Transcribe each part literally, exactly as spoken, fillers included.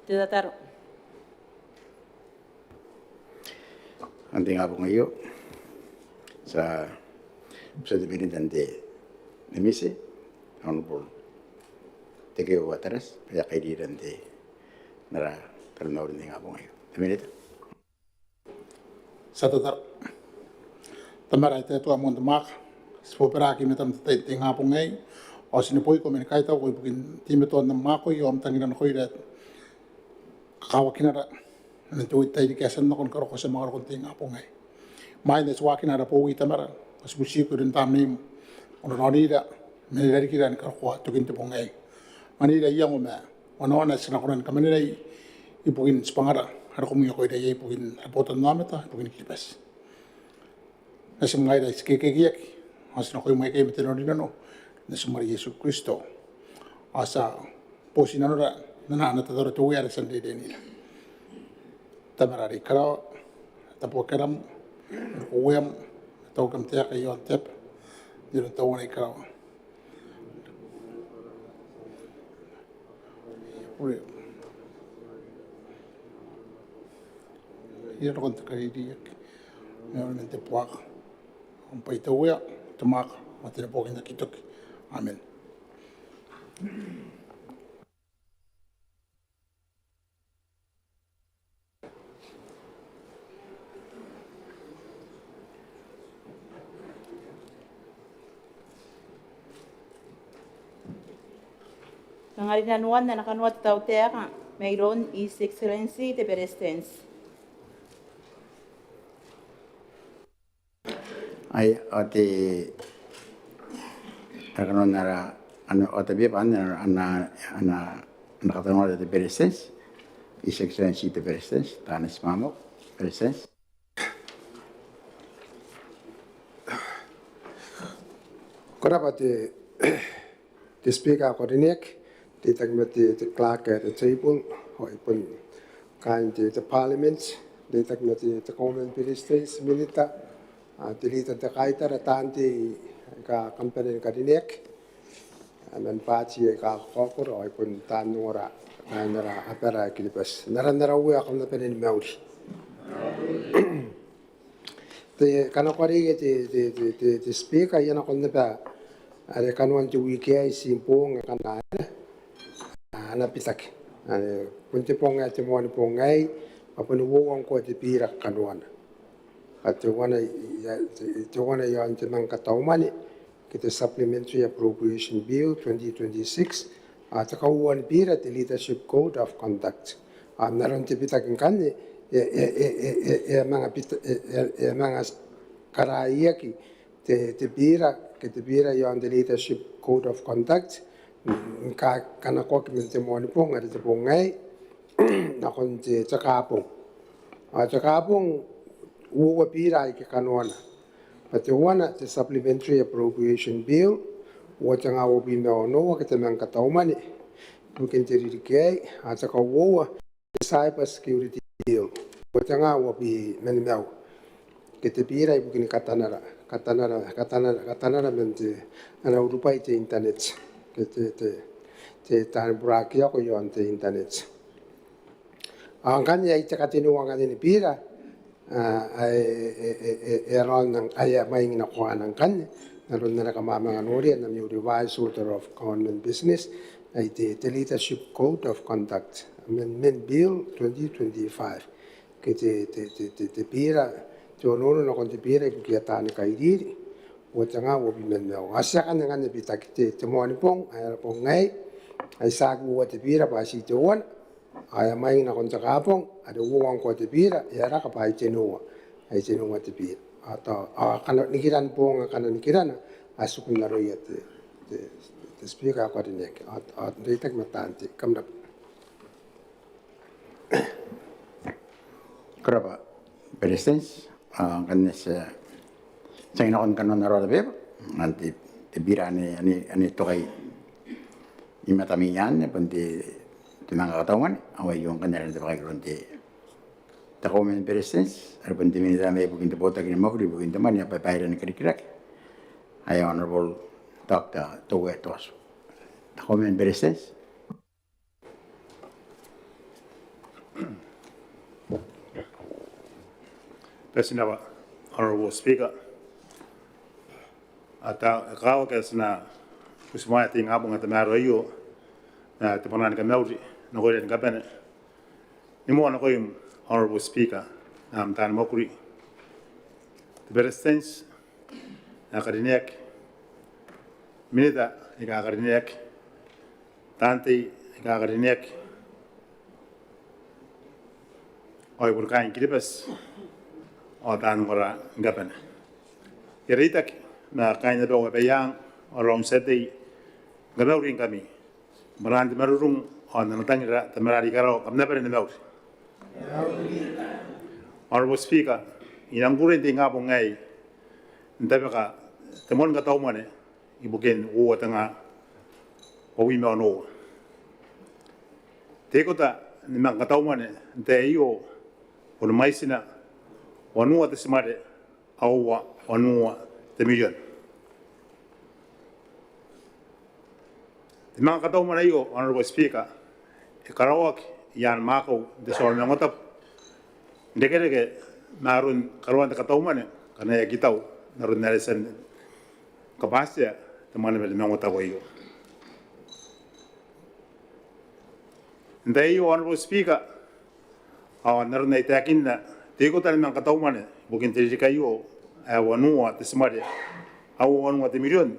Te tataro. N te ingabong aio ti a butia te Minita n te Memete, Honourable Tekeo Atarati, bwa e a kairira n te, n ara taromauri n te ingabong aio. Te Minita. Ti a tataro. Tamara ae te Atua ae moan te mwaaka, ti bobaraaki i matam n te tai n te ingabong aei ao ti neboiko ma ni kaitauko ibukin teimatoan am mwakoio ao am tangira nakoira ae kakawakinara man te wet ae riki ae ti a nako ni karokoa ti a manga roko n te ingabong aei. Imwain ae ti waakina ara bowi Tamara ao ti butiko iroun Tamneim ao n raonira man irarikira ni karokoa tokin te bong aei. Anganira iango ma wanawana ae ti na kona ni kamanenai ibukin tibwangara are ko mwiakoira iai ibukin ara botannaomata ibukin Kiribati. Natim ngaira ae ti kekeaki ao ti nakoim aikai ma te nanorinano n natim are Iesu Kristo. Ao ti a boti nanora n ana tataro te Uea are ti a reireinira. Tamara are i karawa, tabuaki aram, ueam, tauki am taeka i aon te aba n te aro n tauana i karawa. Ira nakon te kaririaki ma aono man te buaka. Ao n bwai te Uea, te mwaaka ao te neboaki n aki toki. Amen. Kanga rinanoan ana kanoa te tautaeka mairoun His Excellency te Beretitenti. Ai, ao te, ara kanoan ara, ana, ao te beba ana, ana, ana, ana katanoata te Beretitenti, His Excellency te Beretitenti, taani timamau, Beretitenti. Ko rabwa te, te Speaker ae ko karineaki, n reitaki ma te, te clerk at the table, ao ai bon kaain te, te Parliament, n reitaki ma te, te Kauoman ni Beretitenti, Minita, a, te Leader n te Kaitara, taan tei aika kam bane ni karineaki, a, man baati aika kakaokoro, ao ai bon taan ongora, kaain ara abara ae Kiribati. N aran ara Uea kam na bane ni mauri. Te kanakoa are te, te, te, te, te Speaker, I a nakon naba are kanoan te wiki aei ti boong akana a na bitaki. Are bon te bong ae te Moanibong aei, a bon uoua ngkoa te biira kanoana. Ao teuana i, te, teuana i aon te manga katau mwane, ke te Supplementary Appropriation Bill twenty twenty-six, ao te kauoua ni biira te Leadership Code of Conduct. Ao n aron te bitaki ngkanne, e, e a manga bita, e, e, e a manga karaiaki te, te biira, ke te biira i aon te Leadership Code of Conduct, n, n ka, kanakoaki man te Moanibong, are te bong aei, nakon te, te Kaabong. Ao te Kaabong, uoua biira aike kanoana. Bwa teuana te Supplementary Appropriation Bill, uoua tenga uabwi ma onoua ke te manga katau mwane ibukin te ririki aei, ao te kauoua te Cyber Security Bill, uoua tenga uabwi ma nimaua, ke te biira ibukin katanara, katanara, katanara, katanara man te, ana urubwai te internet, ke te, te, te taani burakiako i aon te internet. Ao ngkanne ai te katenua ngkanne ni biira, a, ae, e, e, e, e a raon, ae a mwaing nakoana ngkanne, n aron are kam a manga noria n ami Revised Order of Government Business, ai te, te Leadership Code of Conduct, Amendment Bill twenty twenty-five. Ke te, te, te, te, te biira, te onoono nakon te biira ibukia taani kairiri, uoua tenga uabwi ma nimaua. Ao ti a kan, kan bitaki te, te Moanibong, ae ara bong aei, ai tiaki uoua te biira bwa ti teuana, ao e a mwaing nakon te Kaabong, are uoua ngkoa te biira, e a raka bwa ai tenua, ai tenua te biira. Ao tao, ao akana nikiran bong akana nikirana, a tiku n aroia te, te, te Speaker ae ko karineaki, ao, ao n reitaki ma taan tei, kam rabwa. Ko rabwa Beretitenti, a, ngkanne ti a, ti a nako nakon kanoan ara order paper, ngkanne te, te biira ane, ane, ane toka i matami anne, bon te, te manga katau mwane, ao aio ngkanne are e na tabekaki iroun te, te Kauoman ni Beretitenti, are bon te Minita mai bukin te botaki ni mwakuri ibukin te mwane ao baibaira ni karikirake, ae Honourable Doctor Toue Toatu. Te Kauoman ni Beretitenti. Ko bati n rabwa, Honourable Speaker. Ao e kakawaki ae ti na butimwaea te ingabong ae tamaroa aio ma te bwanaa ni kamauri nakoira ni kabane. Ni moa nakoim, Honourable Speaker, ma am taan mwakuri, te Beretitenti ae karineaki, Minita aika karineaki, taan tei aika karineaki, ao ibukin kaain Kiribati ao taan ongora ni kabane. I a reitaki ma kaain abau ae Abaiang ao raou n tia tei, kam na mauri ngkami. Bwanaan te marurung ao n ana tangira Tamara are i karawa, kam na bane ni mauri. Honourable Speaker, I nang kukurei n te ingabong aei n tabeka te moan kataumwane ibukin uoua tenga uabwi ma onoua. Te ikota ni manga kataumwane n te tai aio bon mwaitina wanua te timare aua wanua te mirion. Te manga kataumwane aio, Honourable Speaker, e karaoaki i aan mwaakau n te tua ni maungatabu n irekereke ma aron karaoan te kataumwane ngkana e aki tau n aron are e a tia ni kabatia te mwaneaba ni maungatabu aio. N te tai aio, Honourable Speaker, ao n aron ae I taekinna, te ikota ni manga kataumwane ibukin te ririki aio ae wanua te timare aua wanua te mirion,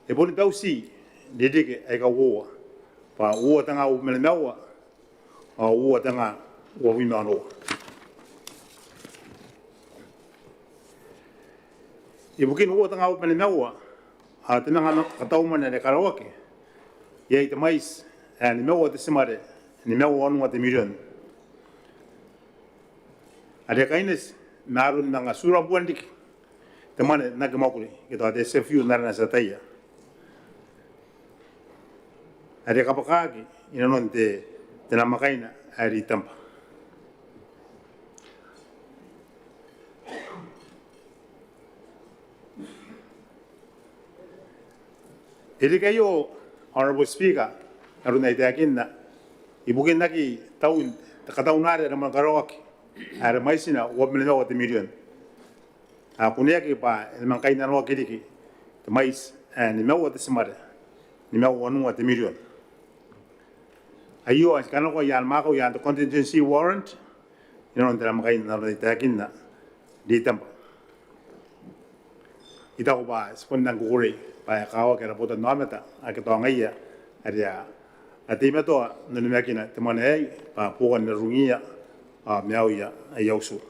e boni bauti n ririki aika uoua, bwa uoua tenga uabwi ma nimaua ao uoua tenga uabwi ma onoua. Ibukin uoua tenga uabwi ma nimaua, ao te manga kataumwane are karaoaki iai te mwaiti ae nimaua te timare nimaua wanua te mirion, are kaineti ma aron manga tura buan riki te mwane n aki mwakuri, ke tao te S F U n arana ti ataia, are kabwakaaki inanon te, te namwakaina ae Ritembwa. E riki aio, Honourable Speaker, n aron ae I taekinna, ibukin aki taun te kataunare are moan karaoaki, are mwaitina uabwi ma nimaua te mirion, a kuneaki bwa e na manga kainnanoaki riki te mwaiti ae nimaua te timare nimaua wanua te mirion. Aio ae ti kanakoa i aan mwaakau i aan te contingency warrant inanon te namwakaina n aron ae I taekinna, Ritembwa. I taku bwa ti bon nang kukurei bwa e kakawaki ara botanaomata ake tao ngaia are a teimatoa n onimakina te mwane aei bwa buokan marurungiia ao maiuia aia utu.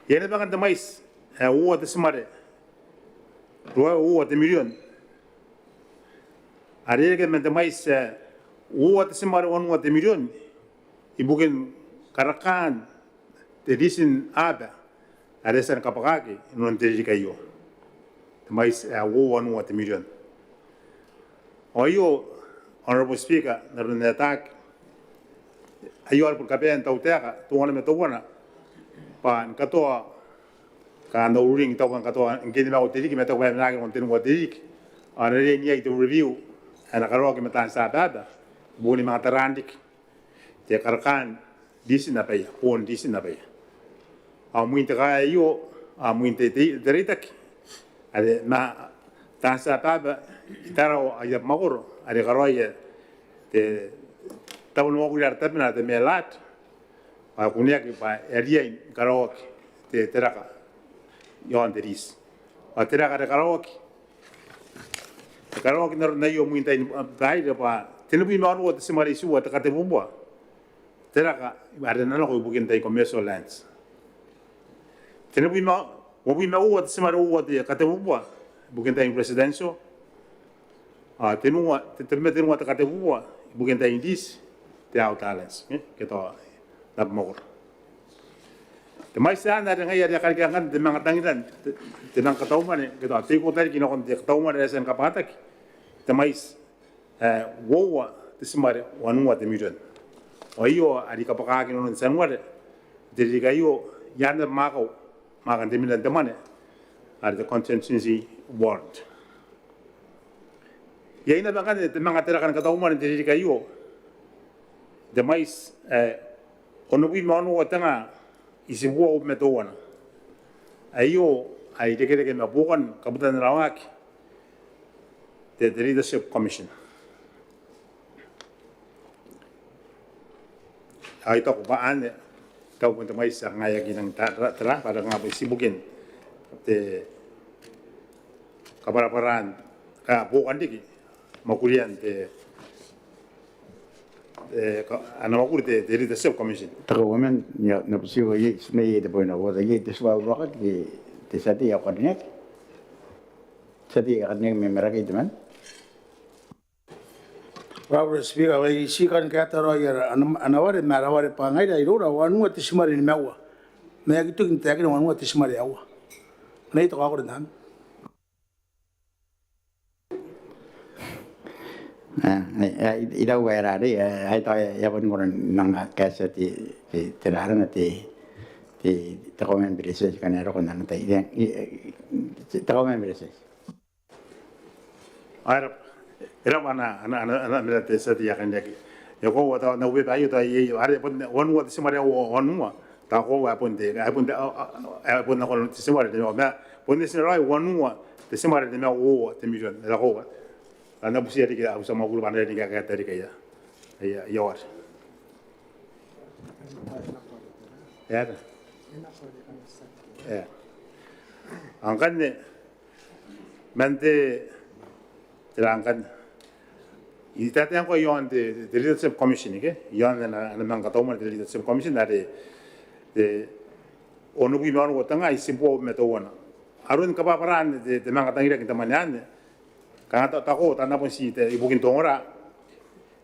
Iai naba ngkanne te mwaiti ae uoua te timare ruaiwa uoua te mirion, are e reke man te mwaiti ae uoua te timare wanua te mirion ibukin karakaan te riti n aba are e a tia ni kabwakaaki inanon te ririki aio, te mwaiti ae uoua wanua te mirion. Ao aio, Honourable Speaker, n aron ae ataaki, aio are bon kabaean tautaeka teuana ma teuana bwa ni katoa, kanga n ururing, I taku bwa ni katoa ngke nimaua te ririki ma I taku bwa e mena nakon tenua te ririki, ao e na riai n iai te review ae na karaoaki ma taan tia aba ibukin manga taraan riki te karakaan riti n abaia, boon riti n abaia. Ao imwin te kaae aio, ao imwin te, te, te reitaki are ma taan tia aba i Tarawa ao i Tabumakoro are karaoia te tabo ni mwakuri are tabena te MELAD, ao e kuneaki bwa e riai ni karaoaki te, te raka iaon te riti. Ao te raka are karaoaki, e karaoaki n aron aio imwin tain, a, babaire bwa tenibwi ma onoua te timare itiua te katebubua te raka are e na nako ibukin tain commercial lands. Tenibwi ma, uabwi ma uoua te timare uoua te katebubua ibukin tain residential. Ao tenua, te, te, tenua te katebubua ibukin tain riti te outer lands, e, ke tao n Tabumakoro. Te mwaiti anne are ngaia are e a karika ngkanne te manga tangiran te, te manga kataumwane, ke tao te ikota riki nakon te kataumwane are e a tia ni kabwataki, te mwaiti ae uoua te timare wanua te mirion. Ao aio are e kabwakaaki inanon Tianuare n te ririki aio i aan naba mwaakau, mwaakan te mena n te mwane are te contingency warrant. Iai naba ngkanne te manga te raka ni kataumwane n te ririki aio, te mwaiti ae onobwi ma onoua tenga itibua uabwi ma teuana. Aio a irekereke ma buokan kabutan ara waaki te, te Leadership Commission. Ao I taku bwa anne tao bon te mwaiti ae kanga e aki nang tara, tara, tara bwa are kanga bon tii ibukin te kabwarabwaraan, a, buokan riki mwakurian te, e, ka, ana mwakuri te, te Leadership Commission. Te Kauoman, I a, N na butiiko iai, ti na iai te point of order, iai te tua uruaki, te, te tia tei ae karineaki. Te tia tei ae karineaki mai Marakei temanna. Honourable Speaker, I a tii kan kaeta raoi ara, ana, ana ware ma ara ware bwa ngaira iroura wanua te timare nimaua. Ma e aki toki n taekina wanua te timare aua. N na ita kaokoro n anne. A, a, a, I, I taku bwa e rarei, a, a, I taku e a bon kona n anga kaetia te, te, te raranga te, te, te Kauoman ni Beretitenti ngkana e roko n ana tai. I, I, te, te Kauoman ni Beretitenti. Ao e rabwa, e rabwa ana, ana, ana, ana, ana mena te tia tei ae karineaki. E koaua tao N na ubeebea aio tao iai, are bon wanua te timare aua, wanua. Tao koaua ae bon te, ae bon te, a, a, ae bon nakon te timare nimaua. Ma bon te timare aua, wanua te timare nimaua te mirion. E koaua. Ao N na butiia riki au tia mwakuri bwa a na riai ni kaekaeta riki aia, aia, aia ware. E a. E a. Ao ngkanne, man te, tera ngkanne. I taetae ngkoa iaon te, te Leadership Commission, ke? Iaon ana, ana manga katau mwane te Leadership Commission, are te onobwi ma onoua te nga itibua uabwi ma teuana. Aron kabwarabwaraan te, te manga tangiraki n te mwane anne. Kanga tao, tao ko, tao N na bon tii te, ibukin te ongora.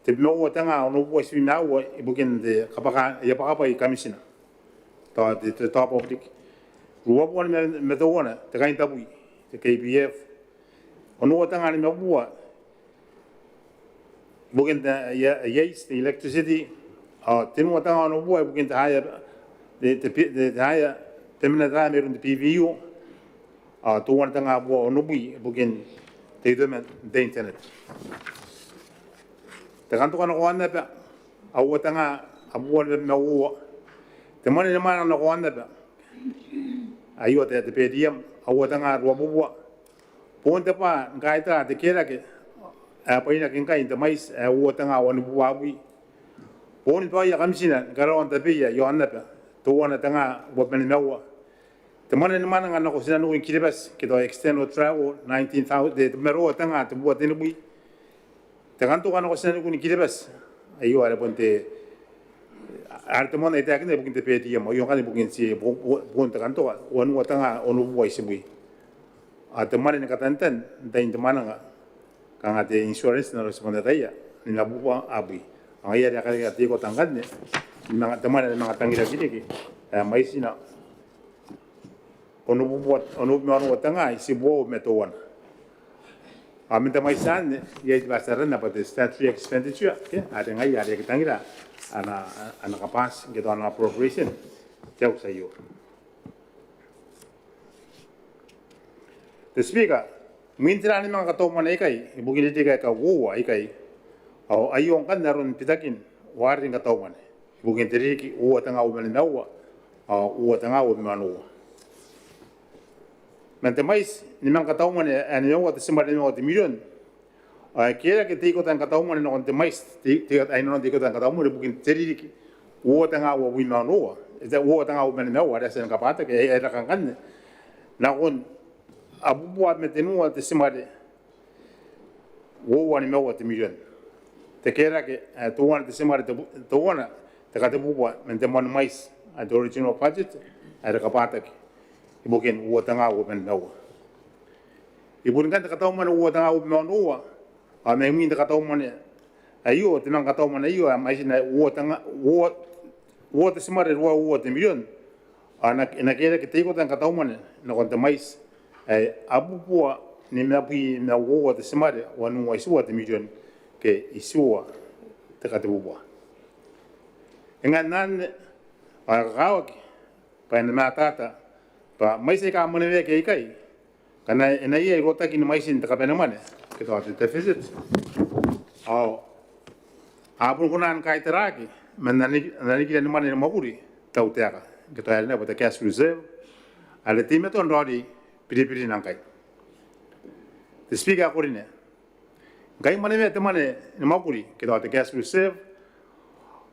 Tebwi ma uoua te nga onobubua itibwi ma aua, ibukin te kabwaka, aia bwakabwai kamitina. Tao te, te, tao public. Ruabubua ma, ma teuana, te kaintabwi, te K P F. Onoua te nga nimabubua, ibukin te, aia, aia iti, te electricity. Ao tenua te nga onobubua, ibukin te higher, te, te, te, te higher, te mena te higher mairoun te P V U. Ao teuana te nga bubua onobwi, ibukin te itoman n te internet. Te kantoka nakoanaba, aua te nga abubua nimabwi ma uoua. Te mwane ni mwananga nakoanaba, aio te, te per diem, aua te nga ruabubua. Boon te bwa ni kaitara te kerake ae bwainaki ngkai n te mwaiti ae uoua te nga wanibubua abwi. Boon baoia kamitina ni karaoan tabeia iaon aba, teuana te nga uabwi ma nimaua. Te mwane ni mwananga nako tinaniku ni Kiribati, ke tao external travel, nineteen thousand, te, te maroro te nga tebubua tenibwi. Te kantoka nako tinaniku ni Kiribati, aio are bon te, are te mwane ae I taekinna ibukin te per diem, aio ngkanne ibukin te, bu-, bu-, bukin te kantoka, wanua te nga onobubua itibwi. Ao te mwane ni katantan n tain te mwananga, kanga te insurance n aron tibwan ataei, nimabubua abwi. Ao ngaia are a karekea te ikota ngkanne, ni manga, te mwane ni manga tangiraki riki, ae mwaitina onobubua, onobwi ma onoua te nga itibua uabwi ma teuana. Ao man te mwaiti anne, iai te bwai ae ti aranna bwa te statutory expenditure, ke, are ngaia are aki tangira ana, ana kabwati, ke tao ana appropriation, te auti aio. Te Speaker, imwin tera ni manga katau mwane aikai, ibukin ririki aika uoua aikai, ao aio ngkanne aron bitakin wareware ni katau mwane ibukin te ririki uoua te nga uabwi ma nimaua ao uoua te nga uabwi ma onoua. Man te mwaiti ni manga katau mwane ae nimaua te timare nimaua te mirion, ao e kerake te ikota ni katau mwane nakon te mwaiti, te, te, ai nanon te ikota ni katau mwane ibukin te ririki uoua te nga uabwi ma onoua, e, te, uoua te nga uabwi ma nimaua, are e a tia ni kabwataki, e, e raka ngkanne nakon abubua ma tenua te timare uoua nimaua te mirion. Te kerake ae teuana te timare te bu-, teuana te katebubua man te moan mwaiti ae te original budget ae e kabwataki ibukin uoua te nga uabwi ma nimaua. Ibukin ngkanne te katau mwane uoua te nga uabwi ma onoua, ao mai imwin te katau mwane aio, te manga katau mwane aio, ae mwaitina uoua te nga, uoua, uoua te timare ruaiwa uoua te mirion, ao e na, e na kerake te ikota ni katau mwane nakon te mwaiti ae abubua nimabwi ma uoua te timare wanua itiua te mirion ke itiua te katebubua. E ngae n anne, ao e kakawaki bwa e na matata bwa mwaiti aika mwaneweaki aikai, ngkana e na iai rotakin mwaitin te kabanemwane, ke tao te deficit, ao a bon kona ni kaitaraki man ana, ana nikira ni mwane ni mwakuri te tautaeka. ke tao are naba te cash reserve are teimatoa n raoiroi biribirina ngkai. Te Speaker ae ko rine, ngkai mwanewea te mwane ni mwakuri ke tao te cash reserve,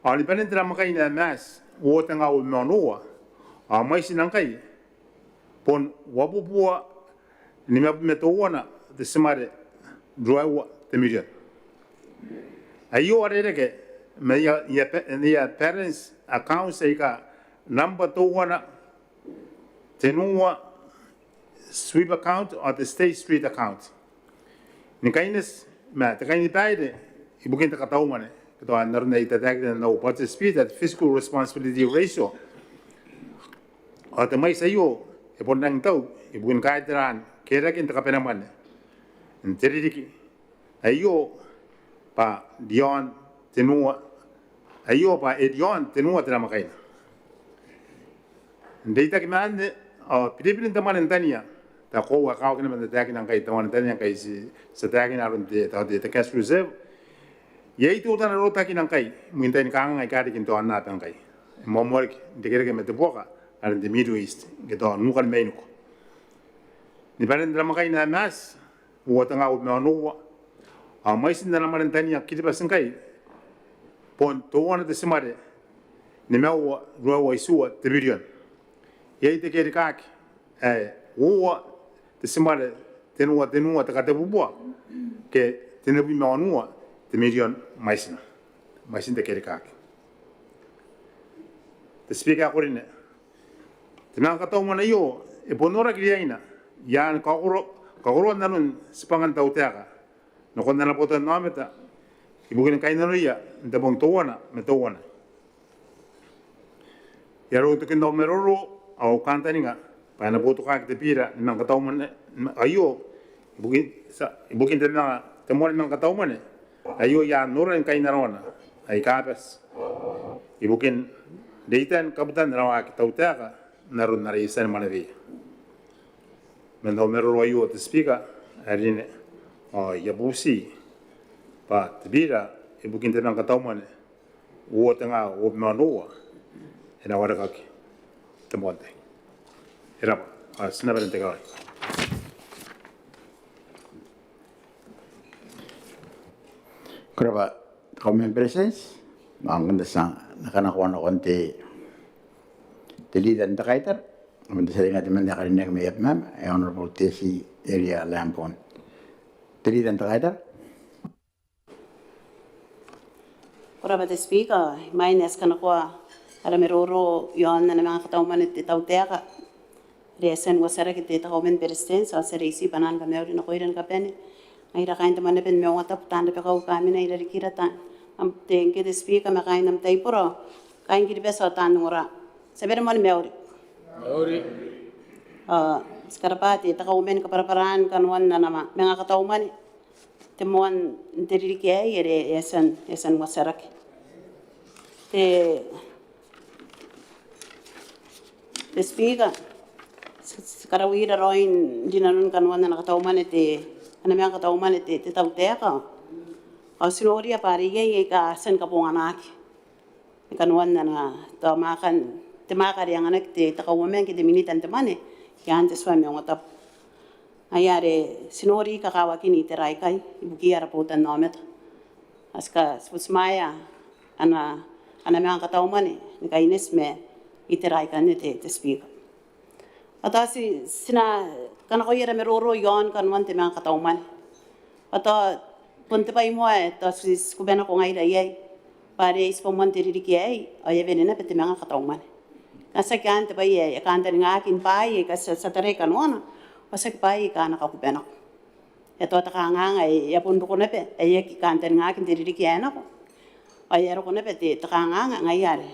ao ni banen te namwakaina ae Maati uoa tenga uabwi ma onoua, ao mwaitina ngkai bon uabubua nimabwi ma teuana te timare ruaiwa te mirion. Aio are reke ma aia, aia, aia balance accounts aika nambwa teuana, tenua sweep account ao te State Street account. Ni kaineti ma te kainibaire ibukin te kataumwane, ke tao n aron ae I tataekina n au budget speech ae te fiscal responsibility ratio. Ao te mwaiti aio e bon rangi n tau ibukin kaetaraan kerikakin te kabanemwane n te ririki aio bwa riaon tenua, aio bwa e riaon tenua te namwakaina. N reitaki ma anne, ao biribirin te mwane n tania, tao koaua e kakawaki naba n tataekina ngkai te mwane n tania ngkai ti, ti tataekina aron te, tao te, te cash reserve. Iai teutana rotakina ngkai imwin tain kangaanga aika riki n te aonnaba ngkai. E moamoa riki n irekereke ma te buaka are n te Middle East, ke tao nukan mainiko. Ni banen te namwakaina ae Maati uoa tenga uabwi ma onoua, ao mwaitin ana mwane n tania Kiribati ngkai bon teuana te timare nimaua ruaiwa itiua te mirion. Iai te kerikaaki ae uoa te timare tenua tenua te katebubua ke tenibwi ma onoua te mirion mwaitina. Mwaitin te kerikaaki. Te Speaker ae ko rine, te manga kataumwane aio e bon noraki riaina i aan kakoro, kakoroan nanon tibwangan tautaeka nakon ana botannaomata ibukin kainnanoia n te bong teuana ma teuana. I aron tokin au maroro ao au kantaninga bwa e na boutokaaki te biira ni manga kataumwane aio ibukin, tia, ibukin te manga, te moan manga kataumwane aio i aan noran kainnanoana aika bati ibukin reitan kabutan ana waaki tautaeka n aron are e a tia ni mwaneweia. Man au maroro aio, te Speaker ae rine, ao I a bubuti bwa te biira ibukin te manga kataumwane uoa tenga uabwi ma onoua e na warekaki te moan tai. E rab'a, ao ti na bane n tekeraoi. Ko rab'a te Kauoman ni Beretitenti. Ao ngkai ti a na kanakoa nakon te, te Leader n te Kaitara, ao te tia tei n te mwane ae karineaki mai Abemama, e Honourable Tessie Eria Lambourne. Te Leader n te Kaitara. Ko rab'a te Speaker, imwain ae ti kanakoa ara maroro i aon ana manga kataumwane te tautaeka are e a tia n uatiaraki te Kauoman ni Beretitenti, ao ti a reiti bwanaan kamauri nakoira ni kabane. Ngaira kaain te Mwaneaba ni Maungatabu, taan rabakau aika mena i rarikira, taan, am, te, ngke te Speaker ma kaain am taibora, kaain Kiribati ao taan ongora, ti a bane moa ni mauri. Mauri. Ao ti karabwa te Kauoman ni kabwarabwaraan kanoan ana ma, manga kataumwane te moan te ririki aei are e a tia n, e a tia n uatiaraki. Te, te Speaker, ti, ti karaoira raoi n rinanon kanoan ana kataumwane te, ana manga kataumwane te, te tautaeka. Ao ti noria bwa are iai aika a tia ni kabonganaki ni kanoan ana, tao mwaakan, te mwaaka are e anganaki te, te Kauoman ke te Minita n te mwane i aan te tua ae Maungatabu. Ngaia are ti nori kakawakin itera aikai ibukiia ara botannaomata. Ao ti ka, ti butimwaea ana, ana manga kataumwane ni kaineti ma itera aikanne te, te Speaker. Ao tao ti, ti na kanakoa ara maroro i aon kanoan te manga kataumwane. Ao tao bon te bwai moa ae tao ti, ti kubanako ngaira iai bwa are e a tibwa moan te ririki aei ao e a wene naba te manga kataumwane. Ngkana tiaki anne te bwai ae e kantaningaaki n bwaai aika ti a, ti a tarai kanoana, ao tiaki bwaai aika a na kakubanako. E a tao te kanganga ae e a bon roko naba ae e aki kantaningaaki n te ririki ae nako, ao e a roko naba te, te kanganga ngaia are.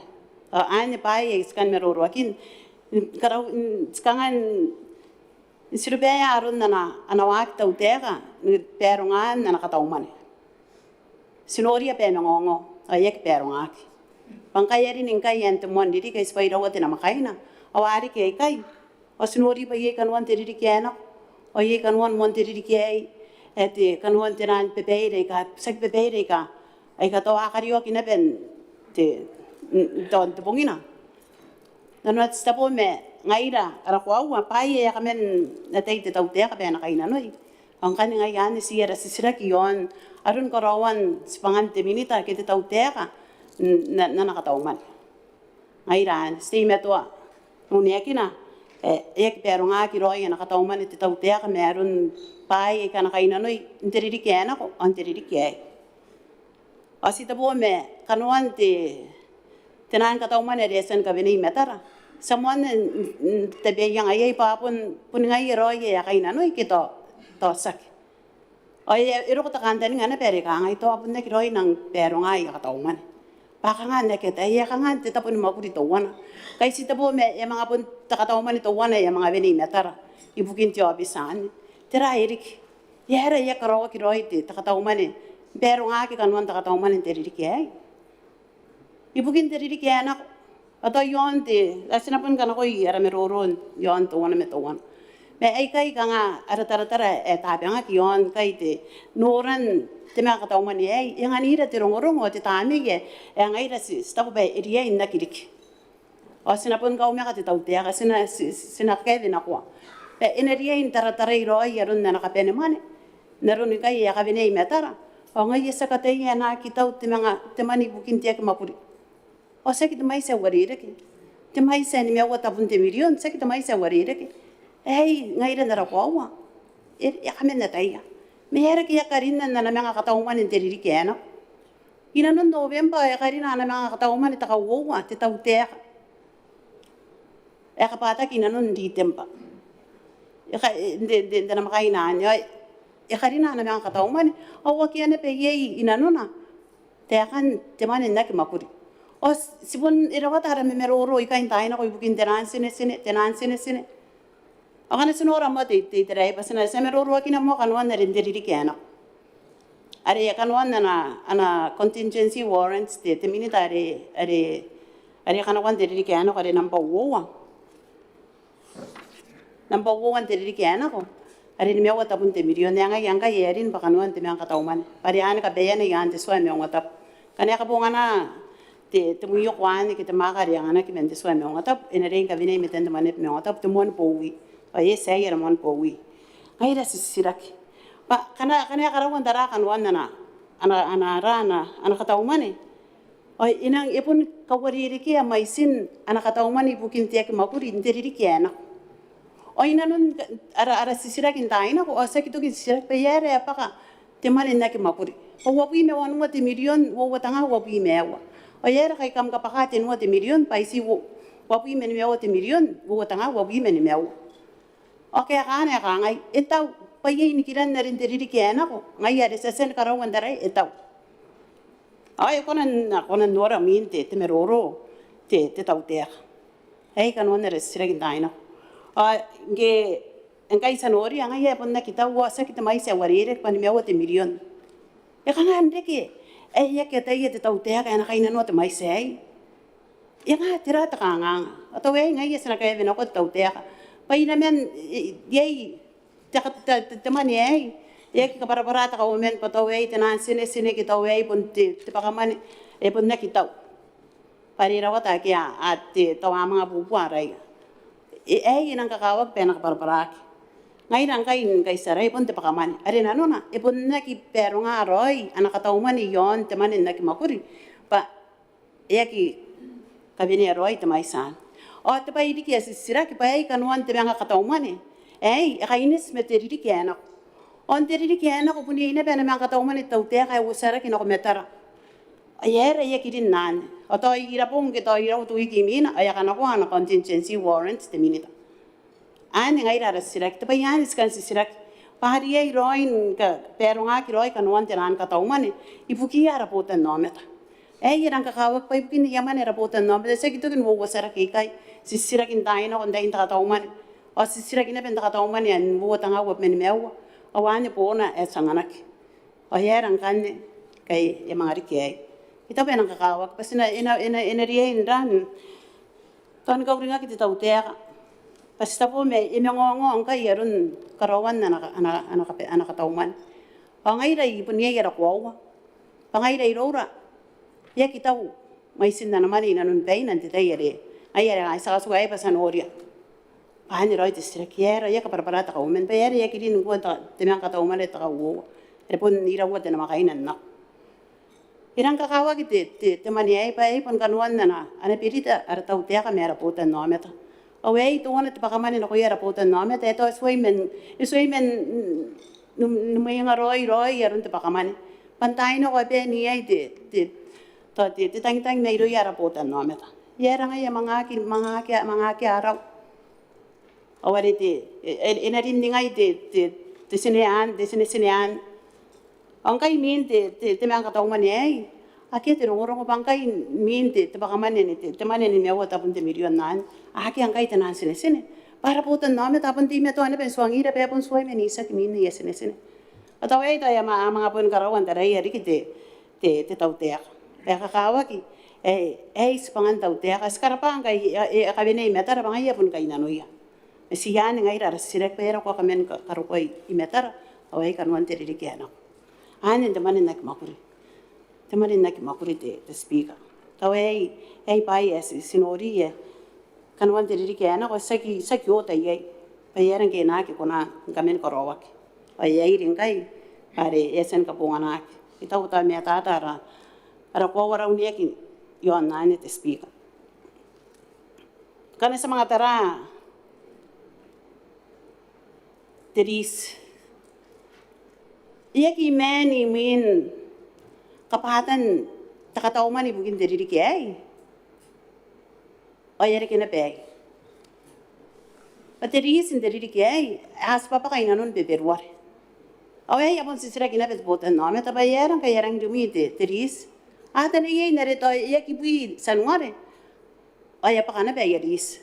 Ao anne bwaai ae ti kan maroroakin, n karau, n, ti kanga n, n tirobaea aron ana, ana waaki tautaeka ni barongaan ana kataumwane. Ti noria bwa e manga ongo ao e aki barongaaki. Bwa ngkai a rin ngkai ae n te moan ririki ae tibwa iraua te namwakaina, ao a reke aikai, ao ti nori bwa iai kanoan te ririki ae nako, ao iai kanoan moan te ririki aei, ae te kanoan te naan babaire aika, tiaki babaire aika, aika tao a karaoaki naba n te, n, n tao n te bongina. Nanona te titebo ma ngaira ara koaua bwa e a kaman ataia te tautaeka bwa e na kainnanoi. Ao ngkanne ngaia anne ti ara titiraki iaon aron karaoan tibwangan te minita ke te tautaeka n ana kataumwane. Ngaira anne ti teimatoa n uneakina, e aki barongaki raoi ana kataumwane te tautaeka ma aron bwaai aika a na kainnanoi n te ririki ae nako ao n te ririki aei. Ao ti tebo ma kanoan te, te naan kataumwane are e a tia ni kawenei i matara. Ti a moanna n tabeaianga iai bwa bon, bon ngaia raoi ae a kainnanoi ke tao, tao tiaki. Ao e roko te kantaninga naba are kangai tao bon aki raoi nang baronga aia kataumwane. Bwa kanga n aki ataia, kanga n te tabo ni mwakuri teuana. Ngkai ti tebo ma e a manga bon te kataumwane teuana ae a manga wene i matara ibukin te aobiti anne. Tera ae riki? E aera e aki karaoaki raoi te kataumwane, barongaki kanoan te kataumwane n te ririki aei? Ibukin te ririki ae nako, ao tao iaon te, a ti na bon kanakoi ara maroro iaon teuana ma teuana. Ma aikai kanga ara taratara ae tabangaki iaon ngkai te noran te manga kataumwane aei, e anganira te rongorongo ao te tamnei ae ngaira ti, ti taku bwa e riai n aki riki. Ao ti na bon kaumaka te tautaeka, ti na, ti, ti na kaewe nakoa bwa e na riai n taratarai raoi aron ana kabane mwane n aron ngkai e a kawenea i matara. Ao ngaia ti a kataia ae e na aki tau te manga, te mwane ibukin te aki mwakuri. Ao tiaki te mwaiti ae uarereke, te mwaiti ae nimaua tabun te mirion, tiaki te mwaiti ae uarereke. Aei ngaira n ara koaua e a kaman ataia. Ma e aera ngke e aki karinna n ana manga kataumwane n te ririki ae nako? Inanon November e karina ana manga kataumwane te kauoua te tautaeka ae kabwataki inanon Ritemba. E ka, n te, n te, n te namwakaina anne ao e karina ana manga kataumwane ao akea naba iai inanona taekan te mwane n aki mwakuri. Ao ti bon rawata ara mamaroro ikai n taai nako ibukin te naan tinetine, te naan tinetine. Ao ngkana ti nora moa te, te itera aei bwa ti na, ti a maroroakina moa kanoan are n te ririki ae nako. Are kanoan ana, ana contingency warrant te, te minita are, are, are kanakoan te ririki ae nako are nambwa uoua. Nambwa uoua n te ririki ae nako are nimaua tabun te mirion. E a ngaia ngkai e a rin bwa kanoan te manga kataumwane bwa are anne kabaeana i aan te tua ae maungatabu. Ngkana e kabongana te, te mwioko anne ke te mwaaka are anganaki man te tua ae maungatabu, e na riai ni kawenea i matan te Mwaneaba Maungatabu te moan bowi. Ao e eti aei ara moan bowi. Ngaira ti titiraki bwa ngkana, ngkana e karaua n tara kanoan ana, ana, ana, ana, ana kataumwane, ao e nang, e bon kauarerekea mwaitin ana kataumwane ibukin te aki mwakuri n te ririki ae nako. Ao inanon ara, ara titiraki n taai nako ao ti aki toki n titiraki bwa e aera ae e bwaka te mwane n aki mwakuri. Bwa uabwi ma wanua te mirion uoua tenga uabwi ma aua. Ao e aera ngkai kam kabwaka tenua te mirion bwa iti uabwi ma nimaua te mirion uoua tenga uabwi ma nimaua. Ao kaekaana ae kangai, e tau, bwa iai nikiran are n te ririki ae nako, ngaia are ti a tia ni karaua n tarai, e tau. Ao e kona n, kona n nora mwin te, te maroro te, te tautaeka. Aei kanoan ara titiraki n taai nako. Ao ngke, ngkai ti a noria, ngaia e bon aki tau, ao tiaki te mwaiti ae uarereke bwa nimaua te mirion. E kanga n reke ae e aki ataia te tautaeka ae e na kainnanoa te mwaiti aei? E nga tera te kanganga? Ao tao aei ngaia ti na kaewe nakoa te tautaeka bwa inaman, e, iai te, te, te, te mwane aei. E aki kabwarabwara te kauoman bwa tao aei te naan tinetine ke tao aei bon te, te bwakamwane, e bon aki tau. Bwa are rawata ake a, a te, tao a manga bubua araia. E, aei e nang kakawaki bwa e na kabwarabwaraki. Ngaira ngkai n kaitiarai bon te bwakamwane are nanona e bon aki baronga raoi ana kataumwane iaon te mwane n aki mwakuri bwa e aki kawenea raoi te mwaiti anne. Ao te bwai riki ae ti titiraki bwa aei kanoan te manga kataumwane aei e kaineti ma te ririki ae nako. Ao n te ririki ae nako bon iai naba ana manga kataumwane te tautaeka ae uotiaraki nako matara. Ao e aera e aki rin anne? Ao tao irabong ke tao irau te wiki imwina ao e a kanakoa ana contingency warrant te minita. Anne ngaira ara titiraki, te bwai anne ti kan titiraki bwa a riai raoi ni kabarongaki raoi kanoan te naan kataumwane ibukiia ara botannaomata. Aei e rang kakawaki bwa ibukin aia mwane ara botannaomata, ti aki toki n uotiaraki ikai, ti titiraki n taai nako n tain te kataumwane. Ao ti titiraki naba n te kataumwane ae uoua tenga uabwi ma nimaua. Ao anne boona ae ti anganaki. Ao e aera ngkanne ngkai e manga riki aei? I taku e nang kakawaki bwa ti na, e na, e na, e na riai n rang tao ni kauringaki te tautaeka bwa ti tabo ma e mangaongao ngkai aron karaoan ana, ana, ana, ana kataumwane. Ao ngaira i bon iai ara koaua bwa ngaira iroura e aki tau mwaitin ana mwane inanon baina n te tai are Ngaia are I a tia n katuka aei bwa ti a noria bwa anne raoi te titiraki, e aera ae e kabwarabwara te Kauoman bwa e aera ae e aki rin ngkoa te mwane ni katau mwane te kauoua are bon iraua te namwakaina n nako. E rang kakawaki te, te, te mwane aei bwa e bon kanoan ana, ana berita ara tautaeka ma ara botannaomata. Ao aei teuana te bwakamwane nakoia ara botannaomata ae tao e tuai man, e tuai man, mm, num-, num-, mwengaraoi raoi aron te bwakamwane bwa n taai nako a bane n iai te, te, tao te, te tangitang mairouia ara botannaomata. E aera ngaia manga aki, manga aki, manga aki arau. Ao are te, e, e, e na rin ningai te, te, te tinean, te tinetinean. Ao ngkai imwin te, te, te mwane ni katau mwane aei, akea te rongorongo bwa ngkai imwin te, te bwakamwane ni, te, te mwane nimaua tabun te mirion anne, akea ngkai te nang tinetine. Bwa ara botannaomata a bon teimatoa naba n tuangira bwa e bon tuai man itiaki imwin aia tinetine. Ao tao aei tao e a ma-, a manga bon karaua n taraia riki te, te, te tautaeka. E kakawaki ae, ae tibwangan tautaeka. Ti karabwa ngkai e, e, e kawenea i matara bwa ngaia bon kainnanoia. Ma ti anne ngaira ara titiraki bwa e aera ko a kaman ka-, karokoa i matara, ao aei kanoan te ririki ae nako. Anne te mwane n aki mwakuri. Te mwane n aki mwakuri te, te Speaker. Tao aei, aei bwaai ae ti, ti nori ae kanoan te ririki ae nako, ti aki, ti aki oota iai bwa e aera ngke e na aki kona ni kaman karaoaki. Ao e aera ngkai are e a tia ni kabonganaki. I taku tao e matata ara, ara koaua rauneaki iaon anne te Speaker. Ngkana ti a manga tara te riti, e aki maan imwin kabwatan te katau mwane ibukin te ririki aei. Ao e a reke naba aei. Bwa te riti n te ririki aei, a tibwa bwaka i nanon Beberuare. Ao aei a bon titiraki naba te botannaomata bwa e aera ngkai e a rangi n rimwi te, te riti. A ata neiei n are tao e aki bwi Tianuare ao e a bwaka naba aia riti.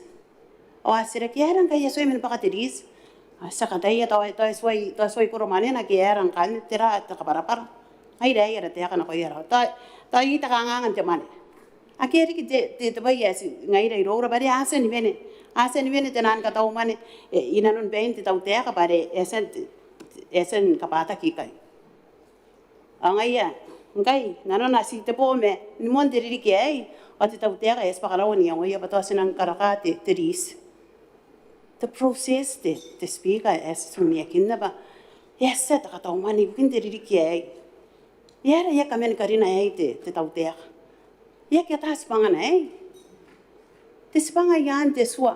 Ao a titiraki e aera ngkai e a tuai man bwaka te riti. A tia kataia tao, tao e tuai, tao e tuai koro mwanena ke e aera ngkanne, tera te kabwarabwara. Ngaira aei ara taeka nakoia raoi. Tao, tao iai te kanganga n te mwane. Akea riki te, te, te bwai ae ti ngaira iroura bwa are a tia ni wene. A tia ni wene te nang katau mwane, e, i nanon bain te tautaeka bwa are e a tia, e a tia ni kabwataki ikai. Ao ngaia, ngkai, nanona ti te boo ma, ni moan te ririki aei, ao te tautaeka e a tibwa karaua n iangoia bwa tao ti nang karaka te, te riti. Te process te, te Speaker ae ti tuneakinna bwa e a tia te katau mwane ibukin te ririki aei. E aera e a kaman karina aei te, te tautaeka. E aki ata tibwangana aei. Te tibwanga i aan te tua.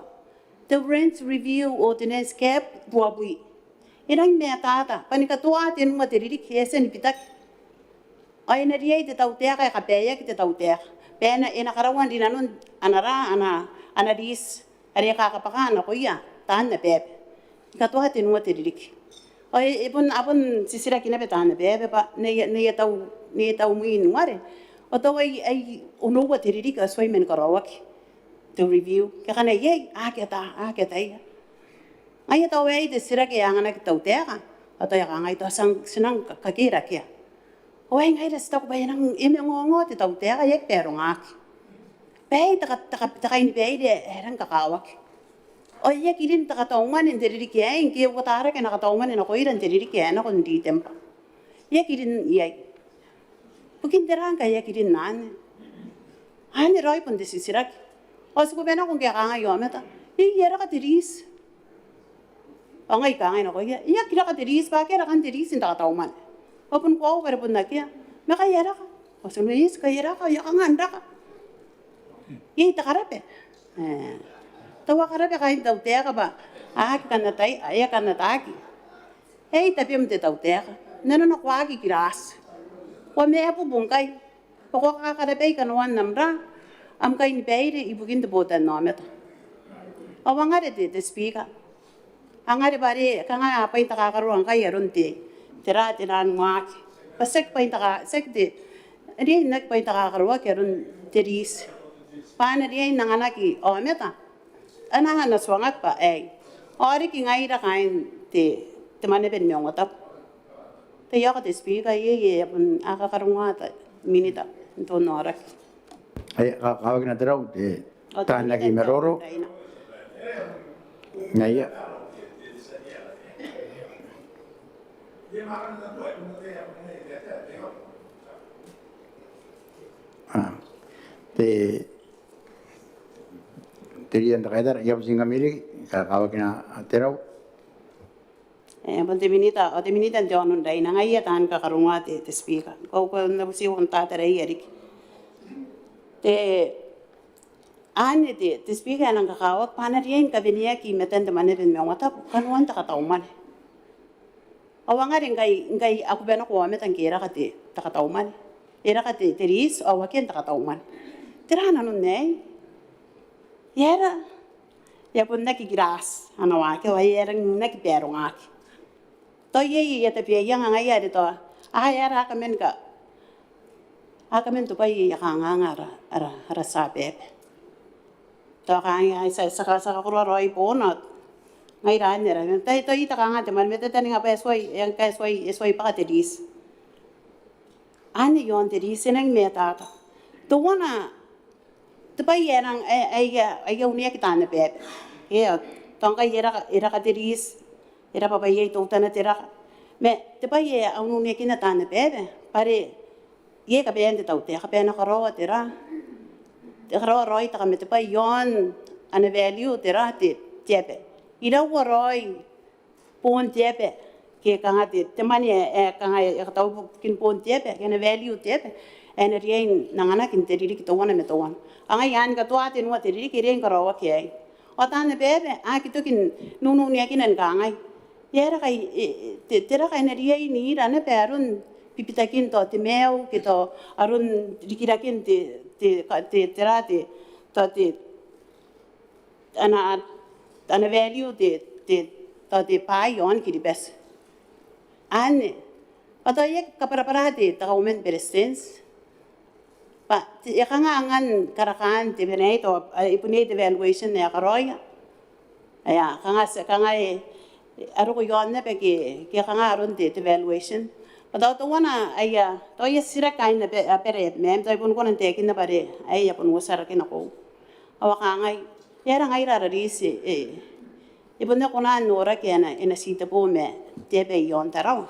Te rent review ordinance cap ruabwi. E rangi ni matata, bwa ni katoa tenua te ririki e a tia ni bitaki. Ao e na riai te tautaeka ae kabaeaki te tautaeka bwa e na, e na karaua n rinanon ana ra, ana, ana riti are e kakabwaka nakoia taan abaaba. Ni katoa tenua te ririki. Ao e, e bon, a bon titiraki naba taan abaaba bwa n aia, n aia tau, n aia tau mwin ware. Ao tao ai, ai onoua te ririki ae tuai man karaoaki te review. Ke ngkana iai, a aki ata, a aki ataia. Ngaia tao aei te titiraki ae anganaki te tautaeka. Ao tao e kangai tao ti nang, ti nang ka-, kakerakea. Ao aei ngaira ti taku bwa e nang, e mangaongao te tautaeka, e aki barongaaki. Bwa aei te ka-, te ka-, te kainibaire ae e rang kakawaki. Ao e aki rin te katau mwane n te ririki aei, ngke e uatarake ana katau mwane nakoira n te ririki ae nako n Ritemba. E aki rin iai. Bukin tera ngkai e aki rin anne? Anne raoi bon te titiraki. Ao ti kubanako ngke e kangai aomata, e, e a raka te riti. Ao ngai I kangai nakoia, e aki raka te riti, bwa akea rakan te riti n te katau mwane. Ao bon koaua bwa are bon akea. Ma ngkai e a raka. Ao ti noria ngkai e a raka, e a kanga n raka. Iai te karaba. E, tao a karaba kaain tautaeka bwa a aki kan atai, a aki kan ataaki. Ei, tabeam te tautaeka. Nanona ko aki kirati. Ko a maiu bwa ngkai. Bwa ko a kakarabai kanoan am ra, am kainibaire ibukin te botannaomata. Ao angare te, te Speaker. Angare bwa are, kanga bwain te kakaruoa ngkai aron te, te ra, te nang waaki. Bwa tiaki bwain te ka-, tiaki te, riai n aki bwain te kakaruoaki aron te riti. Bwa a na riai n anganaki aomata. A na, a na tuangaki bwa aei. Ao riki ngaira kaain te, te Maneaba ni Maungatabu. Te iako te Speaker, iai, iai, e a bon, a kakarongoa te Minita n te onnaoraki. Aia, ka-, kakawaki n te rau, te, ao te taan aki maroro. Ngaia. A, te, Te tia kaitara, I a butiingkami riki, kakawakina te rau. E, bon te minita, ao te minita n te aono n Raina. Ngaia taan kakarongoa te, te Speaker. Ko, ko na buti ko n tataraia riki. Te, anne te, te Speaker, e nang kakawaki bwa a na riai ni kaweneaki i matan te Mwaneaba ni Maungatabu kanoan te katau mwane. Ao ngkana ngkai, ngkai a kubanako aomata ngke e raka te, te katau mwane. E raka te, te lease, ao akea te katau mwane. Tera nanon aei? E aera? E a bon aki kirati ana waaki, ao e a rangi n aki barongaki. Tao iai, iai tabeaianga ngaia are tao, a, e aera a kaman ka, a kaman tobwai aia kanganga ara, ara, ara tia baba. Tao kanga ai ti a, ti a ka, ti a kakoroa raoi boona. Ngaira anne ara, tao, tao I taku kanga te mwane, ma tataninga bwa e tuai, e ngkai e tuai, e tuai bwaka te lease. Anne iaon te lease e nang matata. Teuana, te bwai ae nang, ae, ae, ae a uneaki taan ababa. Eng, tao ngkai e raka, e raka te lease, e raba bwa iai teutana te raka. Ma te bwai ae a uneakinna taan ababa, bwa are iai kabaean te tautaeka bwa e na karaoa te ra, e karaoa raoi te kamatebwai iaon ana value te ra, te, te aba. Iraua raoi boon te aba, ke kanga te, te mwane ae, ae kanga e katautau ibukin boon te aba, ke ana value te aba, ae e na riai n anganaki n te ririki teuana ma teuana. Ao ngaia anne katoa tenua te ririki e riai ni karaoaki aei. Ao taan ababa a aki toki n uneakinna ni kangai, e aera ngkai, e, e, te, te raka e na riai n ira naba aron bibitakin tao te maiu, ke tao aron rikiraken te, te, ka, te, te ra, te, tao te, ana, ana value te, te, tao te bwai iaon Kiribati. Anne, ao tao e aki kabwarabwara te, te Kauoman ni Beretitenti bwa te, e kanga angan karakaan te bwai aei, tao, e bon iai te valuation ae a karaoia. Aia, kanga ti, kanga e, a roko iaon naba ke, ke kanga aron te, te valuation. Bwa tao teuana aia, tao aia titiraki kaain abara, abara, ma tao I bon kona n taekinna bwa are aei a bon uotia rake nakoiu. Ao a kangai, e aera ngaira ara lease, e, e bon aki kona n noraki ae e na, e na titebo ma te aba iaon Tarawa.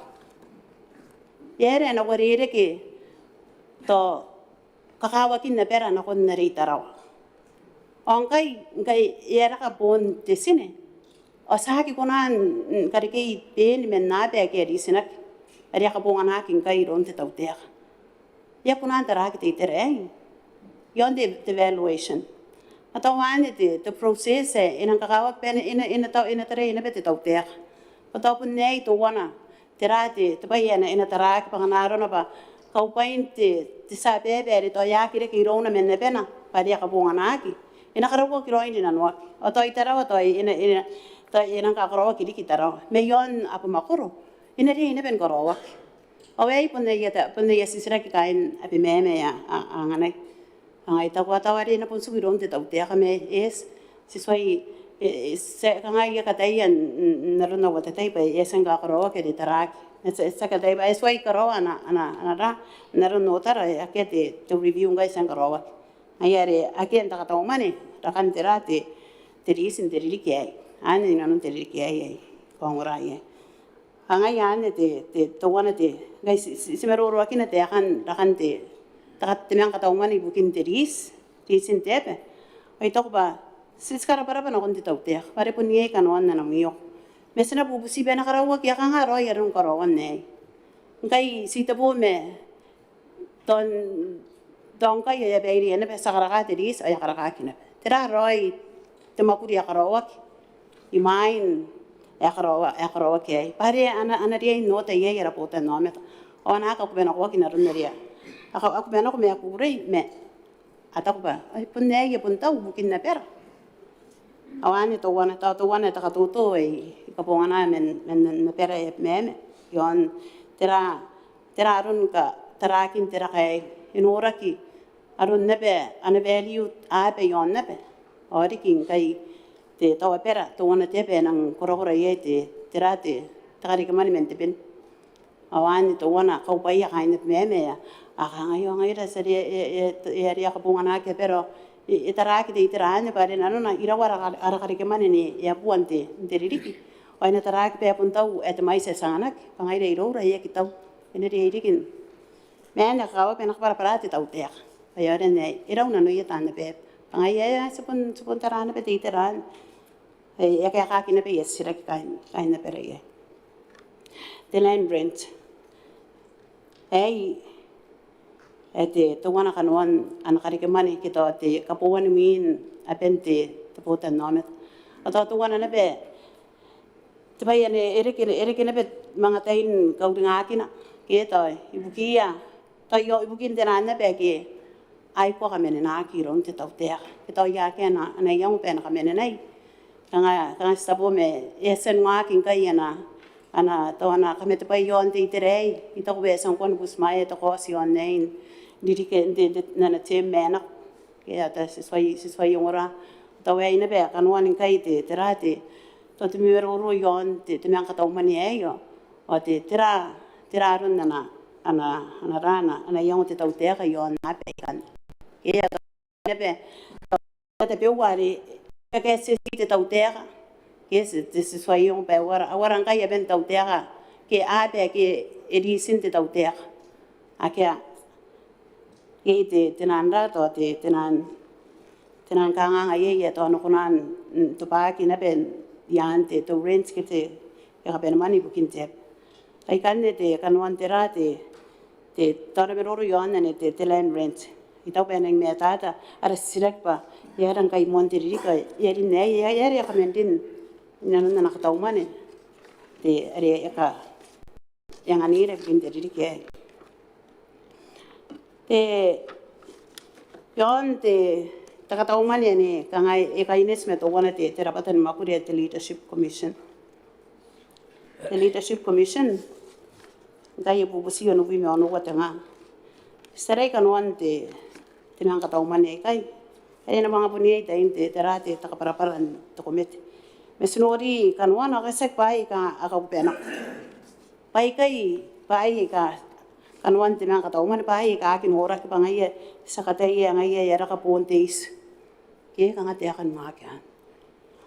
E aera ae e na uarereke tao kakawakin abara nakon are i Tarawa. Ao ngkai, ngkai e a raka boon te tine, ao ti aki kona n, n karekei been man aba ake a lease-naki, are a kabonganaki ngkai iroun te tautaeka. E aki kona n taraaki te itera aei iaon te, te valuation. Ao tao anne te, te process ae e nang kakawaki bwa e na, e na, e na tau, e na taraia naba te tautaeka. Bwa tao bon aei teuana, tera te, te bwai ae e na, e na taraaki bwa kanga arona bwa kaubwain te, te tia baba are tao e aki reke irouna man abana bwa are a kabonganaki, e na karauaki raoi n rinanoaki. Ao tao i Tarawa tao e na, e na, tao e nang kakaraoaki riki i Tarawa. Ma iaon abamwakoro e na riai naba ni karaoaki. Ao aei bon aia ta, bon aia titiraki kaain Abemama ae a, a, a anganai. Kanga I taku tao are e na bon tiku iroun te tautaeka ma e, ti tuai, e, e, ti a, kanga I a kataia n, n, n aron aua tatai bwa e a tia ni kakaraoaki are taraaki. E a tia, e a tia ni kataia bwa e tuai karaoa ana, ana, ana ra, n aron otara, e, akea te, te review ngkai e a tia ni karaoaki. Ngaia are akea n te katau mwane rakan tera te, te lease n te ririki aei. Anne inanon te ririki aei ae I kaongora iai. Ao ngaia anne te, te, teuana te, ngkai ti, ti, ti maroroakina taekan rakan te, te kat, te manga katau mwane ibukin te lease, lease n te aba. Ao I taku bwa ti, ti karabwarabwa nakon te tautaeka bwa are bon iai kanoan ana mwioko. Ma ti na bubuti bwa e na karaoaki, e kanga raoi aron karaoan aei. Ngkai titebo ma tao, tao ngkai e a baireia naba, ti a karaka te lease, ao e a karakaki naba. Tera raoi te mwakuri ae karaoaki imwain ae karaoa, ae karaoaki aei? Bwa are a na, a na riai n ota iai ara botannaomata ao a na aki kubanakoaki n aron are a, a ka, a kubanako ma a kukurei, ma a taku bwa, ai bon aei, e bon tau ibukin abara. Ao anne teuana, tao teuana te katoto ae I kabongana man, man, man abara ae Abemama iaon tera, tera aron kataraakin te raka aei, e noraki aron naba ana value aba iaon aba. Ao riki ngkai te, tao abara teuana te aba ae nang korakora iai te, tera te, te karekemwane man te ben. Ao anne teuana kaubwaia kaain Abemama ae a kangai, ao ngaira ti a, e, e, e, e, are a kabonganaki abara, e, e taraaki te itera anne bwa are nanona iraua ara, ara karekemwane ni, e a bua n te, n te ririki. Ao e na taraaki bwa e bon tau ae te mwaiti ae ti anganaki, bwa ngaira iroura e aki tau. E na riai riki n, ma anne e kakawaki bwa e na kabwarabwara te tautaeka. Ao e aonga n ae e rau nanoia taan ababa. Ngaia ae ti bon, ti bon tara naba te itera ae e kaekaaki naba ae titiraki kaain, kaain abara iai. Te land rent aei, ae te, teuana kanoan ana karekemwane ke tao te kaboan mwin aban te, te botannaomata. Ao tao teuana naba te bwai ae e reke, e reke naba manga tain kauringakina ke tao ibukiia, tao ibukin te naan naba ake a aki kamanenaki iroun te tautaeka ke tao iai ake a na, a na iango bwa e na kamanenai. Kanga, kanga ti tabu ma e a tia n waaki ngkai ana, ana, tao ana kamatebwai iaon te itera aei. I taku bwa e a tia ngkoa ni butimwaea te kaoti iaon aei n ririki n te, n te, n ana term ae nako. Ke a tao ti tuai, ti tuai ongora. Tao aei naba kanoan ngkai te, tera te, tao te maroro iaon te, te manga kataumwane aei ao te, tera, tera aron ana, ana, ana ra, ana, ana iango te tautaeka iaon aba aikai. Ke a tao naba tabeua are e kaetieti te tautaeka. Ke ti, ti, ti tuai ongo bwa e uara, e uara ngkai aban tautaeka ke aba ake e ritin te tautaeka. Akea. Iai te, te naan ra tao te, te naan, te naan kanganga iai ae tao a na kona n, n tobwaaki naba iaan te, te rent ke te, e kabanemwane ibukin te aba. Aikanne te kanoan tera te, te, tao ana maroro iaon anne te, te land rent. I taku bwa e nang matata, ara titiraki bwa e aera ngkai moan te ririki ae e a rin aei, e aera e a kaman rin inanon ana kataumwane te, are e ka, e anganira ibukin te ririki aei. Te, iaon te, te kataumwane anne kanga e kaineti ma teuana te, te rabwata ni mwakuri ae te Leadership Commission. Te Leadership Commission ngkai e bubuti onobwi ma onoua te nga. Ti tarai kanoan te, te manga kataumwane aikai are e na manga bon iai tain te, tera te, te kabwarabwara n te komete. Ma ti nori kanoana ao tiaki bwaai aika a kakubanako. Baikai, bwaai aika kanoan te manga kataumwane, bwaai aika aki noraki bwa ngaia ti a kataia ngaia e a raka boon te iti. Ke kanga te aeka ni waaki anne.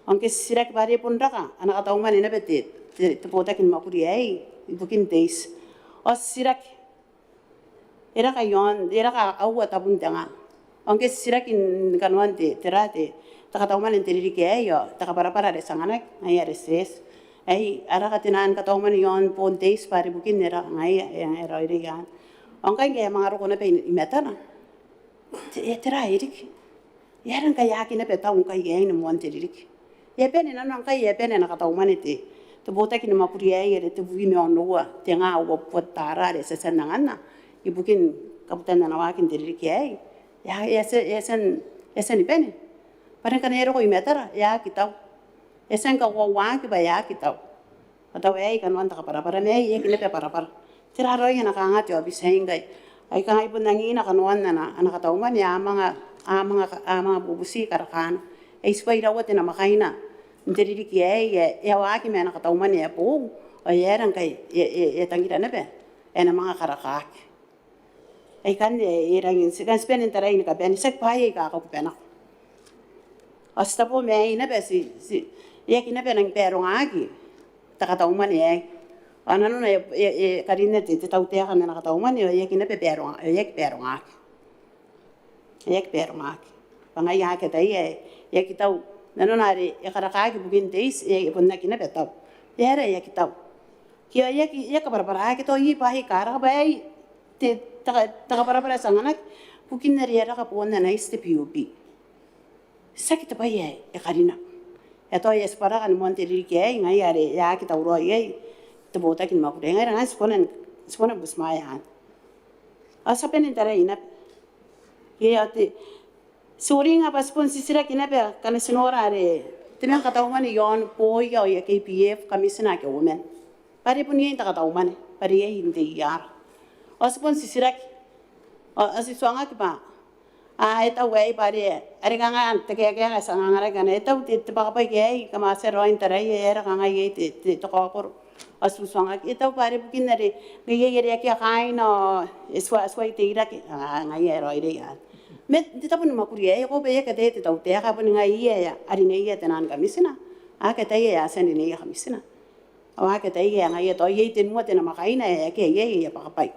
Ao ngke ti titiraki bwa are bon raka ana kataumwane naba te, te, te botaki ni mwakuri aei ibukin te iti. Ao ti titiraki e raka iaon, e raka aua tabun te nga. Ao ngke ti titiraki n kanoan te, tera te, te kataumwane n te ririki aei ao te kabwarabwara are ti anganaki ngaia are ti eti. Aei a raka te naan kataumwane iaon boon te iti bwa are bukin e raka ngaia, e, e raoiroi anne. Ao ngkai ngke e a manga roko naba i, i matana. Te, e, tera ae riki? E aera ngkai e aki naba tau ngkai aei ni moan te ririki? E a bane nanona ngkai, e a bane ana kataumwane te, te botaki ni mwakuri aei are tebwi ma onoua te nga uabubua te tara are ti a tia n anganna ibukin kabutan ana waaki n te ririki aei. E a, e a tia, e a tia n, e a tia ni bane. Bwa are ngkana e roko i matara e aki tau. E a tia ni kakoauaki bwa e aki tau. Ao tao aei kanoan te kabwarabwara ma aei e aki naba bwarabwara. Tera raoi ana kanga te aobiti aei ngkai? Ai kanga I bon angiia kanoan ana, ana kataumwane a manga, a manga, a manga bubuti karakana. Ai tibwa iraua te namwakaina n te ririki aei ae e a waaki ma ana kataumwane ae boou ao e aera ngkai e, e, e tangira naba ae e na manga karakaaki. Aikanne e rangi n ti, kan ti bane n tarai ni kabane, tiaki bwaai aika a kakubanako. Ao ti tabe ma aei naba ti, ti, e aki naba nang barongaki te kataumwane aei. Ao nanona e, e, e karinna te, te tautaeka n ana kataumwane ao e aki naba baronga, e aki barongaki. E aki barongaki. Bwa ngaia ake a ataia ae e aki tau. Nanona are e karakaaki ibukin te iti, e, e bon aki naba tau. E aera e aki tau? Ke e aki, e aki kabwarabwaraaki tao iai bwaai aika a raka bwa aei te, te ka, te kabwarabwara ae ti anganaki, bukin are e a raka boon ana iti te PUB. Tiaki te bwai ae e karina. E a tao e a tibwa raka ni moan te ririki aei, ngaia are e a aki tauraoi iai te botaki ni mwakuri aei, ngaia are ngkai ti kona, ti kona ni butimwaea anne. Ao ti a bane n tarai naba. Ke ao te, ti uringa bwa ti bon titiraki naba ngkana ti nora are te manga kataumwane iaon booia ao aia KPF, kamitina ake uoman. Bwa are bon iai n te kataumwane, bwa are iai n te ER. Ao ti bon titiraki. Ao, ao ti tuangaki bwa, a, e tau aei bwa are, are kanga te kaekaeka ae ti angangaraki ngkana e tau te, te bwakabwai aei, kam a tia raoi n taraia, e aera kanga iai te, te, te kaokoro. Ao ti tuangaki, e tau bwa are bukin are, ngaia are akea kaaina, ao e tua, tuai teirake, a, ngaia e raoiroi anne. Ma n te tabo ni mwakuri aei, ko bwa e aki ataia te tautaeka, boni ngaia ae a rineia te naan kamitina. A aki ataia ae a tia n rineia kamitina. Ao a aki ataia ae ngaia tao iai tenua te namwakaina ae akea iai aia bwakabwai.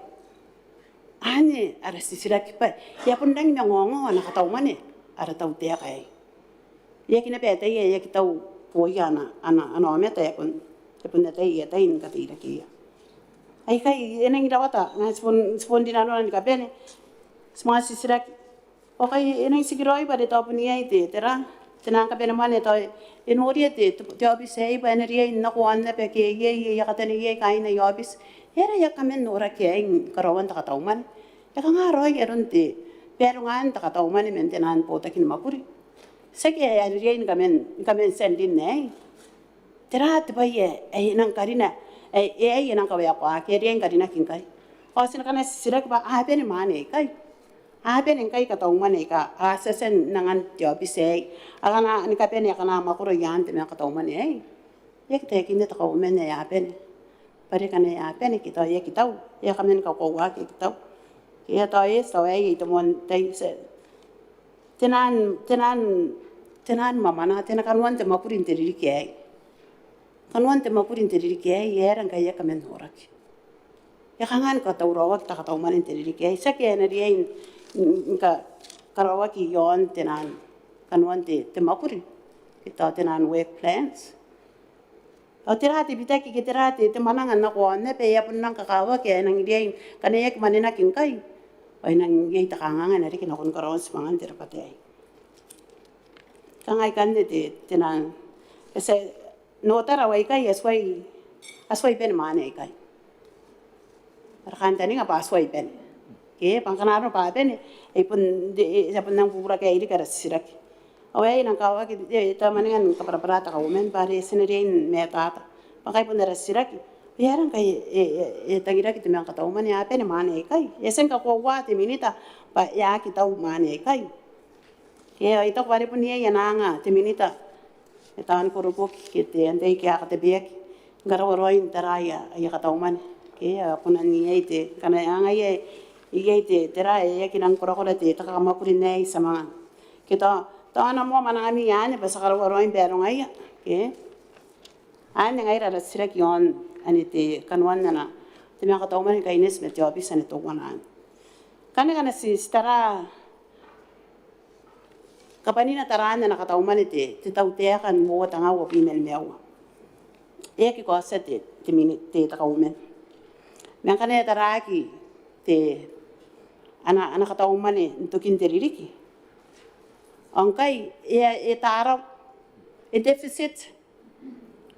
Anne ara titiraki bwa e a bon rangi ni mangaongao ana kataumwane ara tautaeka aei. E aki naba ataia, e aki tau boia ana, ana, ana aomata ae bon, ae bon ataia, ataia ni kateirakeia. Aikai e nangi rawata, ngaia ti bon, ti bon rinanona ni kabane, ti manga titiraki. Ao kai e nangi tikiraoi bwa are tao bon iai te, tera, te nang kabanemwane tao e noria te, te, te aobiti aei bwa e na riai n nako aon aba ke iai, iai, iai kataneiai kaain aia aobiti. E aera e a kaman noraki aei ni karaoan te katau mwane? E kanga raoi aron te barongaan te katau mwane man te nang botaki ni mwakuri? Tiaki ae a riai ni kaman, ni kaman tia n rin aei. Tera te bwai ae, ae e nang karina, ae, ae e nang kawaekoaki, e riai ni karinaki ngkai? Ao ti na kona n titiraki bwa a bane mwane aikai? A bane ngkai katau mwane aika a tia tia n angan te aobiti aei, akana ni kabane akana mwakoro i aan te manga katau mwane aei? E aki taekinna te Kauoman ae a bane. Bwa are ngkana a bane, ke tao e aki tau, e a kaman kakoauaki, e aki tau. Ke e a tao e, tao aei, te moan tai, te nang, te nang, te nang mwamwana, te nang kanoan te mwakuri n te ririki aei. Kanoan te mwakuri n te ririki aei, e aera ngkai e a kaman noraki? E kanga ni katauraoaki te katau mwane n te ririki aei? Tiaki ae e na riai n, n, ni ka, karaoaki i aon te nang, kanoan te, te mwakuri, ke tao te nang work plans? Ao tera te bitaki ke tera te, te mwananga n nako aon aba ae e a bon nang kakawaki ae e nang riai ngkana e aki mwanenaki ngkai? Ao e nang iai te kanganga ae na riki nakon karaoan tibwangan te rabwata aei. Kanga ikanne te, te nang, e tia, n otara ao aikai a tuai, a tuai bane mwane aikai. Ara kantaninga bwa a tuai bane. Ke bwa ngkana arona bwa a bane, e bon, e, e a bon nang bubura ke e riki ara titiraki. Ao aei e nang kakawaki, e, e tabe mwaningan kabwarabwara te Kauoman bwa are ti na riai ni matata. Bwa ngkai bon ara titiraki, e aera ngkai e, e, e tangiraki te manga katau mwane, a bane mwane aikai? E a tia ni kakoaua te Minita bwa e aki tau mwane aikai? Ke ao I taku bwa are bon iai ana anga te Minita, e taon koroboki ke te antai aika a katabeaki ni karaoa raoi n tara aia, aia katau mwane. Ke ao e kona n iai te, ngkana e anga iai, iai te, tera, e aki nang korakora te, te kakamwakuri n aei, ti a manga. Ke tao, tao ana moa mwanangami anne bwa ti a karaoa raoi n barongaia. Ke anne ngaira ara titiraki i aon anne te kanoan ana, te manga katau mwane ni kaineti ma te aobiti anne teuana anne. Ngkanne ngkana ti, ti tara kabwanina taraan ana katau mwane te, te tautaeka n uoua tenga uabwi ma nimaua. E aki kaotia te, te Mini, te, te Kauoman. Ma ngkana e taraaki te, ana, ana katau mwane n tokin te ririki, ao ngkai e, e tarau, e deficit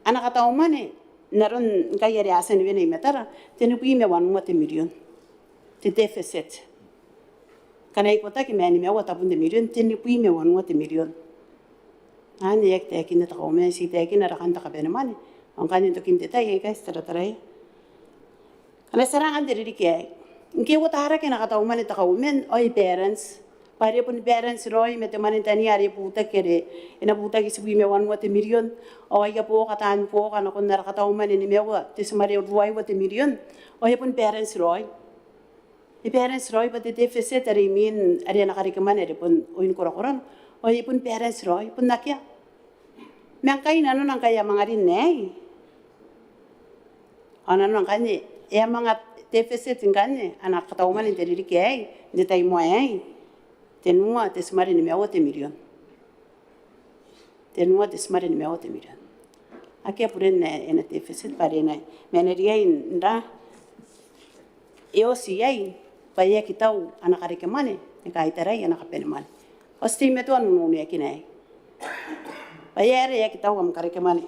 ana katau mwane n aron ngkai are a tia ni wene i matara, tenibwi ma wanua te mirion. Te deficit. Ngkana e ikotaki ma nimaua tabun te mirion, tenibwi ma wanua te mirion. Anne e aki taekinna te Kauoman, ti taekinna rakan te kabanemwane. Ao ngkanne n tokin te tai aikai ti tarataraia. Ngkana ti tara ngkanne te ririki aei, ngke e uotaraki ana katau mwane te Kauoman ao e balance, bwa are bon balance raoi ma te mwane n tania are e butaki, are e na butaki tebwi ma wanua te mirion, ao aia buoka, taan buoka nakon ara katau mwane nimaua te timare ruaiwa te mirion, ao e bon balance raoi. E balance raoi bwa te deficit are imwin are ana karekemwane are bon oin korakorana, ao e bon balance raoi, bon akea. Ma ngkai nanona ngkai a manga rin aei, ao nanona ngkanne e a manga deficit ngkanne ana katau mwane n te ririki aei, n te tai moa aei, tenua te timare nimaua te mirion. Tenua te timare nimaua te mirion. Akea buren ae e na deficit bwa are e na, ma e na riai n ra, e oti iai bwa e aki tau ana karekemwane ni kaitarai ana kabanemwane. Ao ti teimatoa n ununeakina aei bwa e aera e aki tau am karekemwane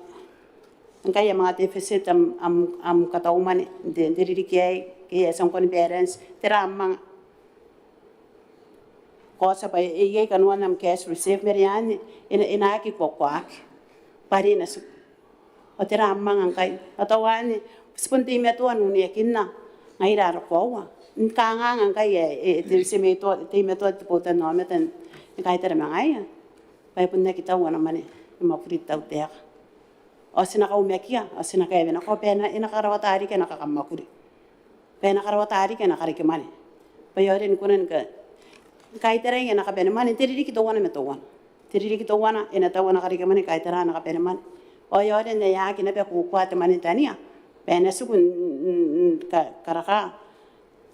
ngkai e a manga deficit am, am, am katau mwane n te, n te ririki aei, ke e a tia ngkoa ni balance, tera am manga kaotia bwa e iai kanoan am cash reserve, ma are anne e na, e na aki kuakuaki bwa are e na tiku. Ao tera am manga ngkai? Ao tao anne ti bon teimatoa n ununeakinna ngaira ara koaua ni kanganga ngkai ae e, e, te, ti teimatoa, teimatoa te botannaomata ni kaitara ma ngaia bwa e bon aki tau ana mwane ni mwakuri te tautaeka. Ao ti na kaumakia, ao ti na kaewenako bwa e na, e na karawata riki ana kakamwakuri, bwa e na karawata riki ana karekemwane, bwa e aonga ni kona ni ka, ni kaitarai ana kabanemwane n te ririki teuana ma teuana. Te ririki teuana e na tau ana karekemwane ni kaitara ana kabanemwane. Ao e aonga n ae aki naba kuakua te mwane n tania bwa e na tiku n, n, n ka, karaka,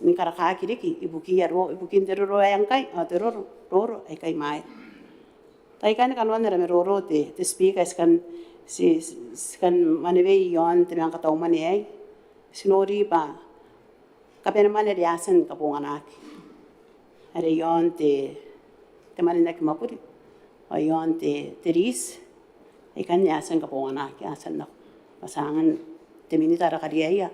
ni karakaki riki ibukia ro, ibukin te roro ae ngkai, ao te roro, roro aika imwaira. Baikanne kanoan ara maroro te, te Speaker, ti kan, ti, ti kan manewei iaon te manga kataumwane aei. Ti nori bwa kabanemwane are a tia ni kabonganaki are iaon te, te mwane n aki mwakuri ao iaon te, te riti. Aikanne a tia ni kabonganaki, a tia n nako. Bwa ti angan te Minita ara kariaia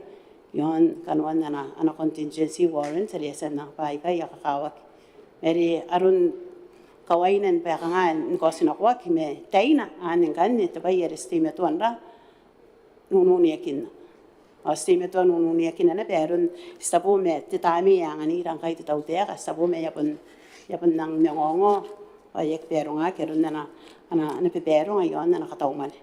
iaon kanoan ana, ana contingency warrant are e a tia n nako bwa aikai a kakawaki. Ma are aron kawaina ni bwa e kanga ni kaotinakoaki ma taina anne ngkanne te bwai are ti teimatoa n ra n ununeakinna. Ao ti teimatoa n ununeakinna naba aron, ti tabu ma te tamnei ae anganira ngkai te tautaeka, ti tabu ma e a bon, e a bon nang mangaongao ao e aki barongaki aron ana, ana, ana babaronga iaon ana kataumwane.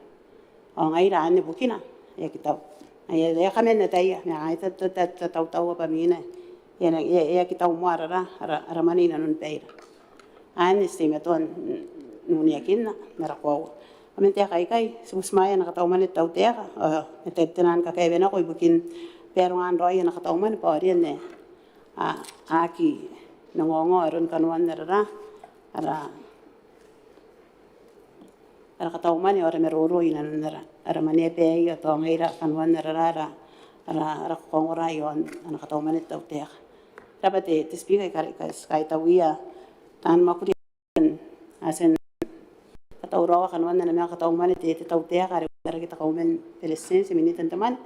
Ao ngaira anne bukina e aki tau. Ngaia e a kaman ataia ma ngaia ti a, ti a, ti a, ti a tautaua bwa imwina e aki tau moa ara, ara, ara mwane i nanoni baira. Anne ti teimatoa n ununeakinna ma ara koaua. Ao man taeka aikai ti butimwaea ana kataumwane te tautaeka ao e a tia n nang kakaewenako ibukin barongan raoi ana kataumwane bwa e riai n aki mangaongao aron kanoan ara, ara, ara kataumwane ao ara maroro i nanon ara, ara mwaneaba aei ao tao ngaira kanoan ara, ara, ara, ara kakaongora iaon ana kataumwane te tautaeka. Ko rabwa te, te Speaker, I ka, I ka, I kaitauia taan mwakuri a tia n katauraoa kanoan ana manga kataumwane te, te tautaeka are uotarake te Kauoman ni Beretitenti, Minita n te mwane.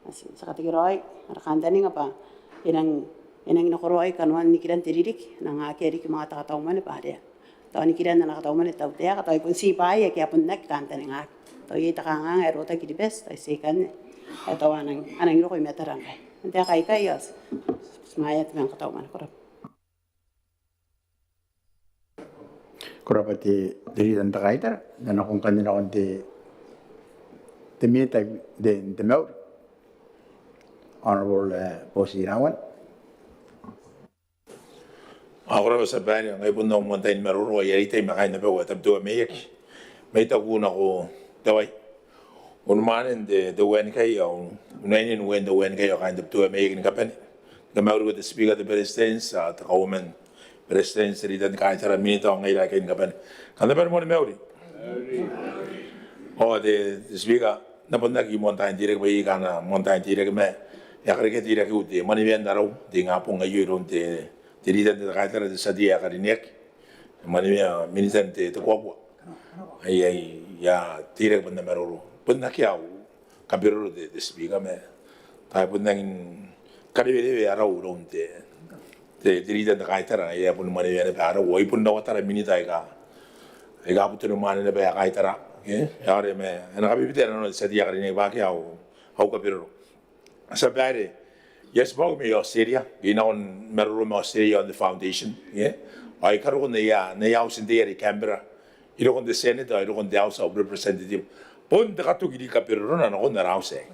Ti a, ti a katekeraoi ara kantaninga bwa e nang, e nang nakoraoi kanoan nikiran te ririki, nang akea riki manga te kataumwane bwa are tao nikiran ana kataumwane te tautaeka, tao e bon ti bwaai ake a bon aki kantaningaki. Tao iai te kanganga ae rotaki i Kiribati, tao ti ikanne ae tao a nang, a nang roko i matara ngkai. Man taeka aikai ao ti butimwaea te manga kataumwane. Ko rabwa. Ko rabwa te, te Leader n te Kaitara. N na nako ngkanne nakon te, te Minita n te, te Mauri. Honourable, eh, Boutu Rawan. Ao ko rabwa tia babaire, ngai bon au moan tai ni maroro ae I a reita ma kaain abau ae Tabiteuea Maiaki. Ma I taku nako Tawai, unimwaanen te, te ueanikai ao unainen uean te ueanikai ao kaain Tabiteuea Maiaki ni kabane. Kam na mauri te Speaker, te Beretitenti, ao te Kauoman ni Beretitenti, te Leader n te Kaitara, Minita ao ngaira aikai ni kabane. Kam na bane moa ni mauri. Ao te, te Speaker, N na bon aki moan tai n teirake bwa iai kanoan moan tai n teirake ma e a karekea teirakiu te mwanewean arau n te ingabong aio iroun te, te Leader n te Kaitara, te tia tei ae karineaki, mwanewean Minita n te, te kuakua. Ai, ai, I a teirake bwa N na maroro. Bon akea au kabiroro te, te Speaker ma tao e bon rangi ni karewerewe arau iroun te, te, te Leader n te Kaitara, e a bon mwaneweia naba arau, ao I bon rawata ara Minita aika, aika a butimwaea naba aia kaitara, e, are ma e na kabibita nanon te tia tei ae karineaki bwa akea au, au kabiroro. Tia babaire, I a tibwa oki mai Australia, I nako ni maroro mai Australia on the foundation, e, ao I karokoa n aia, n aia auti n tei are i Canberra, irikon te Senate ao irikon te House of Representative. Bon te katoki riki kabirorona nakon ara auti aei.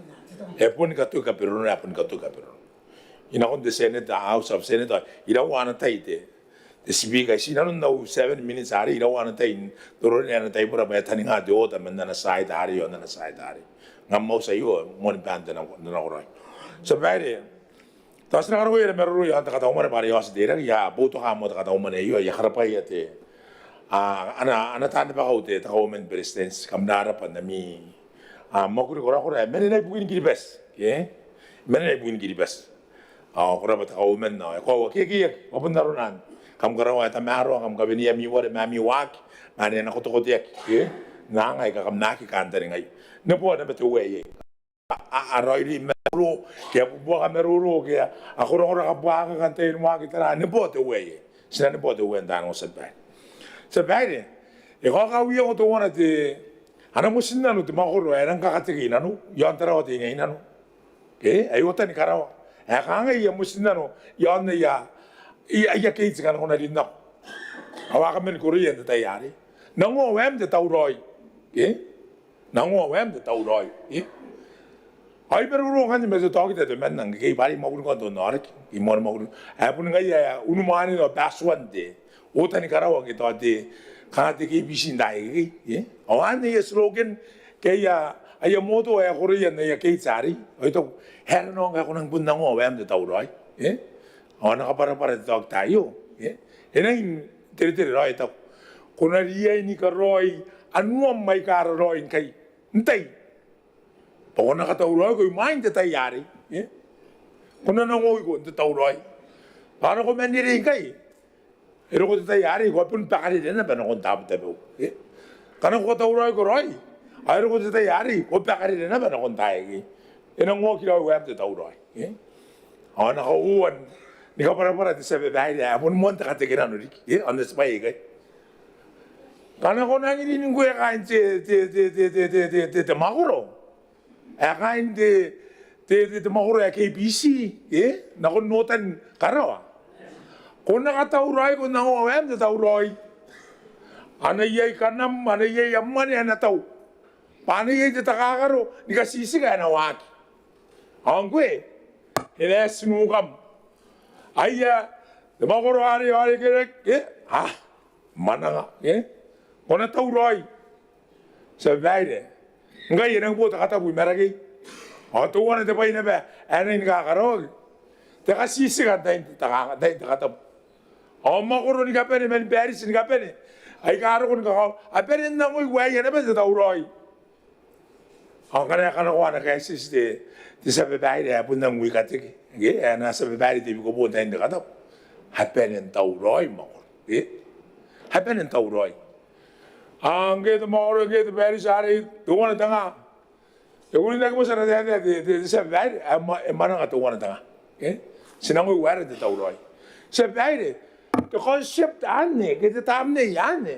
E boni katoki kabirorona, e boni katoki kabirorona. I nakon te Senate, House of Senate, ao iraua ana tai te, te Speaker, I tii nanon au seven minutes arei, iraua ana tai n toroia ana taibora bwa e a taninga te order man ana side arei ao n ana side arei. Ngkana au tia aio, moan baan te nako, te nakoraoi. Tia babaire, tao ti na karaoia ara maroro iaon te kataumwane bwa are e a oti n teirake, I a boutoka moa te kataumwane aio, I a karabwaia te, a, ana, ana taan rabakau te, te Kauoman ni Beretitenti, kam na rabwa n ami, a, mwakuri korakora ae manena ibukin Kiribati, e? Manena ibukin Kiribati. Ao ko rabwa te Kauoman, ao e koaua, ke, ke, ke, ao bon arona anne. Kam karaoa ae tamaroa, kam kawenea ami ware ma ami waaki, ma ane a na kotekoteaki, e? N aanga aika kam na aki kantaningaia. Neboa naba te Uea iai. A, a, a raoiroi maroro, ke a bubuaka maroro, ke a, a korakora kabuakaka n tai ni waaki tara, neboa te Uea iai. Ti na neboa te Uea n taani ongora, tia babaire. Tia babaire, e kaoka au iango teuana te, ana motinnano te mwakoro ae e rang kakateke i nanou, iaon Tarawa Teinainano. Ke, ae Otanikarawa. Ae kangai aia motinnano iaon aia, aia, aia keiti ngkana ko na rin nako. Ao a kaman koroia n te tai arei. Nangoa waem te tauraoi. Ke? Nangoa waem te tauraoi, e? Ao I maroro ngkanne ma te taokita temanna ngkekei bwa are I mwakuri ngkoa n te onnaoraki, I moan mwakuri. Ae bon ngaia ae unimwaanen ao Batuan te Otanikarawa ke tao te, kanga te K B C n taai akekei, e? Ao anne aia slogan ke aia, aia motto ae a koroia n aia keiti arei. Ao I taku, e aera nao ngkai ko nang bon nangoa waem te tauraoi, e? Ao a na kabwarabwara te taokita aio, e? E nangi n teretere raoi, e taku, Ko na riai ni karaoi anuam aika raraoi ngkai n tai bwa ko na katauraoiko imwain te tai arei, e? Ko na nangoiko n te tauraoi bwa a nako man rerei ngkai, e roko te tai arei ko a bon bakarere naba nakon Taabo Tabeu, e? Ngkana ko katauraoiko raoi ao e roko te tai arei ko bakarere naba nakon taai aikai. E nang oki raoi waem te tauraoi, e? Ao a na kauoua ni kabwarabwara te tia babaire ae boni moan te katekerano riki, e, ao n na tibwaia ikai. Ngkana ko nang iri ngkoe kaain te, te, te mwakoro ae kaain te, te, te, te mwakoro ae K B C, e, nakon Northern Karawa, ko na katauraoiko n nangoa waem te tauraoi. A na iai kanam, a na iai am mwane ae na tau bwa a na iai te takakaro ni katitika ae na waaki. Ao ngkoe e na eti nukam. Aia, te mwakoro are, are kerek, e, a mwananga, e? Ko na tauraoi, tia babaire. Ngkai e nang bo te katabu i Marakei. Ao teuana te bwai naba ae nang ni kakaraoaki, te katitika n tain te, tain te katabu. Ao mwakoro ni kabane man bariti ni kabane aika roko ni kakawaki, a bane n nangoi waeia naba te tauraoi. Ao ngkana e kanakoa ana kaetieti te, te tia babaire ae bon nang ui kateke, e, ae ana tia babaire te bikobo n tain te katabu, a bane n tauraoi mwakoro, e? A bane n tauraoi. Ao ngke te mwakoro, ngke te bariti arei teuana te nga, e urinaki moa ti ana taetae te, te, te tia babaire ae e mwananga teuana te nga, e? Ti nangoi waera te tauraoi, tia babaire. Te concept anne ke te tamnei anne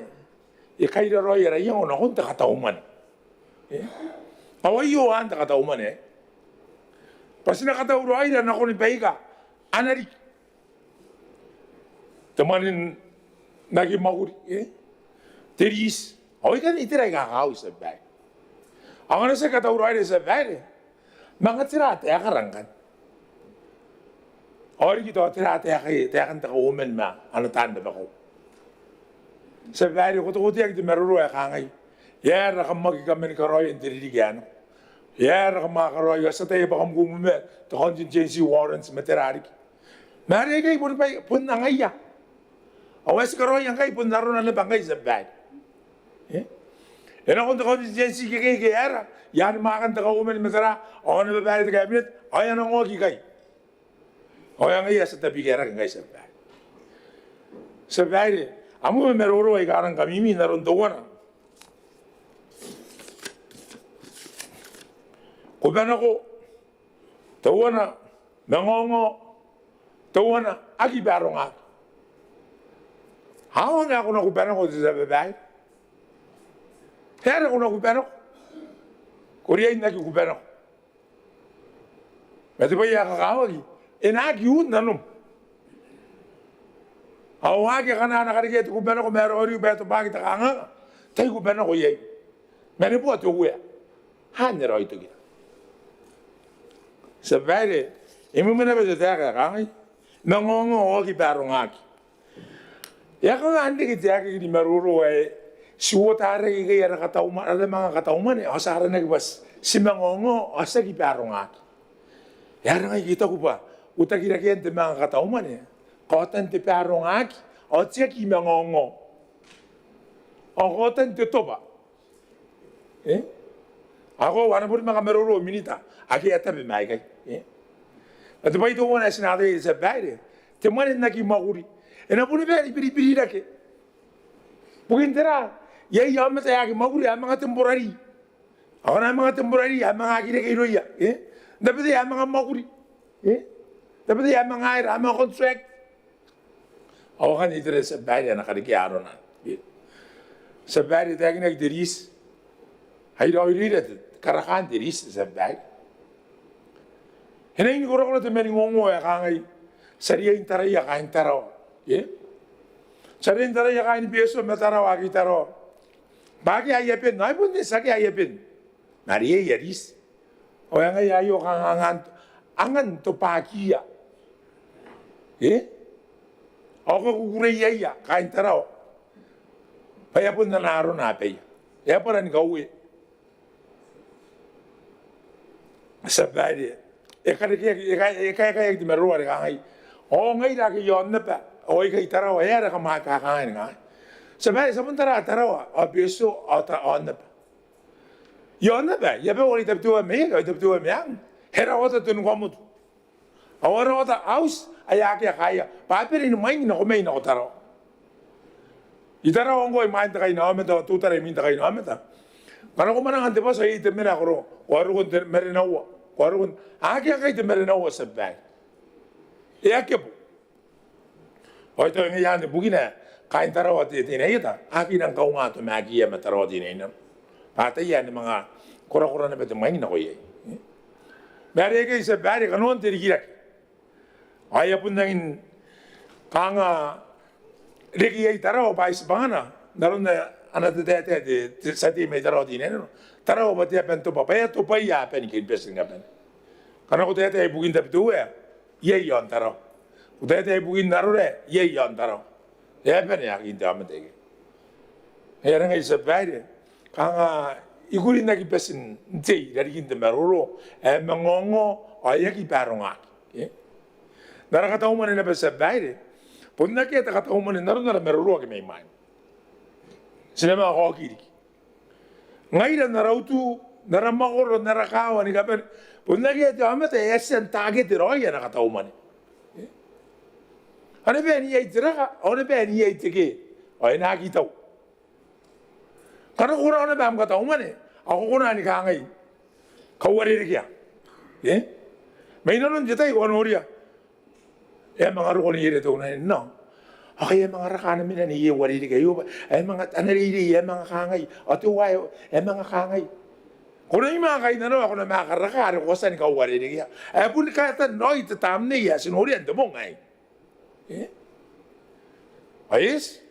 e kairaraoi ara iango nakon te katau mwane, e? Ao aio aan te katau mwane, e? Bwa ti na katauraoira nakon baika a na riki. Te mwane n aki mwakuri, e? Te riti. Ao ikanne itera aika kakawaki, tia babaire. Ao ngkana ti aki katauraoira, tia babaire, manga tera taekara ngkanne? Ao riki tao tera taeka, taekan te Kauoman ma ana taan rabakau? Tia babaire, ko tekoteaki te maroro ae kangai, e aera kam aki kamani karaoia n te ririki ae nako? E aera kam a karaoia? Ti ataia bwa kam kumuma te contingency warrants ma tera riki. Ma are aikai boni bwai, bon angaia. Ao ae ti karaoia ngkai bon arona naba ngkai, tia babaire, e? E nakon te contingency ikekei ke e aera? I aan mwaakan te Kauoman ma tera, ao ana babaire te Cabinet, ao e a nang oki ikai. Ao e a ngaia ae ti a tabikirake ngkai, tia babaire. Tia babaire, a mwiu ma maroro aika rang kamimi n aron teuana. Kubanako, teuana mangaongao, teuana aki baarongaki. Ao aonga ae ko na kubanako, te tia babaire? E aera ko na kubanako? Ko riai n aki kubanako. Ma te bwai ae kakawaki, e na aki un nanom. Ao waaki akana a na karekea te kubanako ma e raoiroi bwa e tobwaaki te kanganga, tai kubanako iai. Ma neboa te Uea, anne raoi tokina. Tia babaire, e mwiu naba te taeka ae kangai, mangaongao ao aki baarongaki. E a kanga n reke te aekaki ni maroro ae ti uotarake ikai ara katau mwa-, ara manga katau mwane, ao ti aranaki bwa ti mangaongao ao ti aki baarongaki. E aera ngkai I taku bwa utakirakean te manga katau mwane, kaotan te baarongaki ao te aki mangaongao, ao kaotan te toba. E? Ao ko a na boni manga maroro minita ake a tabe ma aikai, e? Ma te bwai teuana ae ti na ataia, tia babaire, te mwane n aki mwakuri e na boni bae ni biribirirake. Bukin tera? Iai aomata ae aki mwakuri ae a manga temporary. Ao ngkana a manga temporary a manga aki reke irouia, e? N tabetai a manga mwakuri, e? N tabetai a manga aera, a manga contract. Ao akanne itera, tia babaire, ae na karekea arona. Tia babaire, e taekinaki te riti. Ai raoiroira te karakaan te riti, tia babaire. E nangi ni korakora te maningongo ae kangai, ti a riai n taraia kaain Tarawa, e? Ti a riai n taraia kaain Betio ma Tarawa, aki Tarawa. Bwa akea aia ben, ai bon te tia, akea aia ben. Ma are iai aia riti. Ao e ngaia aio kanga angan, angan tobwakiia, e? Ao kakukureiaia kaain Tarawa bwa e a bon ana arona abaia. E a bwara ni kaue. Tia babaire, e karekeaki, e ka-, e kaekaeaki te maroro are kangai, ao ngaira ake i aon aba ao aikai i Tarawa, e aera kam a kangai ni kangai? Tia babaire, ti a bon tara Tarawa ao Betio ao ta-, ao naba. I aon naba, I a boo are I Tabiteuea Meang, I Tabiteuea Meang. E rawata Tonikamwotu. Ao a rawata auti ae akea kaea bwa a bane ni mwaing nako mai nako Tarawa. I Tarawa ngkoa imwain te kainaomata, ao teutana imwin te kainaomata. Ngkana ko mwananga n te bwati ao iai te mena ae ko roko, ko a roko n te marenaua, ko a roko n, akea ngkai te marenaua, tia babaire. E a kebo. Ao I taku ngaia anne bukina kaain Tarawa Teinainano a aki nang kaunga tomakiia ma Tarawa Teinainano bwa a ataia ae e na manga korakora naba te mwaing nako iai. Ma are aikai, tia babaire, kanoan te rikirake ao e a bon rangi ni kanga reke iai Tarawa bwa ai tibwangana n aron ana tataetae te, te tia tei mai Tarawa Teinainano, Tarawa bwa te aba n tobwa, bwa e a tobwaia abani Kiribati ni kabane. Ngkana ko taetae ibukin Tabiteuea, iai i aon Tarawa. Ko taetae ibukin Arorae, iai i aon Tarawa. E a bane akein te aomata aikai. Ngaia are ngai, tia babaire, kanga I kuri n aki bati n tei i rarikin te maroro ae manga ongo ao e aki barongaki. E? N ara kataumwane naba, tia babaire, bon akea te kataumwane n aron ara maroro ake mai mwaina. Ti na manga kaoki riki. Ngaira n ara utu, n ara mwakoro, n ara kaawa ni kabane, bon akea te aomata ae e a tia n takete raoi ana kataumwane. E? A na bae n iai te raka, ao a na bae n iai te ke, ao e na aki tau. Ngkana ko raona naba am kataumwane, ao ko kona ni kangai, kauarerekea. E? Mai nanon te tai ko a noria e a manga roko neierei te unimwane. Ao ngkai e a manga raka ana mena neierei, uarereke aio bwa e a manga, ana reirei e a manga kangai, ao teuaei e a manga kangai. Ko na imwain kainnanoa ko na manga karaka are ko a tia ni kauarerekea. Ae bon kaetan raoi te tamnei ae ti noria n te bong aei. E? Ao eti,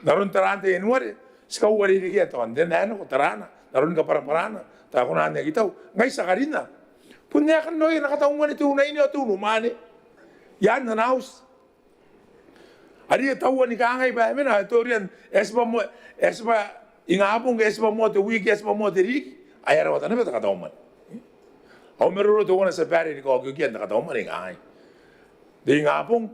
n aron taraan te Ianuare, ti kauarerekea tao n te nano, ko tarana, n aron kabwarabwarana, tao e kona n aki tau. Ngai ti a karinna. Bon aekan raoi ana kataumwane te unaine ao te unimwane. I aan ana auti. Are e taua ni kangai bwa e mena, e toria n, e tibwa moa, e tibwa ingabong, e tibwa moa te wiki, e tibwa moa te ririki. Ae e a rawata naba te kataumwane. Au maroro teuana, tia babaire, ni kaokiokia n te kataumwane, kangai. Te ingabong,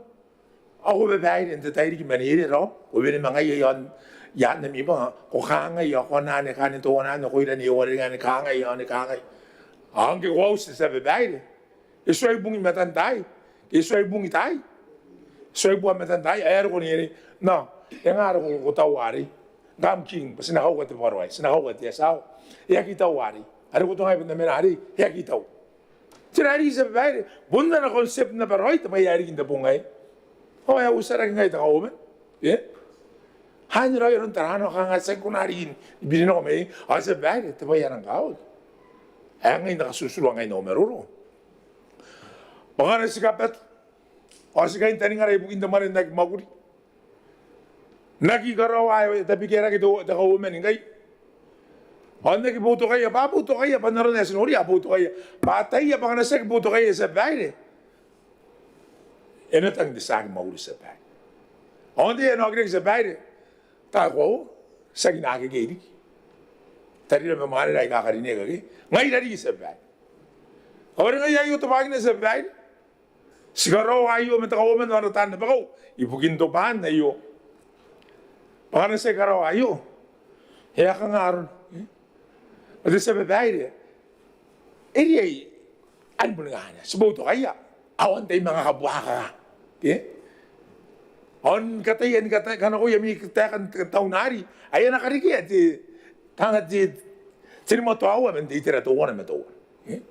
ao ko babaire n te tairiki ma neierei raom, ko wene ma ngaia i aan, i aan ami bwanga, ko kangai, ao ko anne, kanne teuana anne, ko ira n uarereke anne, kangai, anne, kangai. Ao ngke ko a uti, tia babaire, e tuai bungi matan taai, ke e tuai bungi taai, e tuai bua matan taai, ae e a roko neierei. Nao, e nga are ko, ko taua arei? Kam king, bwa ti na kauka te bwaro aei, ti na kauka te ati ao e aki taua arei. Are ko tuangai bwa N na mena arei, e aki tau. Tera ae riki, tia babaire? Bon ana concept naba raoi te bwai ae riki n te bong aei. Ao e a uotaraki ngai te Kauoman. E? Anne raoi aron tarana, ao kanga ti aki kona riki ni biri nako mai iai. Ao tia babaire, te bwai ae rang kakawaki ae ngai N na katuturua ngai n au maroro bwa ngkana ti kabatu ao ti kaintaningara ibukin te mwane n aki mwakuri, n aki karaoa ae tabekia rake te, te Kauoman ngkai, ao n aki boutokaia, bwa a boutokaia, bwa n aron ae ti noria a boutokaia, bwa a ataia bwa ngkana ti aki boutokaia, tia babaire, e na tang te tia aki mwakuri, tia babaire. Ao n te, e na okiraki, tia babaire, tao e koaua, tiaki n akekei riki. Tarira ma mwanera aika karineaki akekei. Ngaira riki, tia babaire. Ao are ngaia aio tobwakina, tia babaire. Ti karaoa aio ma te Kauoman ao ana taan rabakau ibukin tobwaan aio. Bwa ngkana ti aki karaoa aio, e a kanga arona? E? Ao te tia babaire, e riai, ai bon ngkanne ti boutokaia, ao antai manga kabuakaka? E? Ao ni kataia ni kata-, kanakoia ami taekan taunari ae a na karekea te, kanga te, tenimatoaua man te itera teuana ma teuana. E?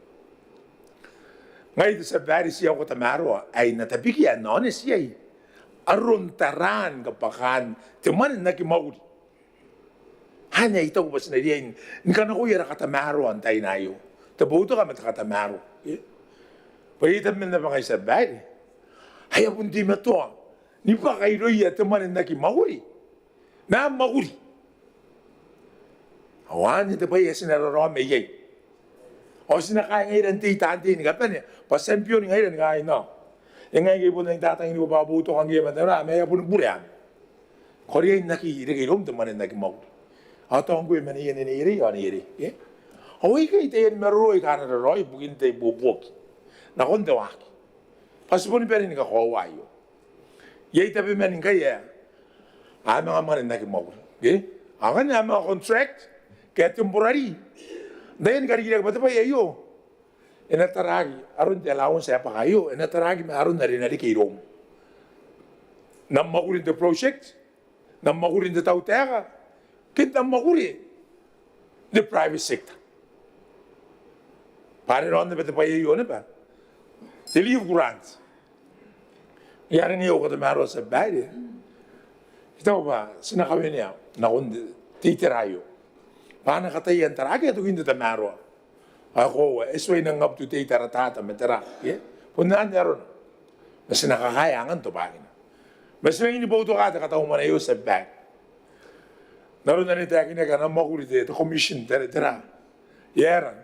Ngai, te tia babaire, ti a katamaroa ae N na tabekia n aoneti iai aron taraan kabwakaan te mwane n aki mwakuri. Anne ae I taku bwa ti na riai ni kanakoia ara katamaroa n taina aio. Te boutoka ma te katamaroa. E? Bwa iai tabeman naba ngai, tia babaire, ae a bon teimatoa ni bwaka irouia te mwane n aki mwakuri ma mwakuri. Ao anne te bwai ae ti na raraoma iai. Ao ti na kaai ngaira n tei taan tei ni kabane bwa champion ngaira ni kangai, nao, e ngae ngke I bon nang tatanginiko bwa boutoka ngkoe ma teuare, ma e a boni bure anne. Ko riai n aki reke iroum te mwane n aki mwakuri. Ao tao ngkoe ma neienne neierei ao neierei. E? Ao aikai taiani maroro aika a na raraoi ibukin te ibuobuoki nakon te waaki. Bwa ti boni bane ni kakoaua aio. Iai tabeman ngkai ae A manga mwane n aki mwakuri, ke? A kanga a manga contract ke a temporary. N taian karikirake bwa te bwai aio e na taraaki, aron te allowance ae bwaka aio e na taraaki ma aron are e na reke iroum. N na mwakuri n te project, n na mwakuri n te tautaeka, ke n na mwakuri n te private sector. Bwa are raon naba te bwai aio naba te leave grant. Ngaia are ngke I katamaroa, Tia Babaire, I taku bwa ti na kawenea nakon te itera aio bwa a na kataia n taraaki, e tokin te tamaroa. Ao e koaua e tuai n nang up to date ara data ma tera, ke? Bon anne arona. Ma ti na kakaea angan tobwakina. Ma ti nangi ni boutoka te katau mwane aio, Tia Babaire, n aron are e taekinaki, a na mwakuri te, te commission, tera, tera. Ia, e rang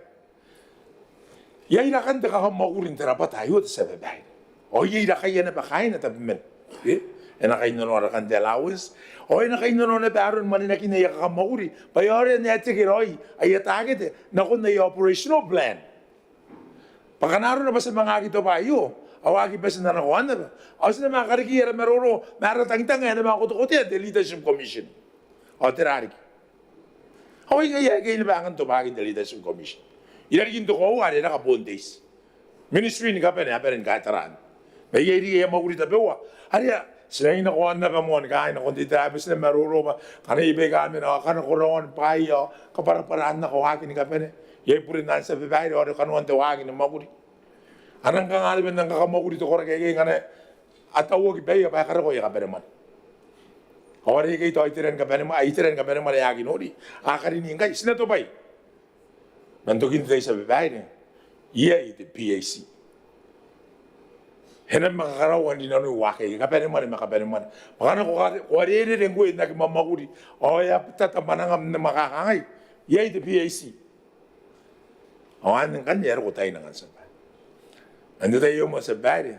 iai rakan te kakamwakuri n te rabwata aio, te Tia Babaire. Ao iai rakaia naba kaaina tabeman, e? E na kainnanoa rakan te allowance, ao e na kainnanoa naba aron mwanenakin aia kakamwakuri bwa e aonga n ae teke raoi aia takete nakon aia operational plan. Bwa ngkana arona bwa ti a manga aki tobwa aio, ao a aki bati n nako naba, ao ti na manga karekei ara maroro ma ara tangitang ae na manga kotekotea te Leadership Commission. Ao tera riki? Ao ai ngaia ae kei naba angan tobwakin te Leadership Commission i rarikin te koaua are e raka boon te iti. Ministry ni kabane a bane ni kaetaraan. Ma iai riki aia mwakuri tabeua are a, ti nangi nako naba moa ni kaai nakon te itera ae bati n maroro bwa ngkana iai baika a mena ao a kanakoa raoi bwaai ao kabwarabwaraan nako waaki ni kabane. Iai buren anne, Tia Babaire, ao are kanoan te waaki ni mwakuri. A nang kanga naba n nang kakamwakuri te koraki aikai ngkana a tauaki baia bwa e karako aia kabanemwane. Ao are aikai tao iteran kabanemwane, iteran kabanemwane ae aki nori. A karini ngkai, ti na tobwai man tokin te tai, Tia Babaire. Iai te PAC. E na manga karaoa n rinanoi waaki aika kabanemwane ma kabanemwane. Bwa ngkana ko ka, ko uarereke ngkoe n aki mwamwakuri ao e a tata mwanangam n manga kangai, iai te PAC. Ao anne ngkanne e a roko taina ngkanne, Tia Babaire. N te tai aio moa, Tia Babaire,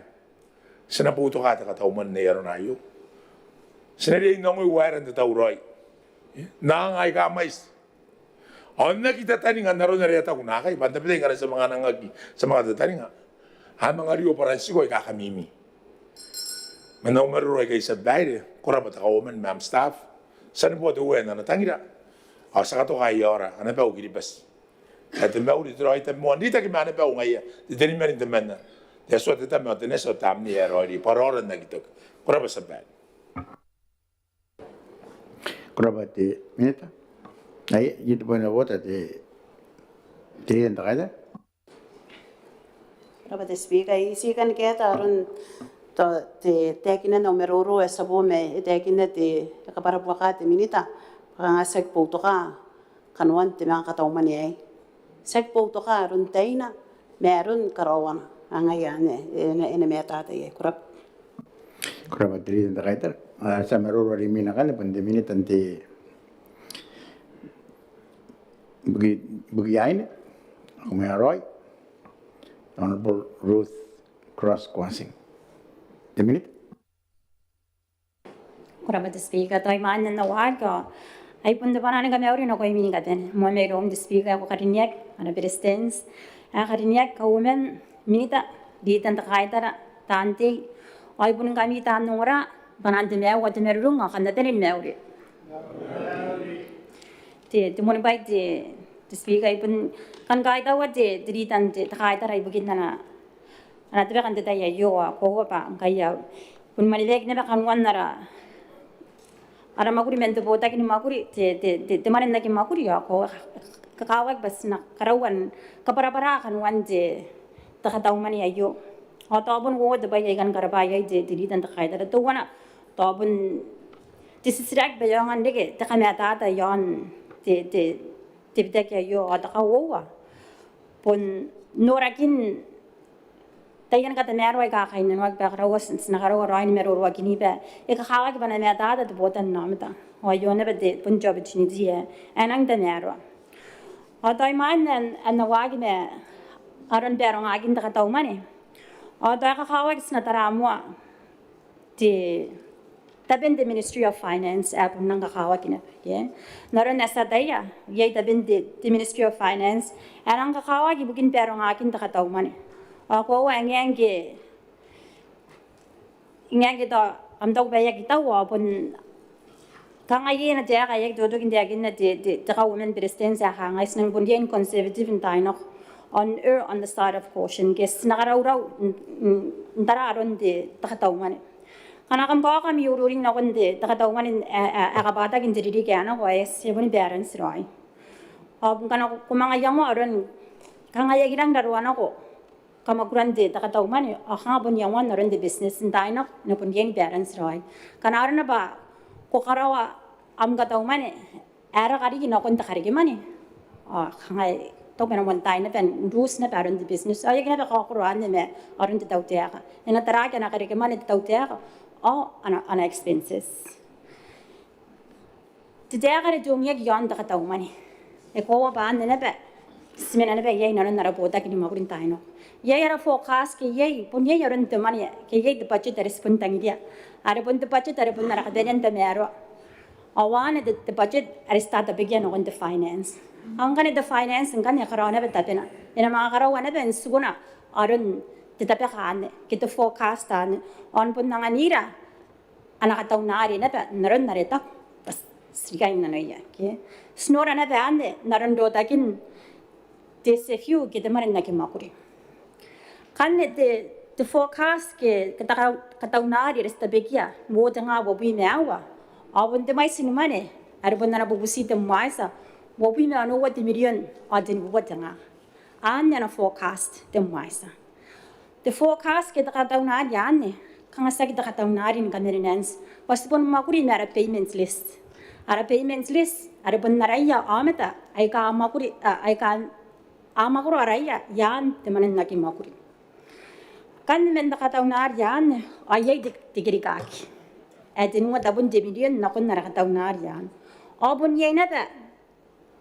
ti na boutoka te katau mwane n ai arona aio. Ti na riai n angoi waeran te tauraoi n aanga aika mwaiti. Ao n aki tataninga n aron are a taku naakai bwa n tabetai ngkana ti a manga nang aki, ti a manga tataninga, a manga rio bwarantiko aika kamimi. Man au maroro aikai, Tia Babaire, ko rabwa te Kauoman ma am staff. Ti a neboa te Uea n ana tangira ao ti a katoka aia aora ana bau Kiribati ae te mauri, te raoi, te tabomoa n reitaki ma ana bau ngaia te teniman temanna, te Atua te Tama ao te Nati ao te Tamnei ae Raoiroi, bwa raora n aki toki. Ko rabwa, Tia Babaire. Ko rabwa te Minita. Ai iai te point of order, te, te Leader n te Kaitara. Ko rabwa te Speaker, I tii kan kaeta aron te, te taekinan au maroro ae ti a bo ma e taekinna te, e kabwarabuaka te Minita bwa kanga ti aki boutoka kanoan te manga katau mwane aei. Ti aki boutoka aron taina ma aron karaoana. Ao ngaia anne e na, e na matata iai. Ko rabwa. Ko rabwa te Leader n te Kaitara. A, ti a maroro are imwina ngkanne bon te Minita n te Buki, Buki Aine ao Mweraoi, Honourable Ruth Cross Kwansing. Te Minita. Ko rabwa te Speaker, tao imwain ae N na waaki ao ai bon te bwanaa ni kamauri nakoimi ni kabane, moa mairoum te Speaker ae ko karineaki, ana Beretitenti ae karineaki, Kauoman, Minita, Leader n te Kaitara, taan tei, ao ai bon ngkami taan ongora, bwanaan te maiu ao te marurung ao kam na bane ni mauri. Te, te moanibwai te, te Speaker, I bon kan kaitaua te, te Leader n te, te Kaitara ibukin ana, ana tibwanga n te tai aio ao koaua bwa ngkai a bon mwaneweaki naba kanoan ara, ara mwakuri man te botaki ni mwakuri, te, te, te, te mwane n aki mwakuri ao koaua kakawaki bwa ti na karaua ni kabwarabwara kanoan te, te katau mwane aio. Ao tao bon uoua te bwai ae I kan karabwa iai te, te Leader n te Kaitara. Teuana, tao bon te titiraki bwa e aonga n reke te kamatata iaon te, te, te bitaki aio. Ao te kauoua bon norakin taian katamaroa aika kainnanoaki bwa e karaua, ti na karaua raoi ni maroroakini bwa e kakawaki bwa e na matata te botannaomata. Ao aio naba te, bon te opportunity ae e nang tamaroa. Ao tao imwain ae N na waaki ma aron barongakin te katau mwane ao tao e kakawaki ti na tara moa te, taben te Ministry of Finance ae bon nang kakawaki naba, ke? N aron ae ti ataia iai taben te, te Ministry of Finance ae nang kakawaki ibukin barongakin te katau mwane. Ao koaua e ngae ngke, e ngae ngke tao am taku bwa e aki tau ao bon Kanga iai ana taeka ae I totokoa n taekinna te, te, te Kauoman ni Beretitenti ae kangai ti nang bon riai n conservative n taai nako, on err on the side of caution, ke ti na karaurau n, n, n tara aron te, te katau mwane. Ngkana kam kaoka ami uringnga nakon te, te katau mwane ae, ae, ae kabwataki n te ririki ae nako, e, ti a boni balance raoi. Ao ngkana ko manga iangoa aron, kanga I aki rang raroa nako kamwakuran te, te katau mwane, ao kanga bon iangoan aron te business n taai nako, e na bon riai ni balance raoi. Ngkana arona bwa ko karaoa am katau mwane ae raka riki nakon te karekemwane, ao kanga e taku e na moan taai naba n lose naba aron te business. Ao e aki naba kaokoro anne ma aron te tautaeka. E na taraaki ana karekemwane te tautaeka ao ana, ana expenses. Te taeka are te ongeaki iaon te katau mwane, e koaua bwa anne naba ti mena naba iai inanon ara botaki ni mwakuri n taai nako. Iai ara forecast ke iai, bon iai aron te mwane, ke iai te budget are ti bon tangiria, are bon te budget are bon ara kabanean tamaroa. Ao anne te, te budget are ti tatabekia nakon te finance. Ao ngkanne te finance ngkanne e karaoa naba tabena, e na manga karaoa naba n ti kona aron te tabeka anne, ke te forecast anne, ao n bon anganira ana katau nari naba n aron are e taku bwa ti riai n nanoia, ke? Ti nora naba anne n aron rotakin te SFU ke te mwane n aki mwakuri. Ngkanne te, te forecast ke, ke te ka-, katau nari are ti tabekia n uoua tenga uabwi ma aua, ao bon te mwaiti ni mwane are bon ana bubuti te MWYSSA, uabwi ma onoua te mirion ao tenibubua tenga. Anne ana forecast te MWYSSA. Te forecast ke te katau nari anne, kanga tiaki te katau nari ni kamanenaenti, bwa ti bon mwakuri ma ara payment list. Ara payment list are bon araia aomata aika a mwakuri, a, aika a mwakoro araia i aan te mwane n aki mwakuri. Ngkanne man te katau nari anne, ao iai te, te kerikaaki ae tenua tabun te mirion nakon ara katau nari anne. Ao bon iai naba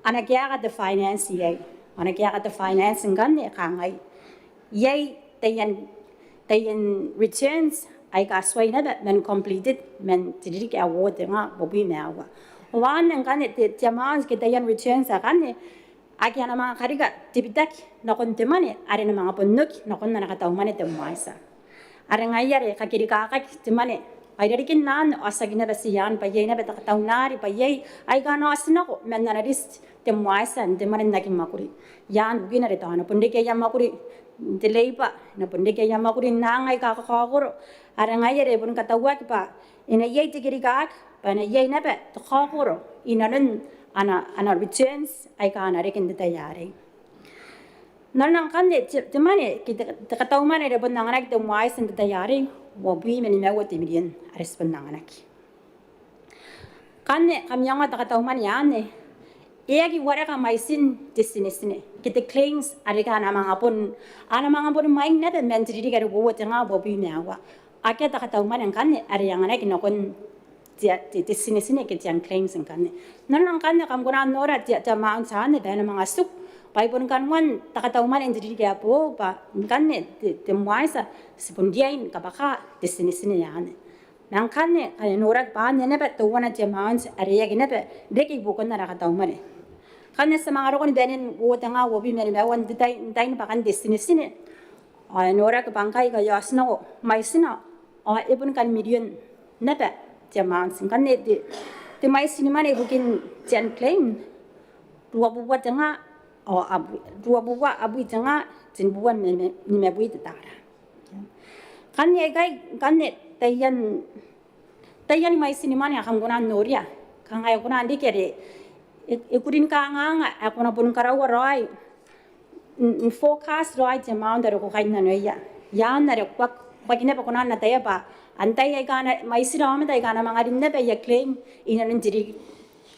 ana kaeka te finance iai. Ana kaeka te finance ngkanne e kangai, iai taian, taian returns aika tuai naba man completed man te ririki ae uoua tenga uabwi ma aua. Ao anne ngkanne te, te amount ke taian returns akanne ake a na manga karika te bitaki nakon te mwane are e na manga bon oki nakon ana katau mwane te MWYSSA. Are ngaia are e kakerikaakaki te mwane. Ao irarikin anne ao tiaki naba ti i aan bwa iai naba te katau nari bwa iai aika a na otinako man ana list te MWYSSA n te mwane n aki mwakuri i aan bukina are tao a na bon reke aia mwakuri n te labour, a na bon reke aia mwakuri n aanga aika kakaokoro. Are ngaia are e boni katauaki bwa e na iai te kerikaaki bwa e na iai naba te kaokoro inanon ana, ana returns aika a na reke n te tai arei. Nanona ngkanne te, te mwane ke te, te katau mwane are bon anganaki te MWYSSA n te tai arei, uabwi ma nimaua te mirion are ti bon anganaki. Ngkanne kam iangoa te katau mwane anne, e aki wareka mwaitin te tinetine ke te claims are a na manga bon, a na manga boni mwaing naba man te ririki are uoua tenga uabwi ma aua. Akea te katau mwane ngkanne are e anganaki nakon te, te, te tinetine ke te unclaimed ngkanne. Nanona ngkanne kam kona n nora te, te amount anne bwa e na manga tiku bwa e boni kanoan te katau mwane n te ririki ae boou bwa ngkanne te, te MWYSSA ti bon riai ni kabwaka te tinetine anne. Ma ngkanne ngkana e noraki bwa anne naba teuana te amount are e aki naba reke ibukin ara katau mwane. Ngkanne ti a manga roko ni banen uoua tenga uabwi ma nimaua n te tai, n tain bwakan te tinetine. Ao e noraki bwa ngkai aika a otinako mwaitina ao e boni kan mirion naba te amount. Ngkanne te, te mwaiti ni mwane ibukin te unclaimed, ruabubua tenga, ao abwi, ruabubua abwi tenga, tenibubua ma, ma, nimabwi te tara. Ngkanne aikai, ngkanne taian, taian mwaiti ni mwane ae kam kona n noria. Kanga e kona n riki are e, e kuri ni kanganga ae ko na boni karaua raoi n, n forecast raoi te amount are ko kainnanoia i aan are ko aki, ko aki naba kona n ataia bwa antai aika a na, mwaitira aomata aika a na manga rin naba aia claim inanon te ririki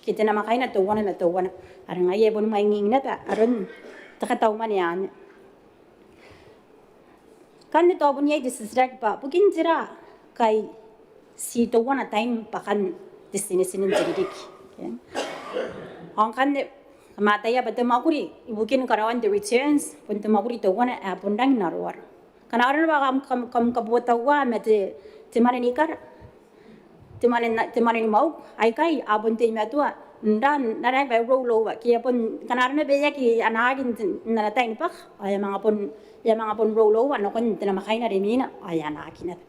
ke te namwakaina teuana ma teuana. Are ngaia e boni mwainging naba aron te katau mwane anne. Ngkanne tao bon iai te titiraki bwa bukin tera ngkai ti teuana tain bwakan te tinetine n te ririki. Ao ngkanne kam ataia bwa te mwakuri ibukin karaoan te returns bon te mwakuri teuana ae bon rangi n aroaro. Ngkana arona bwa kam, kam, kam kabotaua ma te, te mwane ni kara, te mwane n, te mwane ni mwauku, aikai a bon teimatoa n ra, n ra, n ra bwa e rollover ke a bon, ngkana arona bwa e aki anaaki n te, n ana tai ni bwaka ao e a manga bon, e a manga bon rollover nakon te namwakaina are imwina ao e anaaki naba.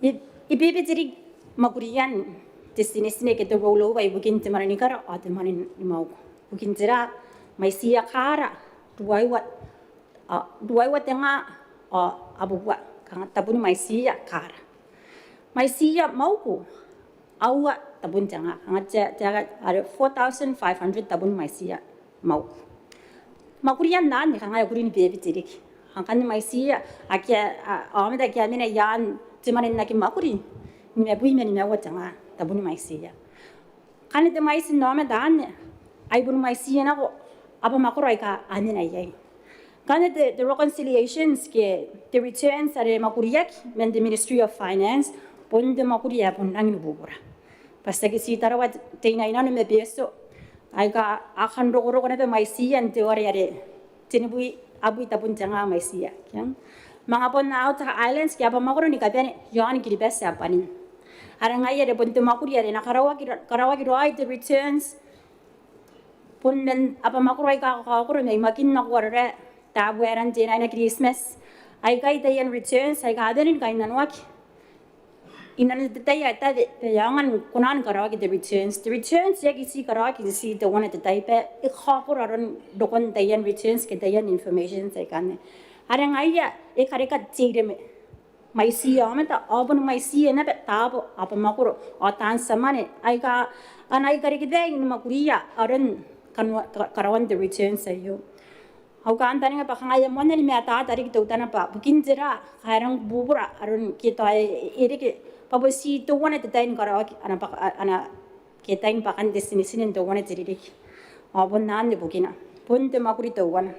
I, i bebete riki mwakurian te tinetineke, te rollover ibukin te mwane ni kara ao te mwane ni mwauku. Ibukin tera? Mwaitiia kaara ruaiwa, a, ruaiwa tenga ao abubua, kanga tabun mwaitiia kaara. Mwaitiia mwauku, aua tabun tenga, kanga te, te, are four thousand five hundred tabun mwaitiia mwauku. Mwakurian anne kanga e kuri ni bebete riki. Ao ngkanne mwaitiia ake a, a, aomata ake a mena i aan te mwane n aki mwakuri, nimabwi ma nimaua tenga tabun mwaitiia. Ngkanne te mwaiti n aomata anne ai bon mwaitiia nako abamwakoro aika a mena iai. Ngkanne te, te reconciliations ke te returns are mwakuriaki man te Ministry of Finance bon te mwakuri ae bon rangi ni bubura. Bwa tiaki ti Tarawa Teinainano ma Betio aika a kan rokoroko naba mwaitiia n te ware are tenibwi abwi tabun tenga mwaitiia. Ke manga bon outer islands ke abamwakoro ni kabane i aon Kiribati ae bwanin. Are ngaia are bon te mwakuri are e na karaoaki, karaoaki raoi te returns bon man abamwakoro aika kakaokoro mai Makin nako Arorae, Tabuaeran, Teinainano, Kiritimati. Aikai taian returns aika a bane ni kainnanoaki inanon te tai ae tawe bwa e aonga ni kona ni karaoaki te returns. Te returns e aki ti karaoaki n ti teuana te tai bwa e kakaokoro aron rokon taian returns ke taian informations aikanne. Are ngaia e kareka te iremwe mwaitiia aomata ao bon mwaitiia naba taabo, abamwakoro ao taan tia mwane aika a na ikarekebai ni mwakuria aron kanoa, ka, karaoan te returns aio. Au kantaninga bwa kanga e a moanna ni matata riki teutana bwa bukin tera ae e rang bubura aron ke tao e, e reke bwa bon ti teuana te tai ni karaoaki ana bwaka, ana ke tai ni bwakan te tinetine n teuana te ririki. Ao bon anne bukina, bon te mwakuri teuana.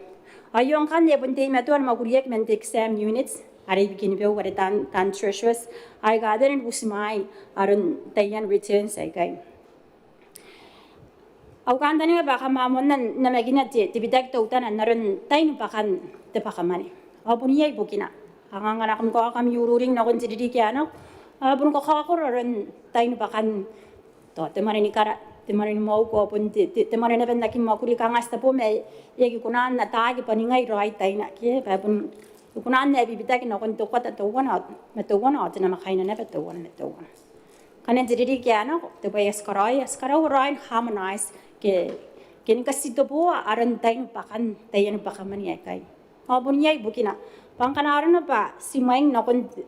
Aio ngkanne e bon teimatoa ni mwakuriaki man te exam units are i Bikenibeu are taan, taan treasurers aika a bane ni butimwaai aron taian returns aikai. Au kantaninga bwa kam a moanna n namakina te, te bitaki teutana n aron tai ni bwakan te bwakamwane. Ao bon iai bukina. Kanga ngkana kam kaoka am ururing nakon te ririki ae nako, a bon kakaokoro aron tai ni bwakan tao te mwane ni kara, te mwane ni mwauku ao bon te, te, te mwane naba n aki mwakuri, kanga ti tabe ma e aki kona n ataaki bwa ningai raoi taina ke bwa e bon e kona n bibitaki nakon te kwata teuana ma teuana ao te namwakaina naba teuana ma teuana. Ngkana n te ririki ae nako, te bwai ae ti karaoia, ti karaua raoi n harmonise ke, ke ni katitoboa aron tai ni bwakan taian bwakamwane aikai. Ao bon iai bukina bwa ngkana arona bwa ti mwaing nakon te,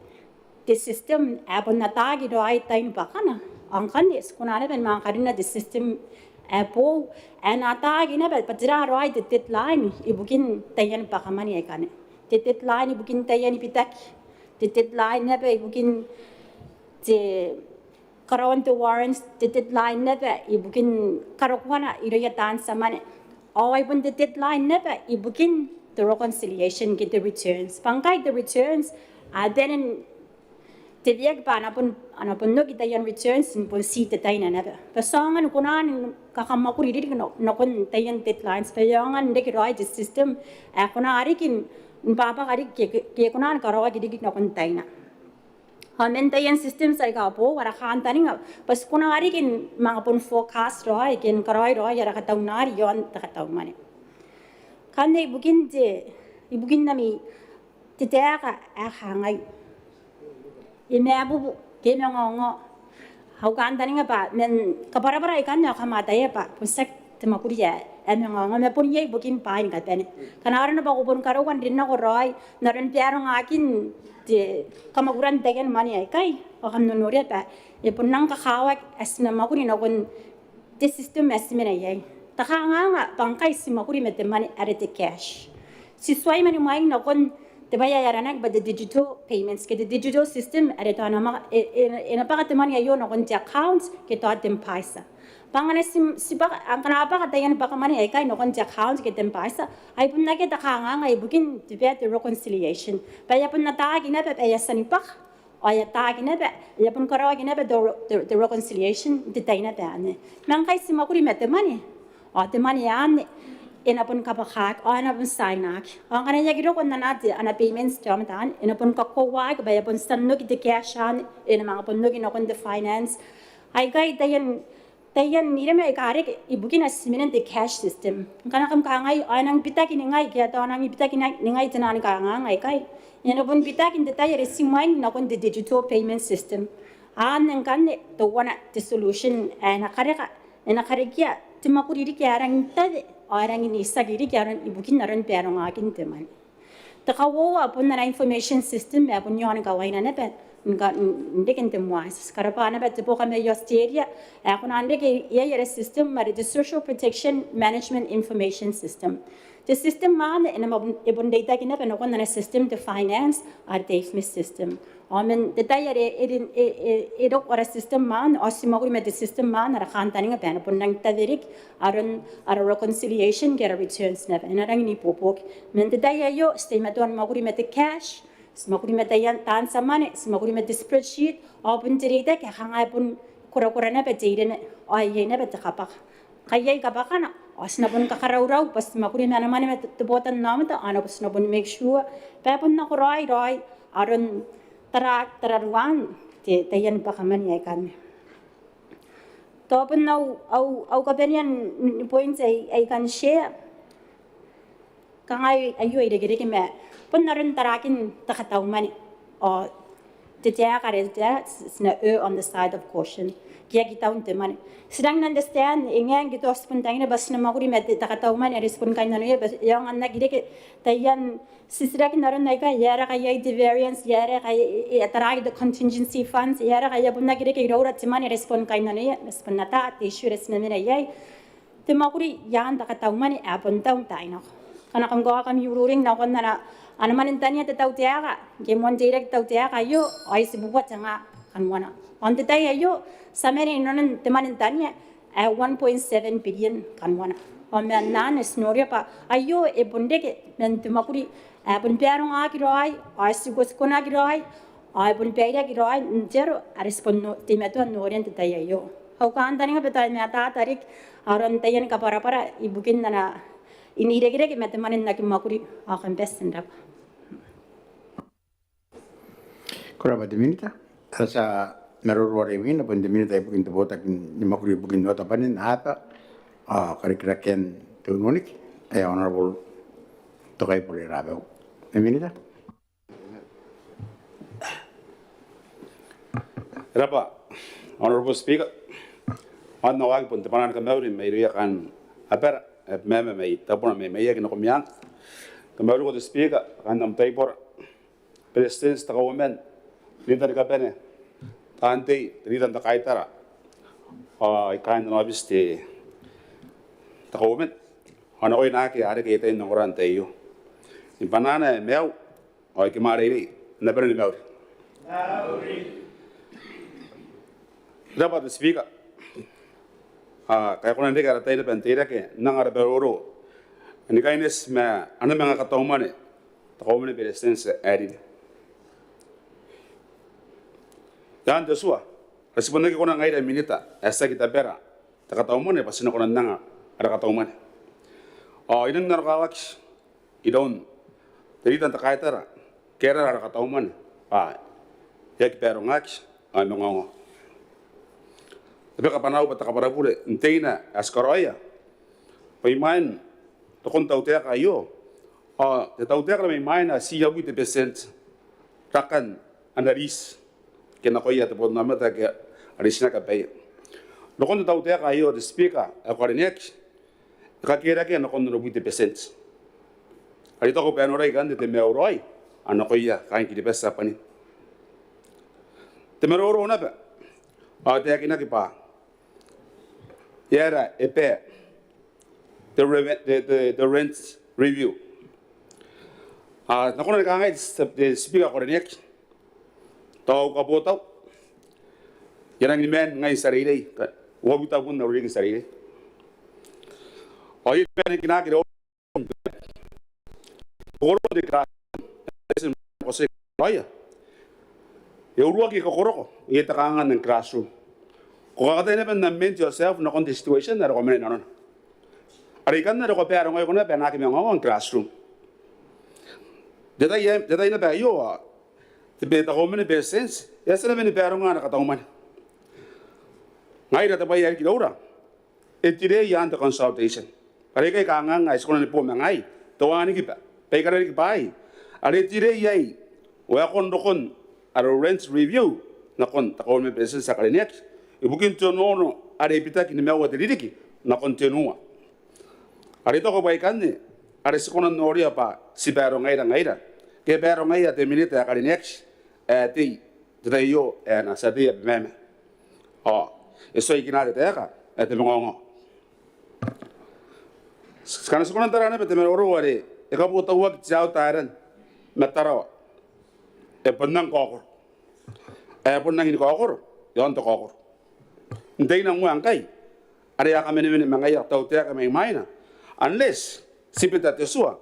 te system ae bon ataaki raoi tai ni bwakana, ao ngkanne ti kona naba ni manga karinna te system ae boou ae na ataaki naba bwa tera raoi te deadline ibukin taian bwakamwane aikanne. Te deadline ibukin taiani bitaki, te deadline naba ibukin te karaoan te warrants, te deadline naba ibukin karokoana irouia taan tia mwane. Ao ai bon te deadline naba ibukin te reconciliation ke te returns. Bwa ngkai te returns a bane n teweaki bwa a na bon, a na bon oki taian returns n bon ti te taina naba. Bwa ti aonga ni kona ni kakamwakuri riki na, nakon taian deadlines bwa e aonga n reke raoi te system ae kona riki n bwabwaka riki ke, ke, ke kona ni karaoaki riki nakon taina. Ao man taian systems aika boou, ara kantaninga bwa ti kona riki ni manga bon forecast raoi ke ni karaoi raoi ara kataunari iaon te kataumwane. Ngkanne ibukin te, ibukin ami te taeka ae kangai, e mabubu ke e mangaongao. Au kantaninga bwa man kabwarabwara aikanne ao kam ataia bwa bon tiaki te mwakuri ae, ae mangaongao, ma bon iai ibukin bwaai ni kabane. Ngkana arona bwa ko bon karaua n rin nako raoi n aron barongakin te kamwakuran taian mwane aikai, ao kam nonoria bwa e bon rang kakawaki ae ti na mwakuri nakon te system ae ti mena iai. Te kanganga bwa ngkai ti mwakuri ma te mwane are te cash. Ti tuai mani mwaing nakon te bwai ae aranaki bwa te digital payments ke te digital system are tao e na manga, e, e, e na bwaka te mwane aio nakon te account ke tao te M-PAiSA. Bwa ngkana ti, ti bwaka, ngkana a bwaka taian bwakamwane aikai nakon te account ke te M-PAiSA, ai bon akea te kanganga ibukin te bwai ae te reconciliation. Bwa e a bon ataaki naba bwa e a tia ni bwaka, ao e ataaki naba, e a bon karaoaki naba te, te, te reconciliation n te tai naba anne. Ma ngkai ti mwakuri ma te mwane, ao te mwane anne e na bon kabwakaki ao e na bon tiainaki. Ao ngkana e aki roko n anaa te, ana payments te aomata anne, e na bon kakoauaki bwa e a bon tia n oki te cash anne, e na manga bon oki nakon te finance. Aikai taian taian iremwe aika reke ibukina ti mena n te cash system. Ngkana kam kangai, ao e nang bitaki ningai ke tao e nang bitaki ningai te naan kanganga aikai, e na bon bitaki n te tai are ti mwaing nakon te digital payment system. Anne ngkanne teuana te solution ae e na kareka, e na karekea te mwakuri riki ae rangi n tawe ao e rangi n itiaki riki aron ibukin aron barongakin te mwane. Te kauoua bon ana information system ae bon iaon kawaina naba n reken te moan. Ti karabwa naba te boka mai Australia ae e kona n reke iai ara system are te Social Protection Management Information System. Te system anne e na bon reitaki naba nakon ana system te finance are te IFMIS system. Ao man te tai are e roko ara system anne ao ti mwakuri ma te system anne ara kantaninga bwa e na bon rangi n tawe riki aron ara reconciliation ke ara returns naba, e na rangi n ibuobuoki. Man te tai aio ti teimatoa ni mwakuri ma te cash, ti mwakuri ma taian taan tia mwane, ti mwakuri ma te spreadsheet ao bon te reitaki ae kanga e bon korakora naba te iremwe ao iai naba te kabwaka. Ngkai iai kabwakana ao ti na bon kakaraurau bwa ti mwakuri ma ana mwane ma te botannaomata ao ti na bon make sure bwa e bon nakoraoi raoi aron tararuan taian bwaka mwane aikanne. Tao bon au kabanea ni point ae I kan share. Kanga aio e irekereke ma bon aron tarakin te katau mwane ao te taeka are ti na err on the side of caution ke aki taun te mwane. Ti rangi n understand e ngae ngke tao ti bon tangira bwa ti na mwakuri ma te katau mwane are ti bon kainnanoia bwa e aonga n aki reke taian titiraki n aron aika e aera ngkai iai te variance, e aera ngkai e taraaki te contingency funds, e aera ngkai e a bon aki reke iroura te mwane are ti bon kainnanoia ma ti bon ata te issue are ti na mena iai. Te mwakuri i aan te katau mwane ae bon taun tainako. Ngkana kam kaoka ami ururing nakon ana mwane n tania te tautaeka ngke e moan teirake te tautaeka aio ao e tebubua tenga kanoana. Ao n te tai aio ti a mena inanon te mwane n tania ae one point seven billion kanoana. Ao man anne ti noria bwa aio e bon reke man te mwakuri ae bon barongaki raoi ao e tikotikoaki raoi ao e bon bairaki raoi n te aro are ti bon teimatoa n noria n te tai aio. Au kantaninga bwa tao e matata riki aron taian kabwarabwara ibukin ana irekereke ma te mwane n aki mwakuri ao kam bati n rabwa. Ko rabwa te Minita. Ara tia maroro are imwina bon te Minita ibukin te botaki ni mwakuri ibukin oota bwanin, aba ao karikirakean te ununiki ae Honourable Tokaibure Rabau. Te Minita. Ko rabwa Honourable Speaker. Ao n na waaki bon te bwanaa ni kamauri mairouia kaain abara ae Abemama mai tabona mai maiaki nako meang. Kamauriko te Speaker, kaain am taibora, Beretitenti, te Kauoman, Rita ni kabane, taan tei, Rita n te kaitara ao kaain ana aobiti te Kauoman ao nakoina ake a reke aia tai n ongora n te tai aio. I banaana ae maiu ao I kimwareirei n abara ni mauri. Ko rabwa te Speaker. Ao ngkai e kona n reke ara tai naba n teirake n anga ara maroro ni kaineti ma ana manga katau mwane te Kauoman ni Beretitenti ae rine. I aan te tua are ti bon aki kona ngaira Minita ae tiaki tabera te katau mwane bwa ti na kona n anga ara katau mwane. Ao I nang nanokawaki iroun te Rita n te kaitara, kaerara ara katau mwane bwa e aki barongaki ao e mangaongao. Te bwaka bwa N na bwa te kabwarabure n teina ae ti karaoia bwa imwain rokon te tautaeka aio ao te tautaeka naba imwaina ti abwi te betienti rakan ana riti ke nakoia te botannaomata ake a ritinaki abaia. Rokon te tautaeka aio te Speaker ae ko karineaki e kakerakea nakon onobwi te betienti. Are I taku bwa e norai ngkanne te maiu raoi nakoia kaain Kiribati ae bwanin. Te maroro naba ao e taekinaki bwa e aera e bae te rent review. Ao N na kona ni kangai te Speaker ae ko karineaki, tao au kabotau I a rangi ni maan ngai n tia reirei, uabwi tabun au ririki n tia reirei. Ao I a maan ni kinaaki iroura, kokoroko te classroom, e uruaki kokoroko, iai te kangaanga n classroom. Ko kakatai naba n amend yourself nakon te situation are ko mena inanona. Are ikanne are ko barongoiko naba bwa e na aki mangaongao n classroom. Te tai naba aio ao te Kauoman ni Beretitenti e a tia naba ni baronga ana katau mwane. Ngaira te bwai ae riki iroura, e delay i aan te consultation. Are aikai kangaanga ae ti kona ni bo ma ngaai, te wanikiba, baikara riki bwaai are e delay iai waakon rokon ara rent review nakon te Kauoman ni Beretitenti ae karineaki ibukin te onoono are e bitaki nimaua te ririki nakon tenua. Are I taku bwa ikanne are ti kona n noria bwa ti barongaira ngaira ke barongaia te Minita ae karineaki ae tei n te tai aio ae na tia tei Abemama ao e tuai kina te taeka ae te mangaongao. Ngkana ti kona n tara naba te maroro are e kabotauaki Te Aotearoa ma Tarawa, e bon rang kaokoro ae bon rangi ni kaokoro iaon te kaokoro. N te inangoa ngkai are a kamenemene ma ngaia te tautaeka mai mwaina, unless ti bita te tua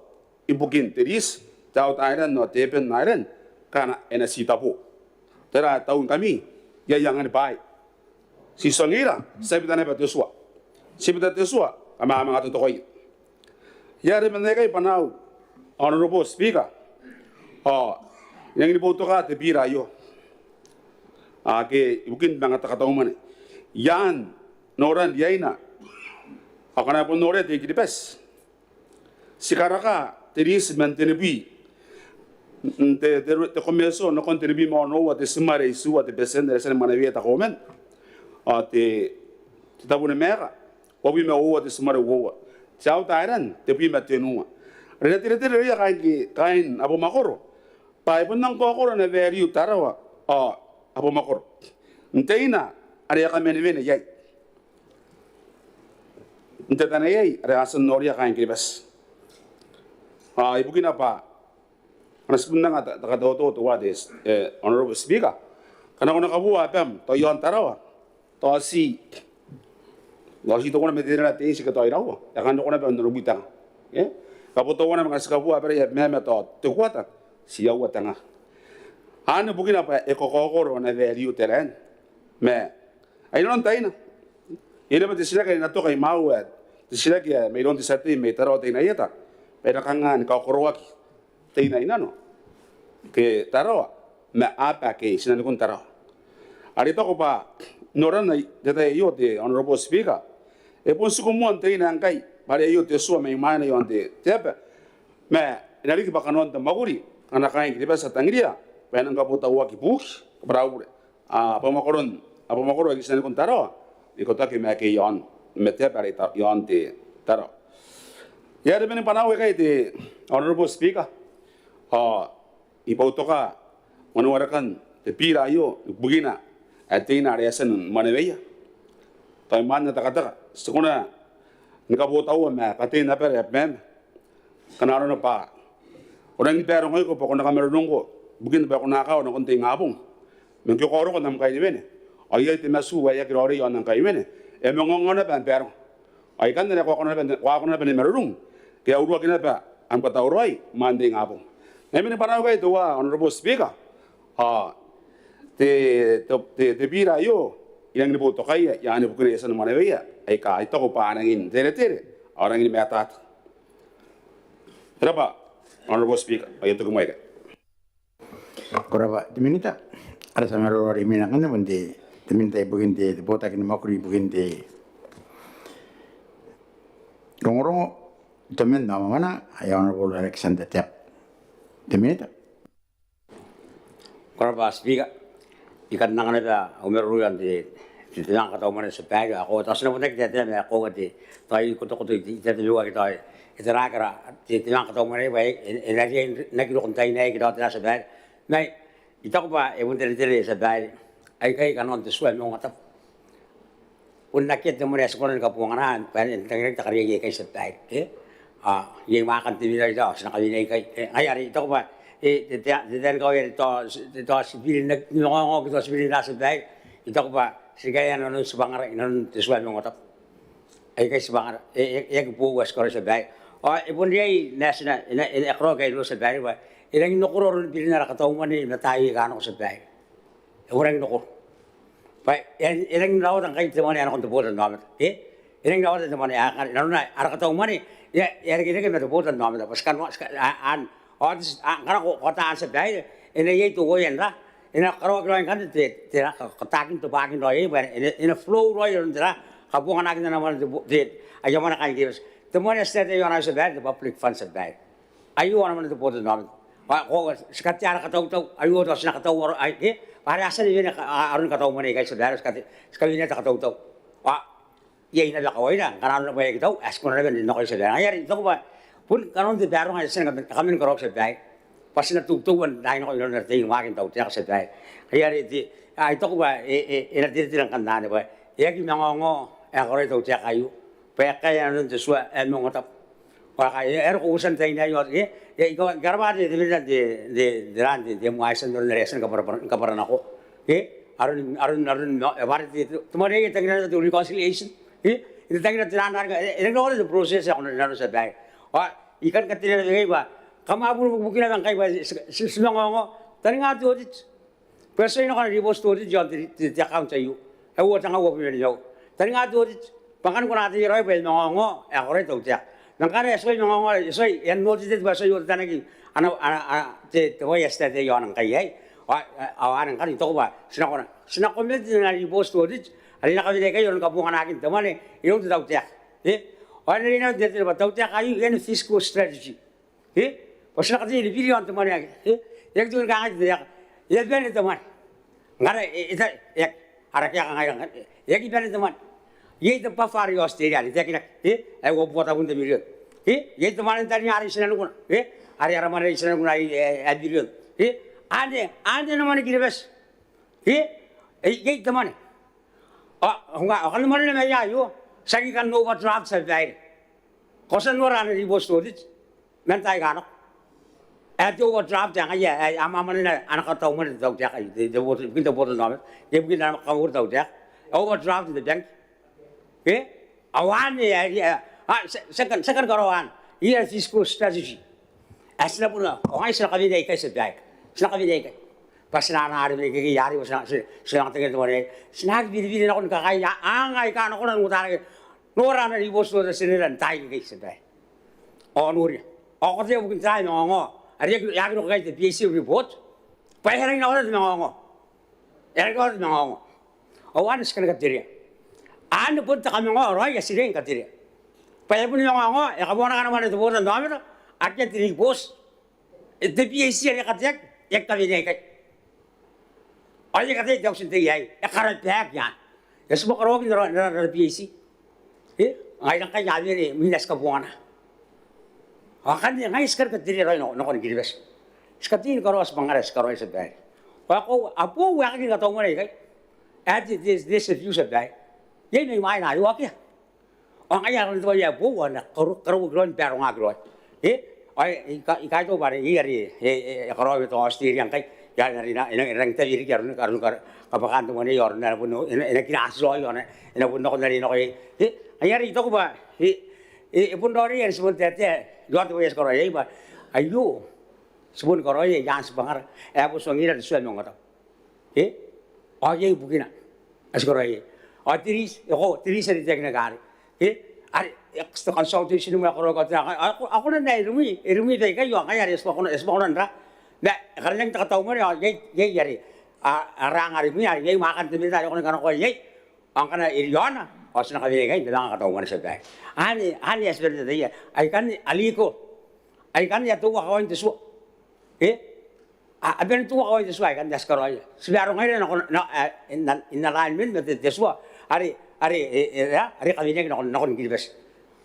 ibukin te riti Te Aotearoa ao te Heaven Island ngkana e na ti tabo. Tera ae taungikami? Iai angan bwaai. Ti tuangira, ti a bita naba te tua. Ti bita te tua, kam a manga totokoia. Ia are man aikai bwanaau, Honourable Speaker, ao I nangi ni boutoka te bira aio ake ibukin manga te katau mwane. I a noran riaina ao ngkana bon noria te I-Kiribati, ti karaka te riti man tenibwi n te, te, te commercial nakon tenibwi ma onoua te timare itiua te betienti are e a tia ni mwaneweia te Kauoman ao te, te tabo ni maeka uabwi ma uoua te timare uoua. Te Aotearoa tebwi ma tenua. Are e na teretere irouia kaain, kaain abamwakoro bwa e bon rang kaokoro ana value Tarawa ao abamwakoro n te ina are a kamenemene iai n te tai aei are a tia n noria kaain Kiribati. Ao ibukina bwa ngkana ti bon anga te, te katautau teuaei, e, Honourable Speaker, ngkana ko na kabooa abam tao iaon Tarawa, tao ti, tao ti teuana ma tenua te inch ke tao iraua, e kan roko naba n onobwi tenga. E kabotauana ma ngkana ti kabooa abara i Abemama tao te kuata, ti aua tenga. Anne bukina bwa e kakaokoro ana value te raen. Ma ai nanon taina, iai naba te titiraki ae e na toka imwaiu, te titiraki ae mairoun te tia tei mai Tarawa Teinainano, bwa e na kanga ni kaokoroaki Teinainano ke Tarawa ma aba ake i tinanikun Tarawa. Are I taku bwa n norana n te tai aio te Honourable Speaker, e bon tiku moa n te ina ngkai bwa are aio te tua mai mwaina iaon te, te aba. Ma e na riki bwa kanoan te mwakuri ngkana kaain Kiribati a tangiria bwa e nang kabotauaki buki, kabwara au bure, a, abamwakoron, abamwakoro ake i tinanikun Tarawa n ikotaki ma ake iaon, ma te aba are i Ta-, iaon te Tarawa. Ia are bane bwanaau aikai te Honourable Speaker, ao I boutoka mwanewarekan te bira aio ibukina ae te ina are e a tia ni mwaneweia. Tao imwain ae takataka ti kona ni kabotaua ma katein abara i Abemama. Ngkana arona bwa ko rangi ni barongaiko bwa ko na kamarurungko ibukin bwa ko na akawa nakon te ingabong. Ma ngke ko a roko n am kai ni wene ao iai te matu ae aki raoiroi iaon am kai ni wene, e a mangaongao naba am baronga. Ao ikanne are ko a kona naba, ko a kona naba ni marurung ke a uruaki naba am katauraoi imwain te ingabong. Ngai mani bwanaau aikai teuaei Honourable Speaker, ao te, te, te, te bira aio I rangi ni boutokaia, I a anne ibukina ae e a tia ni mwaneweia aika I taku bwa a rangi n teretere ao a rangi ni matata. Ko rabwa Honourable Speaker, ao I a toki moa ikai. Ko rabwa te Minita. Ara tia maroro are imwina ngkanne bon te, te Minita ibukin te, te botaki ni mwakuri ibukin te rongorongo, toman ao mwamwananga, ae Honourable Alexander Teabo. Te Minita. Ko rabwa Speaker. I kan anga naba au maroro iaon te, te, te manga katau mwane tia babaire, ao tao ti na bon aki taetae ma koaua te, tao I kotokoto i, i taetae ma koaua ke tao e taraaki ara te, te manga katau mwane bwa e, e, e na riai n aki roko n taina aei ke tao tera tia babaire. Ma I taku bwa e bon teretere tia babaire. Aikai kanoan te tua ae moan te aba. Bon akea te mwane ae ti kona ni kabongana bwa e na tangiraki te kariaia aikai tia babaire. E? A, iai mwaakan te bira aei ao ti na kawenea ikai. E, ngaia are I taku bwa, e, te, te, te, te, te, tao ti biri n aki, n ongoongo ke tao ti biri n ra tia babaire. I taku bwa ti kaea nanon tibwangara inanon te tua ae moan te aba. Aikai tibwangara, e, e, e aki boou ae ti karaoia tia babaire. Ao e bon riai n ae ti na, e na, e na karaoaki ae iroura tia babaire bwa e rangi n okoro aroni birin ara katau mwane i mataia aika a nako tia babaire. E bon rangi n okoro. Bwa e, e rangi n rawata ngkai te mwane ae nakon te botannaomata. E? E rangi n rawata te mwane ae, ae, nanona ara katau mwane e a, e a irekereke ma te botannaomata. Bwa ti kan, ti kan, a, an, ao te, a, ngkana ko, ko ata an tia babaire, e na iai teuaei n ra, e na karaoaki raoi ngkanne te, te ra, ka, kataakin te bwakin raoi, bwa e na, e na flow raoi aron te ra, kabonganaakin ana mwane te bo-, te, aia mwane kaain Kiribati. Te mwane ae ti taetae iaona tia babaire, te public fund tia babaire. Aio ana mwane te botannaomata. Bwa ko, ti katea ara katautau, aio tao ti na kataua aron, ke? Bwa are a tia ni wene aroni katau mwane aikai, tia babaire, ti kawenea te katautau. Bwa iai naba kawaira ngkana arona bwa e aki tau, ae ti kona naba n rin nako, tia babaire. Ngaia are I taku bwa bon kanoan te baronga ae ti a tia ni kaman karaoa, tia babaire, bwa ti na toutoua n rin nako inanon ara tai ni waaki n tautaeka, tia babaire. Ngaia are te, I taku bwa e, e, e na teretere ngkanne bwa e aki mangaongao ae karaoia te tautaeka aio, bwa e kaea nanon te tua ae moan tabu. Ao e a roko uotan te tai n aio, e, e, I karabwa te, te, te, te, te ran te, te MISE n aron are e a tia ni kabwarabwara, kabwara nako, e, aron, aron, aron, e, bwa are te, te, te mwane ae e tangira te reconciliation, e, e tangira te ran, e, e, e, te process ae kona n aron, tia babaire. Ao I kan katerea naba ngkai bwa kam a bubutiia naba ngkai bwa ti, ti, ti mangaongao. Taninga te audit. Bwa e tuai nako ana ribooti te audit iaon te, te, te account aio ae uoua tenga uabwi ma nimaua. Taninga te audit bwa ngkana ko na ataia raoi bwa e mangaongao ae karaoia te tautaeka. Ma ngkana e tuai mangaongao, e tuai, e unaudited, bwa e tuai otanaki ana, ana, ana, te, te bwai ae ti taetae iaona ngkai aei. Ao, ao anne ngkanne I taku bwa ti na kona, ti na comment n ana ribooti te audit are e na kawenea ikai aroni kabonganakin te mwane iroun te tautaeka. E? Ao e na riai naba n teretere bwa te tautaeka aio e na fiscal strategy. E? Bwa ti na katei ni biri iaon te mwane ake. E? E aki teuana kangai te taeka, e a bane te mwane. Ngkana e, e ta, e aki, ara kaeka ngaira ngkanne, e aki bane te mwane. Iai te buffer are i Australia are e taekinaki, e? Ae uabwi tabun te mirion. E? Iai te mwane n tania are i tinanikuna. E? Are ara mwane are i tinanikuna ae, e, ae mirion. E? Anne, anne ana mwane Kiribati. E? E, iai te mwane. Ao, ao ngkanne mwanena mai aio, ti aki kan overdraft, tia babaire. Ko a tia n nora ana ribooti te audit man taai aika nako. Ae te overdraft ae ngaia ae a mwamwanena ana katau mwane te tautaeka aio, te, te botannaomata, ibukin ana kamauoua te tautaeka. Overdraft n te bank. Ke? Ao anne ae, ae, a, ti a, ti a kan, ti a kan karaoa anne. Iai fiscal strategy ae ti na bon, ao ngaia ti na kawenea ikai, tia babaire. Ti na kawenea ikai bwa ti na anaa arei mai ikekei arei, bwa ti na, ti, ti na manga tangira te mwane. Ti na aki biribiri nakon kakaea, a, anga aika a na kona n uotarakea. Nora ana ribooti te Auditor General n taai akekei, tia babaire. Ao noria. Ao ko ataia bukin tera ae mangaongao are e aki, e aki roko ikai te PAC report. Bwa e rangi n aoraki te mangaongao. E rangi n aoraki te mangaongao. Ao anne ti kan katerea. Anne bon te kamangao raoi ae ti riai ni katerea. Bwa e a boni mangaongao, e a kabonganaki ana mwane te botannaomata, akea te ribooti. E, te PAC are e kateaki, e aki kawenea ikai. Ao e aki ataia te auti n tei aei, e karabaaki anne. E a tibwa karaoaki n ara, n ara, n ara PAC. E, ngaira ngkai a wene mwina ti kabongana. Ao akanne ngaia ti kan katerea raoi nako, nakon Kiribati. Ti katei ni karaoa tibwangara ae ti karaoia, tia babaire. Ao e koaua, a boou ae kanga ni katau mwane aikai. Ae te, te, te, te tia fiu, tia babaire. Iai mai mwaina aio, akea. Ao ngaia aron te bwai ae boou ao e na karo, karauaki raoi ni barongaki raoi. E? Ao I ka, I kaitau bwa are iai are e, e, e karaoia te Australia ngkai. Ia, e na, e na, e na rangi n tabe riki aron, aron kabwakan te mwane aio, aron are e na bon, e na, e na kinaati raoi, ao e na bon nako n are nako iai. E? Ngaia are I taku bwa e, e, e bon raoiroi are ti bon taetae iaon te bwai ae ti karaoia iai bwa aio ti boni karaoia i aan tibwangara ae e boni tuangira te tua ae moantabu. E? Ao iai bukina ae ti karaoia iai. Ao te riiti, e koaua, te riiti are e taekinaki arei. E? Are, e, te consultation moa ae karaoaki, ao te, a, a, a kona n ae e rimwi, e rimwi baikai, ao ngaia are e tibwa kona, e tibwa kona n ra. Ma e karineaki n te katau mwane, ao iai, iai are a, a rang are rimwi, are iai mwaakan te minita are e kona ni kanakoa iai. Ao ngkana e riaona, ao ti na kawenea ikai n te manga katau mwane, tia babaire. Anne, anne ae ti bane n ataia. Aikanne a legal. Aikanne a toua kawain te tua. E? A, a bane n toua kawain te tua aikanne ae ti karaoia. Ti barongaira nakon, na, e, in, in alignment ma te, te tua are, are, e, e, are kaweneaki nakon, nakon Kiribati.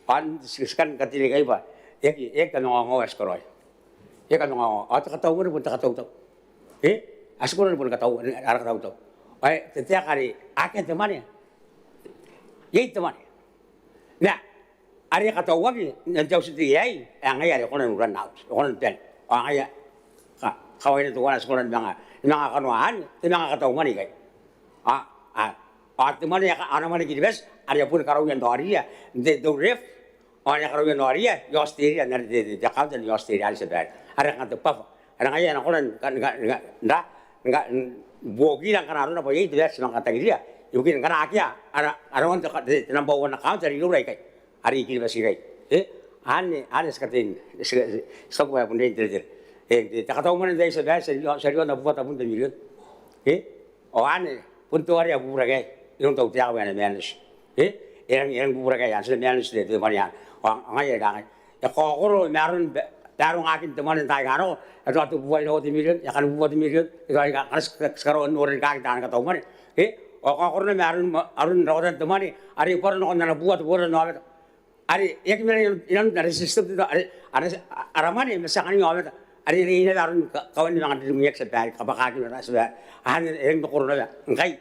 Ao ti, ti kan katerea ikai bwa e aki, e aki kamangaongao ae ti karaoia. E aki kamangaongao. Ao te katau mwane bon te katautau. E? A ti kona ni boni katau, ara katautau. Ao te taeka are akea te mwane. Iai te mwane. Ma are e katauaki n te auti n tei aei, ae ngaia are e kona n uran auti, e kona ni bane. Ao ngaia ka, kawaina teuana ae ti kona ni manga, ni manga kanoa anne, te manga katau mwane ikai. A, a, a te mwane ae ka, ana mwane Kiribati are e a boni karaoia n raoria n te, te RERF, ao e a karaoia n raoria i Australia, n are te, te, te accountant i Australia are, tia babaire. Are kanga te buffer. Are ngaia ae e na kona ni ka, ni ka, ni ka, n ra, ni ka, n buokira ngkana arona bwa iai te bae ti manga tangiria. Ibukin ngkana akea ara, ara aron te, te, te number one account are iroura ikai. Are i Kiribati ikai. E? Anne, anne ti katei n, ti, ti, ti taku bwa e bon riai n teretere. E, te, te katau mwane n tai, tia babaire, ti a ri, ti a riaon abubua tabun te mirion. E? Ao anne bon teuare a bubura ikai iroun tautaeka bwa e na manage. E? E rangi, e rangi ni bubura ikai, ao ti na manage te, te mwane anne. Ao ngaia are kangai, e kaokoro ma aron ba, Baarongakin te mwane n taai aika nako, e tao tebubua inanon te mirion, e kanibubua te mirion, e tao aika ngkana ti karaoa n noran kain taani katau mwane. E, ao kaokorona ma aron, aron raotan te mwane are e bwara nakon ana bua te botannaomata. Are e aki mena inanon, inanon are system te tao, are, are, ara mwane ma ti a kan aomata. Are e riai naba aron ka, kawan ni manga rirungiaki, tia babaire, kabwakaki ma tia babaire. Anne e rang n okoro naba ngkai.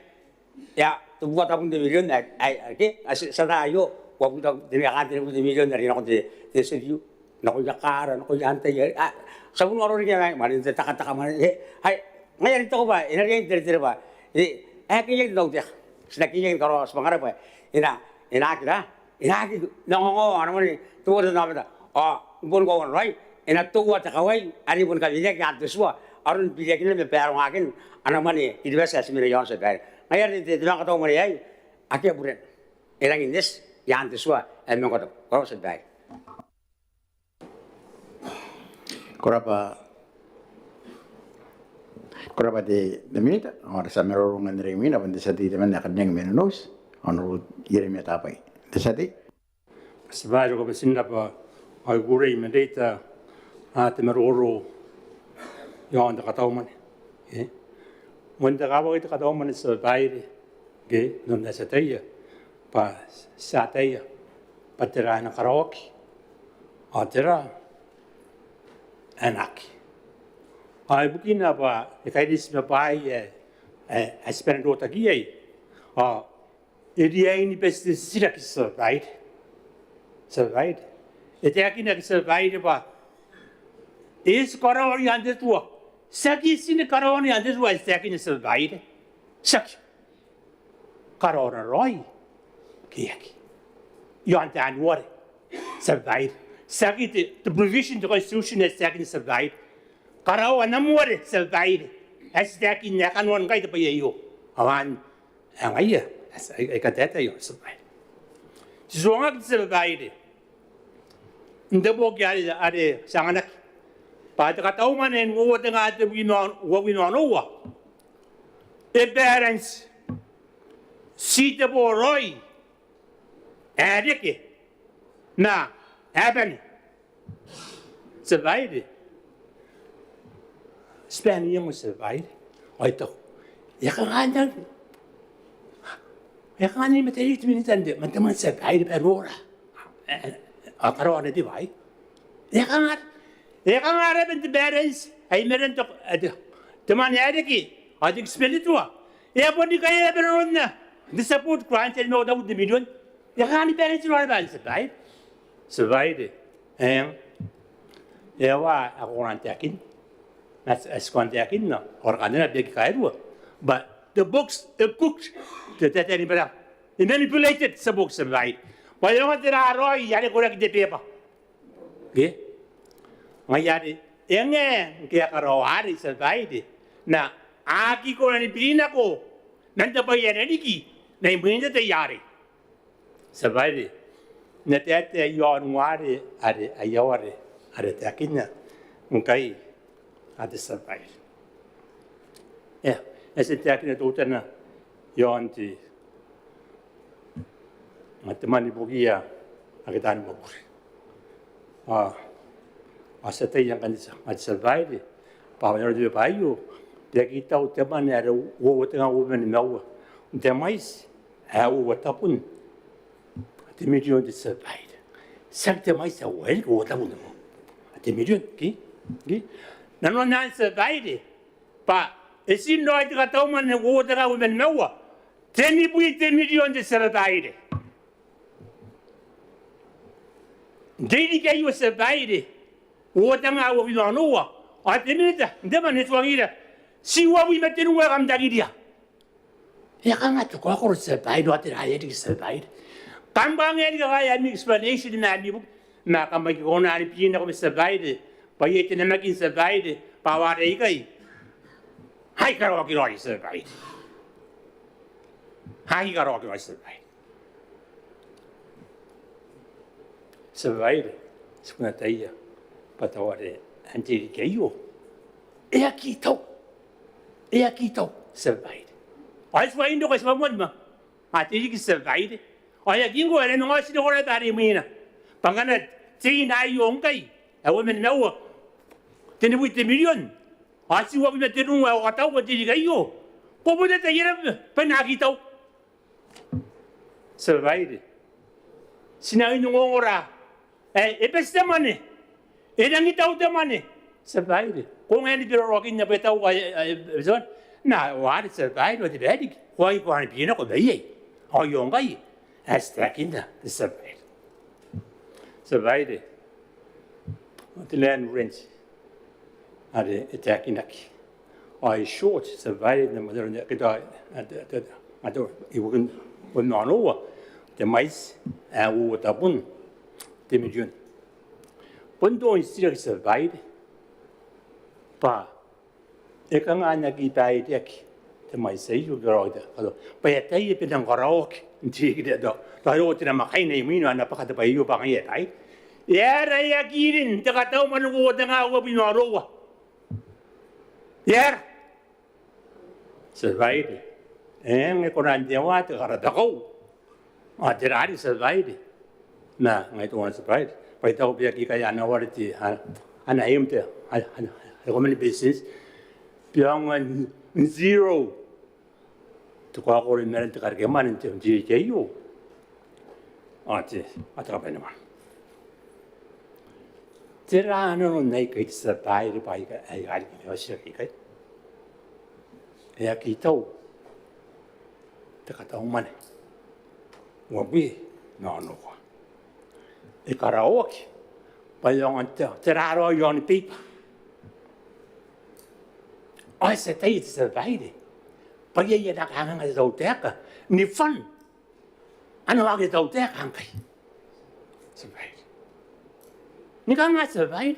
Ia, tebubua tabun te mirion ae, ae, ae, ke, ae ti, ti ata aio, uabwi tabun te, ae kan tenibwi te mirion are nakon te, te S F U. Nakoia kaara, nakoia antai, a, ti a bon aro riki ae, mwanen te takataka, mwanen, e, ai, ngaia are I taku bwa e na riai n teretere bwa, e, ae keiaki te tautaeka. Ti na keiaki n karaoa, ti manga bwa e na, e na aki ra, e na aki manga ongo ana mwane te botannaomata. Ao I boni kaoa raoi, e na toua te kawai are e boni kaweneaki iaan te tua, aron biriakina ma baarongakin ana mwane Kiribati ae ti mena iaona, tia babaire. Ngaia are te, te manga katau mwane aei, akea burena. E rangi n eti iaan te tua ae manga katau. Ko rabwa, tia babaire. Ko rabwa, ko rabwa te, te Minita. Ao ara tia maroro ngkai n te tai aei, bon te tia tei temanna ae karineaki mai Nonouti, Honourable Ieremia Tabai. Te tia tei. Tia babaire, ko bati n rabwa, ao I kukurei man reita, a, te maroro iaon te katau mwane. E, moan te kawai te katau mwane, tia babaire, ke, n aron ae ti ataia bwa, ti ataia bwa tera ae na karaoaki ao tera ae na aki. Ao ibukina bwa e kaineti ma bwaai ae, ae, ae ti bane n rotaki iai, ao e riai ni bati te titiraki, tia babaire. Tia babaire. E taekinaki, tia babaire, bwa e eti karaoana i aan te tua. Tiaki eti ni karaoana i aan te tua ae ti taekinna, tia babaire. Tiaki. Karaoana raoi ke e aki. Iaon te annual, tia babaire. Tiaki te, te provision n te constitution ae ti taekinna, tia babaire. Karaoan annual, tia babaire. Ae ti taekinna, e kanoan ngkai te bwai aio. Ao anne ae ngaia ae ti, ae, ae I kan taetae iaona, tia babaire. Ti tuangaki, tia babaire, n te boki are, are ti anganaki bwa te katau mwane n uoua tenga tebwi ma, uabwi ma onoua e balance, ti te boraoi ae reke ma ae bane. Tia babaire. Ti bane n iango, tia babaire. Ao I taku, e a kanga n, e a kanga ni mataata te Minita n te, man te mwane, tia babaire, bwa e nora. E, e, a karaoa naba te bwai. E a kanga, e a kanga rabwan te balance ae i marenan te, e, te, te mwane ae reke ao te expenditure. E a boni kaea naba nanona te support grant are uoua tabun te mirion. E a kanga ni balance raoi rabwan, tia babaire. Tia babaire. Eng. E a, ae ko kona n taekinna. Ma ae ti kona n taekinna, ao ara kantaninga bwa e aki kairua, bwa the books are crooked. Te taetae ni Beretitenti, e manipulated te boki, tia babaire. Bwa e aonga tera raoi are koraki n te beeba. Ke? Ngaia are e ngae ngke a karaoa arei, tia babaire, ma a aki kona ni birinako man te bwai ae na riki mai mwiin te tai arei. Tia babaire, N na taetae iaon ware are, aia ware are taekinna ngkai, a te tia babaire. E, e a tia n taekinna teutana iaon te, ma te mwane ibukiia ake taani mwakuri. A, a tia n taekinna ngkanne, a te tia babaire, bwa a na roko te bwai aio, bwa e aki tau te mwane are uoua tenga uabwi ma nimaua. Te mwaiti ae uoua tabun te mirion, te tia babaire. Tiaki te mwaiti ae uoua, e riki uoua tabun te mirion, ke? Ke? Nanona, tia babaire, bwa e tii raoi te katau mwane uoua tenga uabwi ma nimaua, tenibwi te mirion, te tia babaire. N te ririki aio, tia babaire, uoua tenga uabwi ma onoua, ao te Minita n te mwane e tuangira ti uabwi ma tenua ae kam tangiria. E a kanga te kaokoro, tia babaire, ao tera ae riki, tia babaire? Kam bwa ngae ni kakaea ami explanation ma ami buki, ma kam aki kona ni birinako ma, tia babaire, bwa iai te namakin, tia babaire, bwa ware aikai a aki karaoaki raoi, tia babaire. A aki karaoaki raoi, tia babaire. Tia babaire, ti kona n ataia bwa tao are n te ririki aio e aki tau. E aki tau, tia babaire. Ao e tuai n roko, e tuai moan ma a te ririki, tia babaire. Ao e aki ngkoa, e na manga otinako raoi bwa are imwina. Bwa ngkana te ina aio ngkai ae uabwi ma nimaua, e nibwi te mirion. Ao ti uabwi ma tenua ae ko katauaki n te ririki aio. Ko bon ataia naba bwa e na aki tau. Tia babaire, ti na ongongora ae e bati te mwane, e rangi tau te mwane. Tia babaire, ko ngae ni biraroakinna bwa e tau ae, ae, ae, ae, ma are tia babaire, ao te bwai ae riki ko aki kona ni bia nako mai iai. Ao aio ngkai ae ti taekinna, tia babaire. Tia babaire, te land rent are e taekinaki. Ao e short, tia babaire, n am mataro n te, te, te, te, ibukin uabwi ma onoua te mwaiti ae uoua tabun te mirion. Bon tao n titiraki, tia babaire, bwa e kanga n aki baireaki te mwaiti aio, ke raoi te, bwa e ataia bwa e nang karaoaki n te ririki ae tao, tao e roko te namwakaina imwina ao a na bwaka te bwai aio bwa ngaia ae baire. E aera e aki rin te katau mwane uoua tenga uabwi ma onoua? E aera? Tia babaire, e ngae e kona n teua te karabakau. Ao tera are, tia babaire? Ma ngaia teuana, tia babaire, bwa I taku bwa e aki kaea ana wareti, a, ana aim te, a, ana, ana recommend business beyond zero. Te kaokoro i marenan te karekemwane n te, n te ririki aio. Ao te, ao te kabanemwane. Tera nanon aikai, tia babaire, bwa aika, aika a riki n au titiraki aikai? E aki tau te katau mwane uabwi ma onoua. E karaoaki bwa e aonga n te, tera raoi aon beiba. Ao ti ataia, tia babaire, bwa iai ana kanganga te tautaeka ni fund ana waaki te tautaeka ngkai, tia babaire. Ni kanga, tia babaire?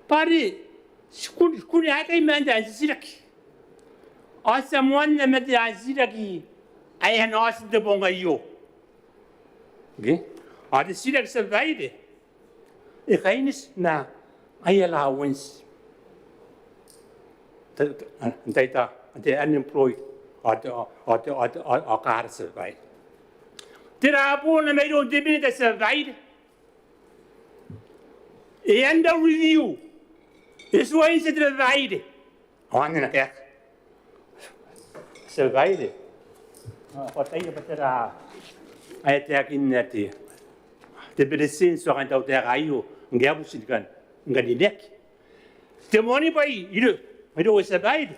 Bwa are ti kun, ti kun aikai man te titiraki. Ao ti a moanna ma te titiraki ae e na oti n te bong aio. Okay? Ao te titiraki, tia babaire, e kaineti ma aia allowance. Te, te, te, te, te unemployed, ao te, ao te, ao te, ao, ao kaara, tia babaire. Tera bon mairoun te minita, tia babaire? E under review. E tuai n tia, tia babaire. Ao anne ana kaeka, tia babaire. Ao ko ataia bwa tera ae taekinna te, te beretitenti ao kaain te tautaeka aio ngke a buti ni kan, ni kan rineaki? Te moanibwai irou, irou, tia babaire.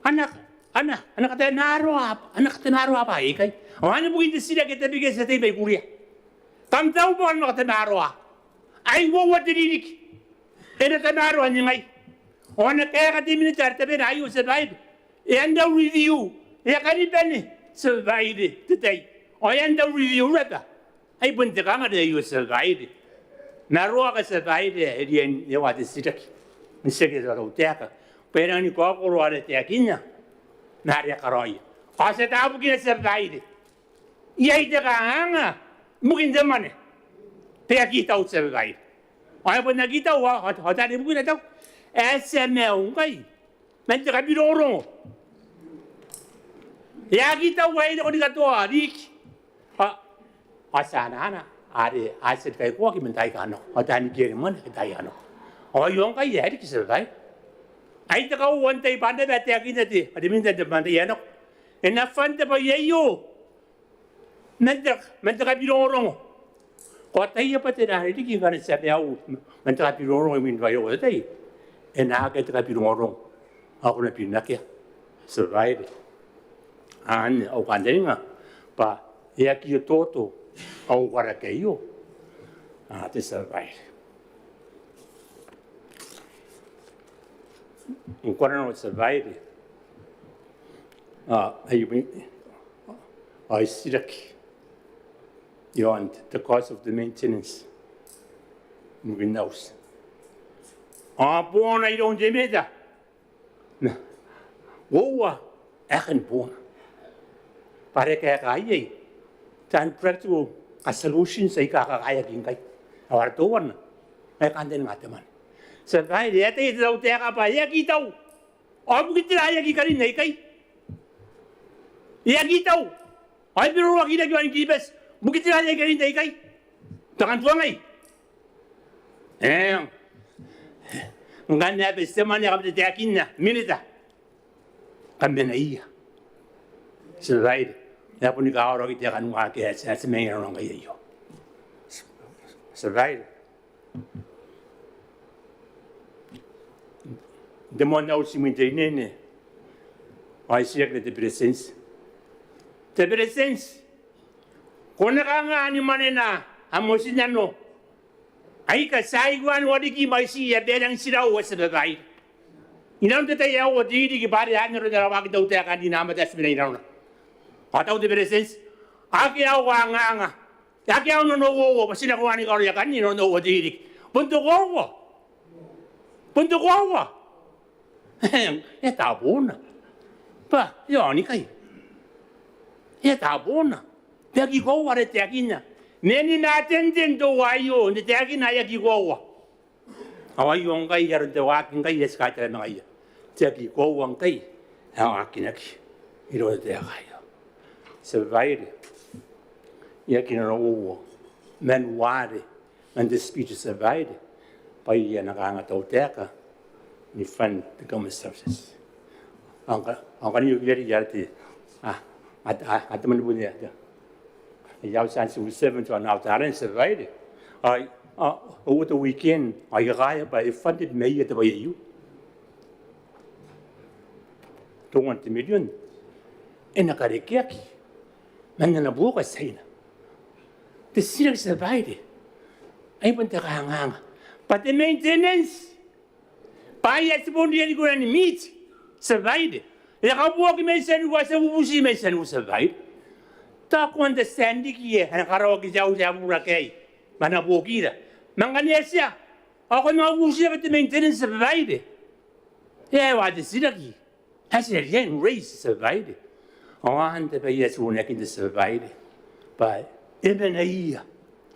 Ana, ana, ana katamaroa, ana katamaroa bwaai aikai. Ao anne bukin te titiraki ae tabekia, ti a tei mai Kuria. Kam taku bwa kam na katamaroa. Ai uoua te ririki e na tamaroa ningai. Ao ana kaeka te minita are tabena aio, tia babaire, e under review. E a kani bane, tia babaire, te tai. Ao e under review naba. Ai bon te kangare aio, tia babaire. Ma e raoiroi, tia babaire, ae e riai n ewa te titiraki, n titiraki te tautaeka bwa e rangi ni kaokoro are e taekinna ma are e karaoia. Ao ti a tabu bukina, tia babaire. Iai te kanganga ibukin te mwane bwa e aki tau, tia babaire. Ao e bon aki tau, ao, ao, ao taani bukina tau ae ti a maiu ngkai man te kabirongorongo. E aki tau ae e roko ni katoa riki. Ao, ao ti anaana are a tia ni kaikoaki man taai aika a nako, ao taani kere mwane ke taai aika a nako. Ao aio ngkai ae riki, tia babaire. Ai te kauoua n tai bwa anne ae taekinna te, are minita n te bwantai ae nako, e na fund te bwai aio man te, man te kabirongorongo. Ko ataia bwa tera are riki ngkana ti a maiu man te kabirongorongo imwin bwai aika a roko te tai? E na akea te kabirongorongo. Ao ko na birinakea, tia babaire. Anne au kantaninga bwa e aki ototo au karaki aio. A, te, tia babaire. Ngkoananoa, tia babaire, a, ai, ai titiraki iaon te cost of the maintenance ibukin auti. Ao boona iroun te minita. Uoua aekan boona. Bwa are e kaeka iai taan practical solutions aika kakaeaki ngkai. Ao are teuana ae kantaninga te mwane. Tia babaire, e ataia te tautaeka bwa e aki tau. Ao bukin tera e aki karin aikai? E aki tau. Ao e biro roroakinaki i aon Kiribati. Bukin tera e aki karin aikai? Tangan tuangai. Eng. Ngkana e a bati te mwane ae kam tataekinna, minita, kam mena ia. Tia Babaire, e a boni kawaekoa te aeka ni waaki ae ti a, ti a mena inanon ngkai aio. Tia Babaire, n te moan auti imwin te rinerine, ao I titiraki te Beretitenti. Te Beretitenti, ko na kanga ni mwanena am otinano aika ti a ikoa ni wareki mwaitiia bwa e rangi n tirau, Tia Babaire, inanon te tai ae uoua te ririki, bwa are anne aron ara waaki tautaeka n rinamata ae ti mena inanona. Ao tao te Beretitenti, akea au kanganga, akea au nanououa bwa ti na kona ni karaoia akanne inanon aua te ririki. Bon te koaua. Bon te koaua. E a tabona. Bwa e aonikai. E a tabona. Bwa e aki koaua ara taekina. Meni ma tenten teuaio n te taekina ae aki koaua. Ao aio ngkai aron te waaki ngkai ae ti kaitara ma ngaia. Te aki koaua ngkai ae waakinaki iroun te taeka aio. Tia Babaire, I aki nanououa man ware man te speech, Tia Babaire, bwa e a na kanga tautaeka ni fund te common services. Ao ngka, ao ngkana I okira iai te, a, a, a, a te mani bune, a, te, I a tia n civil servant ao n au talent, Tia Babaire. Ao, a, uoua te weekend ao I kakaea bwa e funded mai ia te bwai aio. Teuana te mirion e na karekeaki man ana buoka Tiaina. Te titiraki, Tia Babaire, ai bon te kanganga bwa te maintenance, bwaai ae ti bon riai ni kona ni meet, Tia Babaire, e a kabuoaki mai tinaniku, a tia bubuti mai tinaniku, Tia Babaire. Tao ko understand riki ae a na karaoaki te auti ae bubura aei ma ana buokira. Ma ngkana e tia, ao ko na uti naba te maintenance, Tia Babaire. E a, e a, te titiraki ae ti na riai n raise, Tia Babaire. Ao anne te bwai ae ti uneakinna, Tia Babaire, bwa e mena ia,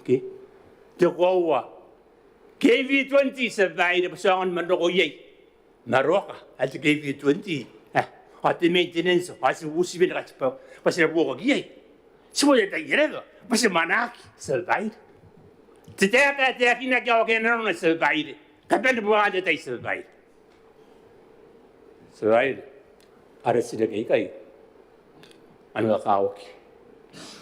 ke, te koaua KV twenty, Tia Babaire, bwa ti aonga ni man roko iai. Ma roka ae te KV twenty, e, ao te maintenance, ao ti uti bwa e na kati bwa, bwa ti na buokaki iai. Ti bon ataia naba bwa ti mwanaki, Tia Babaire. Te taeka ae taekinaki ao akea nanona, Tia Babaire. Kabane buakon te tai, Tia Babaire. Tia Babaire, ara titiraki aikai a na kakawaki.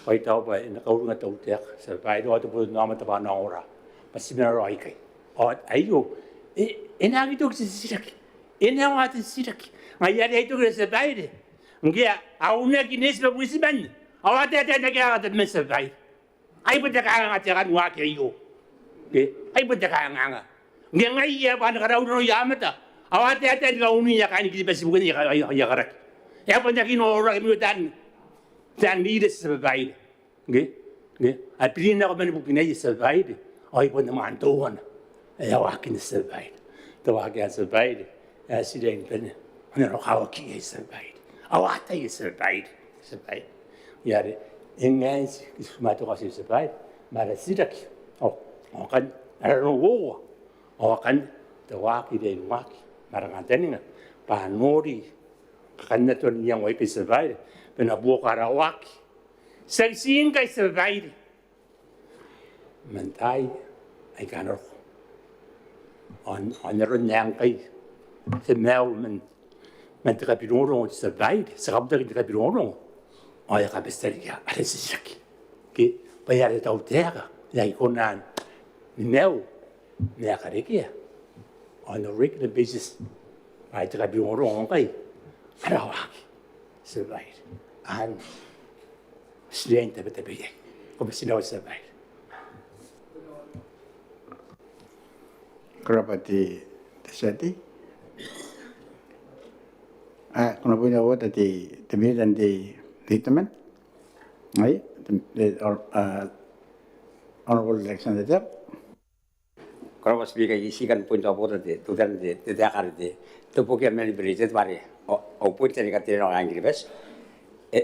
Bwa I taku bwa e na kauringa tautaeka, Tia Babaire, ao te botannaomata bwa a na ongora bwa ti mena raoi ikai. Ao aio e, e na aki toki te titiraki. E na aua te titiraki. Ngaia are ai tokina, Tia Babaire, ngke a uneaki neeti ma buritiman ao a taetae n aki anga tabeman, Tia Babaire. Ai bon te kanganga te aeka ni waaki aio. Ke, ai bon te kanganga. Ngke ngaia bwa a na karaunanoia aomata ao a taetae ni kauniia kaain Kiribati ibukin aia, aia, aia karaki. E a bon aki noraki mwiin taan, taan leaders, Tia Babaire. Ke, ke, a biri nako man bukina aia, Tia Babaire. Ao ai bon te mwane teuana ae a waakinna, Tia Babaire. Te waaki anne, Tia Babaire, ae ti riai ni bane n nanokawaki iai, Tia Babaire. Ao a ataia, Tia Babaire. Tia Babaire. Ngaia are e ngae n ti, ti matoka, Tia Babaire, ma ara titiraki. Ao, ao akanne ara nanououa. Ao akanne te waaki riai ni waaki ma ara kantaninga bwa a nori kakannaton iango aikai, Tia Babaire, bwa e na buoka ara waaki. Tiaki ti ngkai, Tia Babaire, man taai aika a na roko. Ao n, ao n aron ae ngkai te maiu man, man te kabirongorongo, Tia Babaire, ti a kabutaki n te kabirongorongo. Ao e a kabatiaria ara titiraki, ke, bwa e aera te tautaeka ae e kona ni maiu ma e karekea on a regular basis bwa te kabirongorongo ngkai ara waaki, Tia Babaire. Anne ti riai n tabetabea iai. Ko bati n rabwa, Tia Babaire. Ko rabwa te, te tia tei. A, ko na bon ota te, te minita n te, te itaman. Ai, te, te, or, a, Honourable Alexander Teabo. Ko rabwa Speaker, I tii kan point of order te, teutana n te, te taeka are te, te boki ae manipulated bwa are au, au point ae I katerea nako kaain Kiribati. E,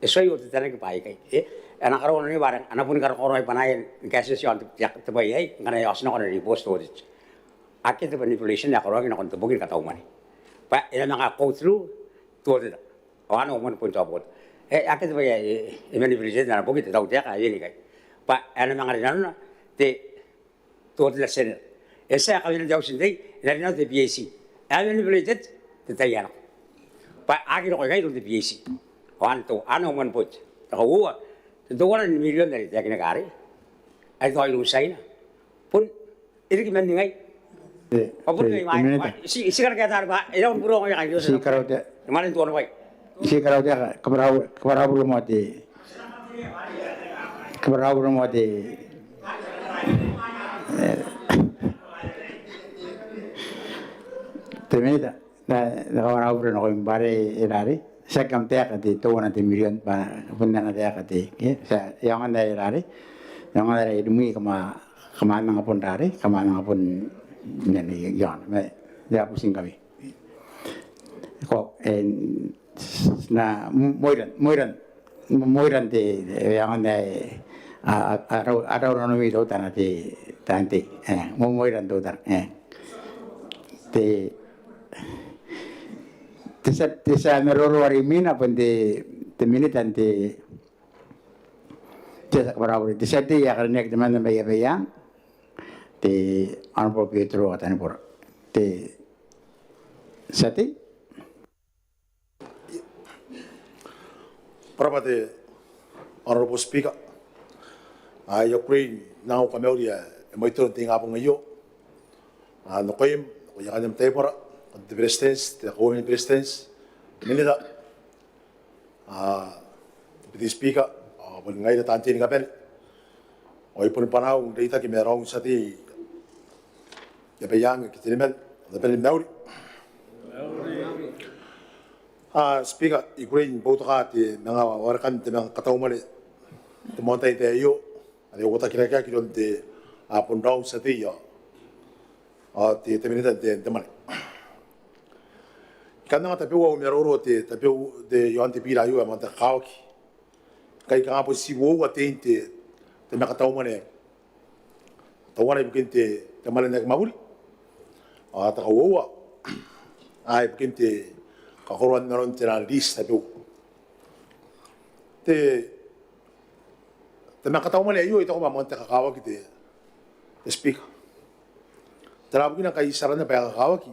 e tuai otetanaki baikai. E, a na karaua nanoni bwa are a na boni karokoroi bwanaia ni kaetieti iaon te, te, te bwai aei ngkana e a oti nako ana report te audit. Akea te manipulation ae karaoaki nakon te boki ni katau mwane. Bwa e na manga go through te auditor. Ao anne au moan point of order. E, akea te bwai ae e, e manipulate n ana boki te tautaeka ae e wene ikai. Bwa e na manga rinanona te, te Auditor General. E tia kawenean te auti n tei, e na rinano te PAC. E a manipulated te tai ae nako bwa a aki roko ikai iroun te PAC. Ao anne teuana, anne au moan bout. Te kauoua, te teuana ni mirion are e taekinaki arei, ae e tao iroun Tiaina. Bon e riki man ningai. Ao bon ningai mai, ti, ti karaoa te tai bwa e rau ni buroa ngkai. Ti karaoa te tai. Mwanen tuan wai. Ti karaoa te tai, kabwarabwara moa te, kabwarabwara moa te, te minita. N na, n na kabwarabwara nakoim bwa are e rarei. Ti a kam taeka te teuana te mirion bwa bon ana taeka te, e, ti a, e aonga n ae e rarei. E aonga n ae e rimwi kama, kama manga bon rarei, kama manga bon nene iaon. Ma e a butingkami. Ko, e, na, moiran, moiran, moiran te, e aonga n ae a, a, a rau, a rau nanomi teutana te, taan tei. E, mo, moiran teutana. E. Te, te tia, te tia maroro are imwina bon te, te minita n te, te tia kabwarabwara, te tia tei ae karineaki temanna mai Abaiang, te Honourable Betero Atanibora. Te tia tei. Ko rabwa te Honourable Speaker. Ao I a kukurei n anga au kamauri ae e mwaitoro n te ingabong aio. Ao nakoim, nakoia kaain am taibora, te Beretitenti, te Kauoman ni Beretitenti, te minita, ao te Deputy Speaker, ao bon ngaira taan tei ni kabane. Ao I boni bwanaau n reitaki ma ara tia tei ae Abaiang ae Kitiniman, ao te bane ni mauri. Ao Speaker, I kukurei ni boutokaa te manga warekan te manga kataumwane te moan tai aio are e uotakinakiaki iroun te, a, bon ara tia tei ao, ao te, te minita n te, te mwane. I kan anga tabeua au maroro, te, tabeua te, iaon te bira aio ae moan te kakawaki. Ngkai kanga bon ti uoua tein te, te manga kataumwane. Teuana ibukin te, te mwane n aki mwakuri. Ao te kauoua, a, ibukin te kakoroan nanon te, ran lease tabeua. Te, te manga kataumwane aio I taku bwa moan te kakawaki te, te Speaker. Tera bukina ngkai ti aranna bwa e kakawaki?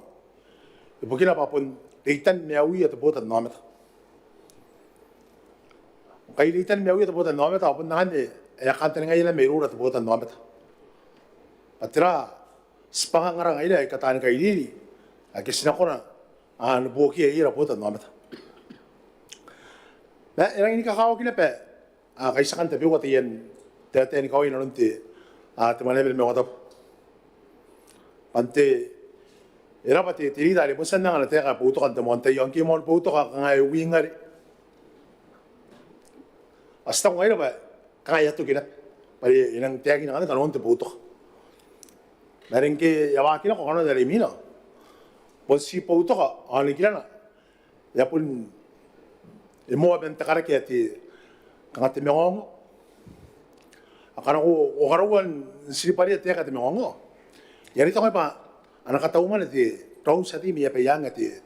Ibukina bwa bon reitan maiuia te botannaomata. Ngkai reitan maiuia te botannaomata, ao bon anne ae e kantaningaia naba mairoura te botannaomata bwa tera tibwangara ngaira aika taani kairiri ake ti na kona, a, ni buokia iai ara botannaomata. Ma e rangi ni kakawaki naba, a, kaitiakan tabeua taian taetae ni kawai inanon te, a, te Mwaneaba ni Maungatabu. Bwa n te, e raba te, te rita are bon tia n anga ana taeka ae boutoka n te moan tai ao ngke e moan boutoka kanga e wingare. Ao ti taku ngaira bwa kanga e a toki naba bwa are e nang taekina kanoan te boutoka. Ma are ngke e a waaki nako kanoana are imwina, bon ti boutoka ao nikirana e a bon, e moa man te karaki ae te, kanga te mangaongao. Ao ngkana ko, ko karaua n tiribwarea taeka te mangaongao, e a reitaki bwa a na kataumwane te, ara tia tei mai Abaiang ae te, te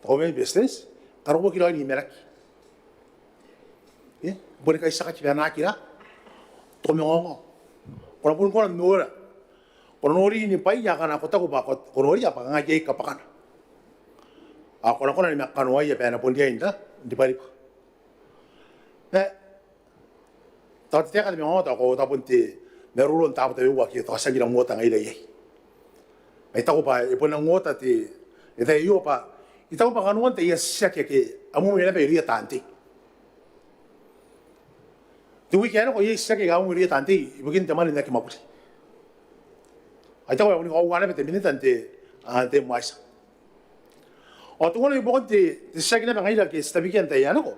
Kauoman ni Beretitenti, karaoaki raoi n imaraki. E, boni kaitiakaki bwa a na aki ra, te mangaongao. Ko na boni kona n nora, ko na nori ni bwai aika a kona, ko taku bwa ko, ko noria bwa kanga iai kabwakana. Ao ko na kona ni manga kanoaia bwa e na bon riai n ra, n ribwaribwa. Ma tao te taeka te mangaongao tao ko, tao bon te maroro n taabo tabeua ake tao ti aki rangi n ota ngaira iai. Ma I taku bwa e bon rangi n ota te, te tai aio bwa I taku bwa kanoan taian titiraki ake a mwemwena naba irouia taan tei. Te wiki ae nako iai titiraki aika a mwemwe irouia taan tei ibukin te mwane n aki mwakuri. Ao I taku bwa e boni kakoaua naba te minita n te, a, n te tai ae mwaiti. Ao teuana i buakon te, te titiraki naba ngaira ake ti tabekia n te tai ae nako.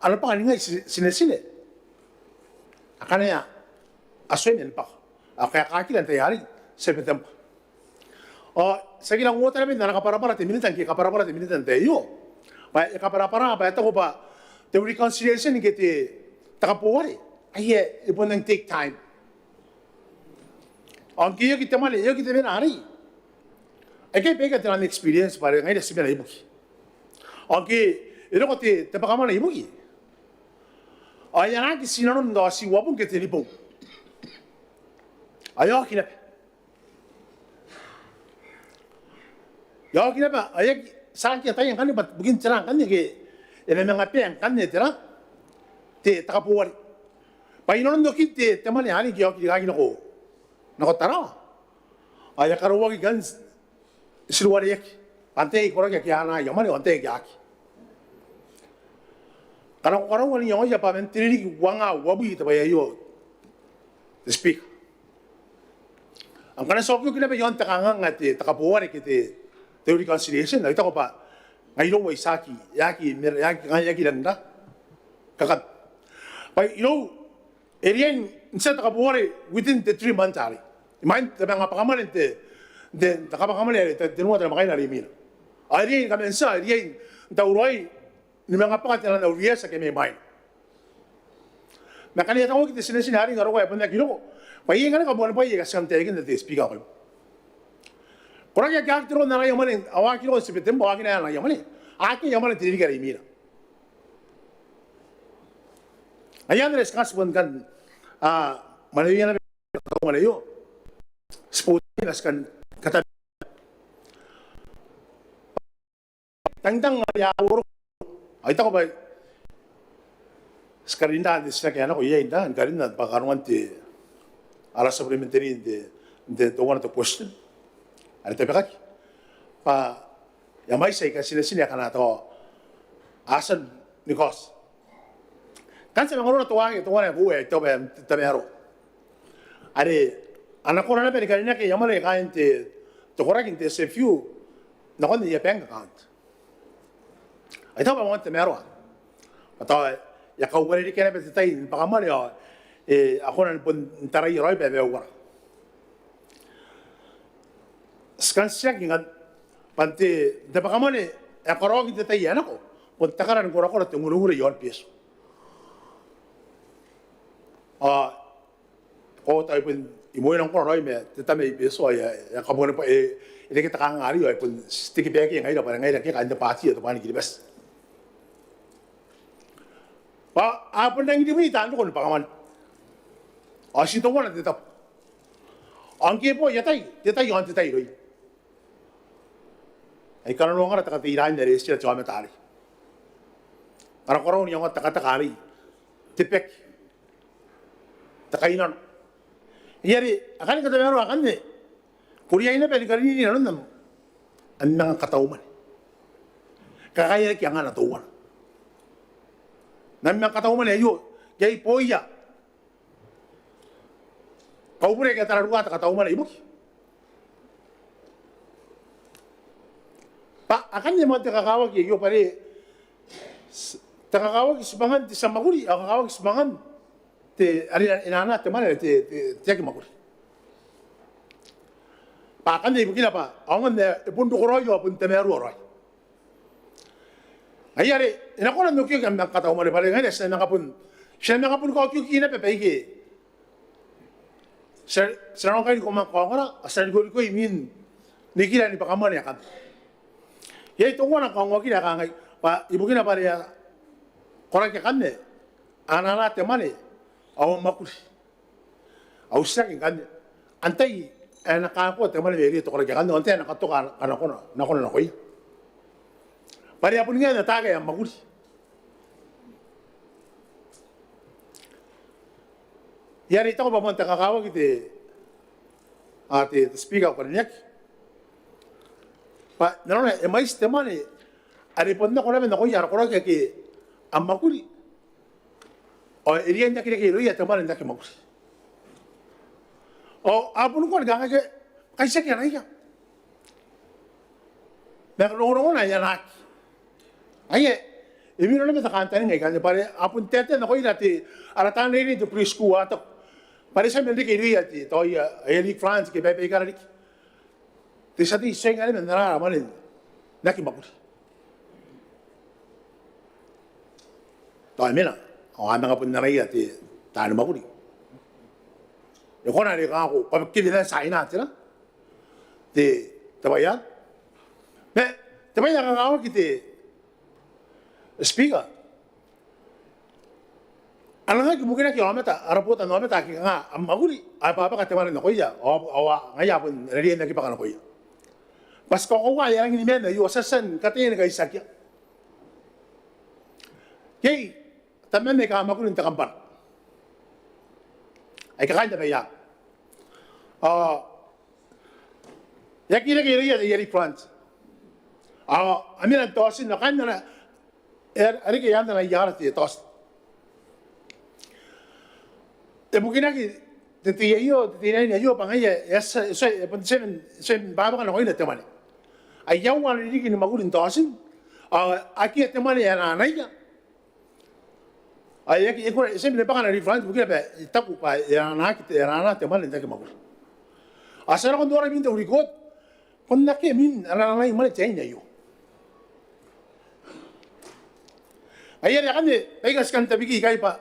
Ana bwaka ningai ti, tinetine akana a tuai man bwaka ao kaekaakira n te tai arei September. Ao ti aki rangi n ota naba n ana kabwarabwara te minita ngke e kabwarabwara te minita n te tai aio bwa e kabwarabwara bwa e taku bwa te reconciliation ke te, te kabwarabwara ae e bon nang take time. Ao ngke e oki te mwane, e oki te mwane arei, aikai baika te ran experience bwa are ngaira ti mena ibuki. Ao ngke e roko te, te bwakamwane ibuki ao e anaaki ti nanon tao ti uabong ke tenibong. Ao e oki naba. E oki naba, ao e aki, ti aki ataia ngkanne bwa bukin tera ngkanne ke e na manga bane ngkanne tera, te, te kaboware. Bwa inanon okin te, te mwane arei ngke e oki rikaaki nako, nako Tarawa, ao e a karaoaki ngkanne ti ruareaki. Antai ae koraki ake a anaa aia mwane, antai ae aki. Ngkana ko karaua n iangoia bwa man te ririki uangaa uabwi te bwai aio, te Speaker. Ao ngkana ti okioki naba iaon te kanganga ae te, te kaboware ke te, te reconciliation, ao I taku bwa ngai irou ae ti aki, e aki, e aki, e aki rangi n kakan. Bwa irou, e riai n tia te kaboware within the three months arei. Imwain te manga bwakamwane n te, te, te kabwakamwane are te, tenua te namwakaina are imwina. Ao e riai ni kaman tia, e riai n tauraoi ni manga bwaka te nano n au rietata ake mai mwaina. Ma ngkana e a taku te tinetine arei ngkana e roko e bon aki roko, bwa iai ngkanne kabuanibwai aika ti kan taekinna te Speaker ae ko roko. Koraki ake a aki roko n anaa aia mwane, ao a aki roko n September, ao a aki anaa aia mwane, a aki anaa aia mwane n te ririki are imwina. Ngaia anne are ti kan, ti bon kan, a, mwanewea naba te kataumwane aio. Ti bon kan, ti kan kata tangitang are a roko. Ao I taku bwa ti karinna n te titiraki ae nako iai n ra, ni karinna bwa kanoan te, ara supplementary n te, n te, teuana te question are tabekaki. Bwa e a mwaiti aika tinetine akana tao a tia ni kaoti. Ngkana ti a manga noora teuaei, teuana ae boou ae I taku bwa e tamaroa. Are a na kona naba ni karinaki aia mwane kaain te, te koraki n te S F U nakon aia bank account. Ao I taku bwa e aonga n tamaroa. Bwa tao e a kauarerekea naba te tai ni bwakamwane ao, e, a kona ni bon taraia raoi bwa e mauara. Ti kan tiaki ngkanne bwa n te, n te bwakamwane ae karaoaki n te tai ae nako, bon te kara ni korakora te ngurenguren iaon Betio. Ao ko taku ai bon i moan ngkoa raoi ma te tama i Betio ae e a kabuanibwai, e, e reke te kanganga arei ao e bon titikibaki ngaira bwa ngaira ngke kaain te baati ae Tobwaan Kiribati. Bwa a bon rangi ni rimwi taan roko ni bwakamwane. Ao ti teuana te tabo. Ao ngke e bo aia tai, te tai ao n te tai irouia. Ai kananoangara te katei rain are e tira te aomata arei. Ngkana ko karaua n iangoa te kateka arei, te baki, te kainnano. Ngaia are akanne katamaroa akanne, ko riai naba ni karinii nanon am, am manga kataumwane. Kakaeaki angana teuana. N am manga kataumwane aio, iai booia kaubure aika a tararua te kataumwane ibukin. Bwa akanne moan te kakawaki aio bwa are te kakawaki tibwangan te tia mwakuri ao kakawaki tibwangan te, are e na anaa te mwane te, te, te aki mwakuri. Bwa akanne ibukina bwa aonga n ae e bon roko raoi ao bon tamaroa raoi. Ngaia are e na kona n okioki am manga kataumwane bwa are ngaia are ti na manga bon, ti na manga bon kaokioki naba baike ti a, ti a nang kai ni komang kaongora, a ti a rikorikoi mwin nikira ni bwakamwane akanne. Iai teuana kaongoakira ae kangai bwa ibukina bwa are a koraki akanne a na anaa te mwane ao a mwakuri. Au titiraki ngkanne, antai ae na kakoa te mwane mairouia te koraki akanne ao antai ae na katoka nakona, nakona nakoia? Bwa are a bon ngae n ataaki aia mwakuri. Ngaia are I taku bwa moan te kakawaki te, a, te, te Speaker ae ko karineaki, bwa nanona e mwaiti te mwane are bon nako naba nakoia ara koraki ake a mwakuri. Ao e riai n aki reke irouia te mwane n aki mwakuri. Ao a bon kona ni kangai ke, kai tiaki anaia. Ma rongorongo naba ae e anaaki. Aia, e mena naba te kantaninga ikanne bwa are a bon taetae nakoira te, ara taan reirei n te preschool a taku bwa are ti a manga reke irouia te, tao aia, aia leave grant ke baibaikara riki. Te tia tei, ti tuai ngkanne man anaa ara mwane n aki mwakuri. Tao e mena, ao a manga bon anaia te taani mwakuri. E kona are kanga ko, ko a kiri naba China tera? Te, te bwai ae, ma te bwai ae kakawaki te Speaker, a nang aki bukinaki aomata, ara botannaomata ake kanga a mwakuri, a bwabwaka te mwane nakoia, ao, ao ngaia a bon riai n aki bwaka nakoia. Bwa ti kakoaua ae a rangi ni maan aio, ti a tia ni kataia ni kaitiakia. Iai tabeman aika a mwakuri n te kambana aika kaain Abaiang. Ao e aki reke irouia aia refund. Ao a mena n taotin, ao kaain ana, e, a reke i aan ana iara te taotin. E bukinaki te tei aio, te teinnaine aio, bwa ngaia e a tia, e tia, e bon tia n, tia n bwabwaka nakoina te mwane. Ai aua ana ririki ni mwakuri n taotin, ao akea te mwane ae anaanaia. Ao e aki, e kona, e tia ni bwaka ana refund ibukina bwa e taku bwa e anaanaki, e anaana te mwane n aki mwakuri. Ao ti a nako n nora imwin te High Court, bon akea mwin anaanai mwane te aine aio. Ngaia are akanne baika ti kan tabeki ikai bwa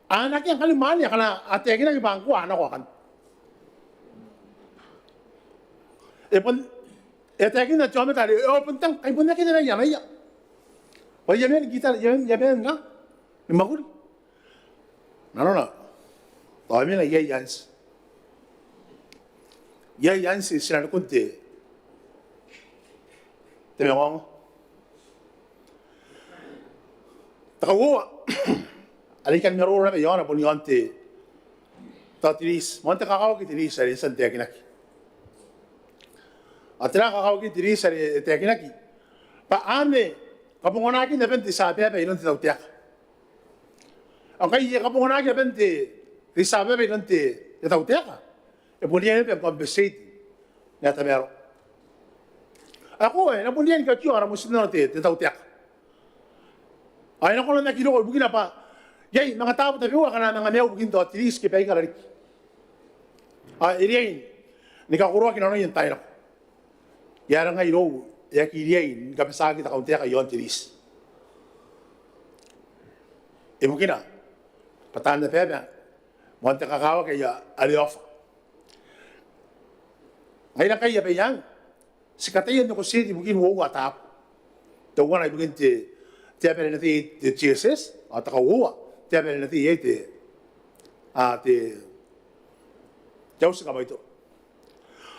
a na akea ngkanne mwane akana a taekinaki bwa ngkoa a nako akanne. E bon, e taekinna te aomata are e, ao bon tang, kai bon akea te rai anaia. Bwa I a maan ni kitana, I a maan, I a maan ni mwakuri. Nanona, tao e mena iai anti. Iai anti tinanikun te, te mangaongao. Te kauoua are I kan maroro naba iaona bon iaon te, tao te riti, moan te kakawaki te riti are e tia n taekinaki. Ao tera kakawaki te riti are e taekinaki? Bwa anne kabonganaakin aban te tia babaire iroun te tautaeka. Ao ngkai e kabonganaki aban te, te tia babaire iroun te, te tautaeka, e bon riai naba ni compensate n ae tamaroa. Ao e na bon riai ni kakio ara motinnano te, te tautaeka. Ao e na kona n aki roko ibukina bwa iai manga taabo tabeua akana a manga maiu ibukin tao te riti ke baikara riki. Ao e riai ni kakoroaki nanoia n taai nako. E aera ngai irou e aki riai ni kabatiaki te kauntaeka iaon te riti. Ibukina bwa taan abaaba, moan te kakawaki ae a offer. Ngaira ngkai Abaiang, ti kataia n negotiate ibukin uoua taabo. Teuana ibukin te, te aba are e na tei iai te G S S, ao te kauoua, te aba are e na tei iai te, a, te, te auti ni kabaito.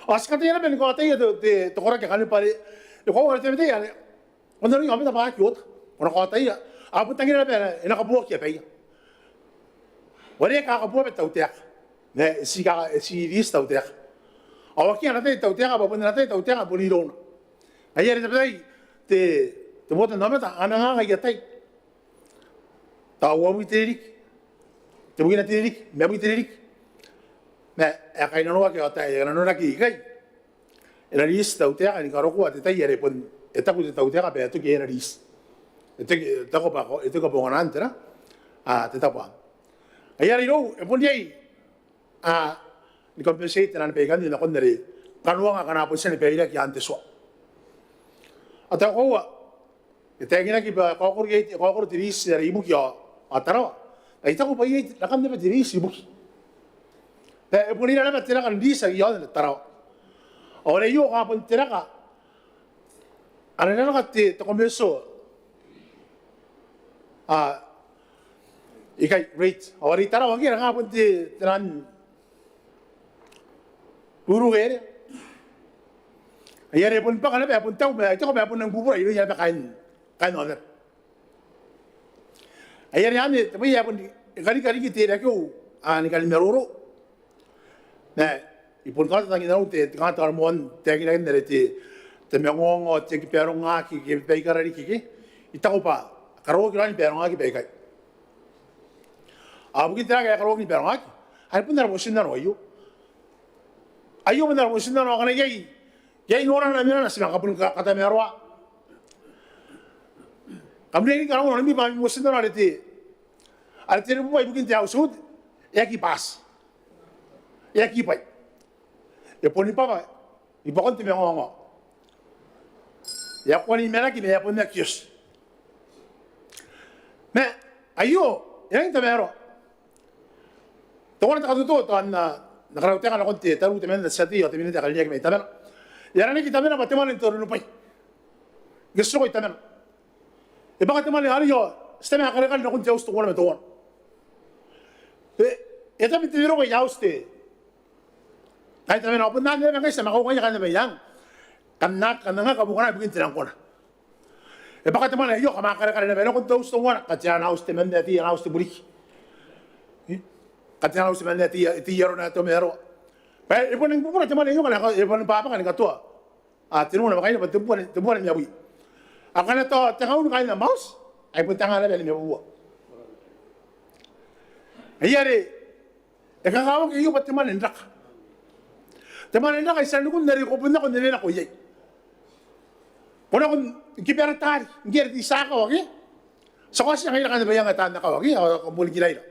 Ao ti kataia naba ni kaotaia te, te, te koraki akanne bwa are e koaua are te, te, te, ko na noria aomata bwa a aki oota, ko na kaotaia. Ao bon tangira naba e na kabuoaki abaia. Ao are e kakabuoa te tautaeka. Ma e ti kaka, e ti riti te tautaeka. Ao akea ana tai te tautaeka, bwa bon ana tai te tautaeka bon irouna. Ngaia are tabetai te, te botannaomata a manga anga aia tai. Tao uabwi te ririki, tebwina te ririki, nimaua te ririki. Ma e kainnanoaki ao e a tia, e nanonaki ikai. E na riti te tautaeka ni karokoa te tai are bon e taku te tautaeka bwa e toki, e na riti. E toki, e taku bwa e toki kabonganaan te ra, a, te tabo. Ngaia are irou e bon riai, a, ni compensate n aron baikanne nakon are kanoanga akana bon tia ni bairaki i aan te tua. Ao te koaua, e taekinaki bwa e kaokoro iai, e kaokoro te riti are ibukia ao Tarawa. Ao I taku bwa iai rakan naba te riti ibuki. Bwa e bon ira naba te raka n riti ae iaon Tarawa. Ao are aio kanga bon te raka, ana raka te, te commercial, a, ikai rate. Ao are i Tarawa ngke e raka bon te, te ran ruru ere. Ai are e bon bwaka naba, e bon tau, ma e taku bwa e bon nang bubura irouia naba kaain, kaain aonaba. Ai are anne te bwai ae bon e karika riki te rakeu, a, ni kani maroro. Ma I bon kaota tanginau te, te kanga te karamoan taekinakin are te, te mangaongao, te aki barongaki ke baikara riki ke. I taku bwa e karaoaki raoi ni barongaki baikai. Ao ibukin tera ngkai e karaoaki ni barongaki? Ai bon ara motinnano aio. Aio bon ara motinnano akana iai, iai norana ma menana ti manga bon ka, katamaroa. Kam riai ni karaua nanomi bwa ami motinnano are te, are te rebubua ibukin te household, e aki bati. E aki bwai. E bon ibwabwa, ibwakon te mangaongao. E a kua ni maraki ma e a bon aki oti. Ma aio e rangi n tamaroa. Teuana te katoto tao N na, N na karautaeka nakon te taru temanna te tia tei ao te minita ae karineaki mai Tamana. E aranaki Tamana bwa te mwane n te onobwai. Ngke ti roko i Tamana, e bwaka te mwane arei ao ti tama karekare nakon te auti teuana ma teuana. E tabe te roko i auti te, kaain te mwaane ao bon anne naba ngkai ti a manga kaungaia kaain te mwaane ae kanangaki, kanangaki kabongana ibukin te nang kona. E bwaka te mwane aio, kam a karekare naba nakon te auti teuana, katean auti temanna, teia n auti te buriki, katean auti temanna, teia, teia arona, te mairoa. Bwa e bon nangi bubura te mwane aio ngkana e bon bwabwaka ni katoa, a, tenua naba kaina bwa tebubua, tebubua nimabwi. Ao ngkana tao tengaun kaain am auti, ai bon tengaa naba nimabubua. Ai are e kakawaki aio bwa te mwane n raka. Te mwane n raka, I tia n rikun are ko bon nako n ewe nako iai. Ko nako n kiberatari, ngke are ti a akawa ke? Ti a kaotia ngaira kaain te bwai ae anga taan akawa ke, ao kam bon kiraira.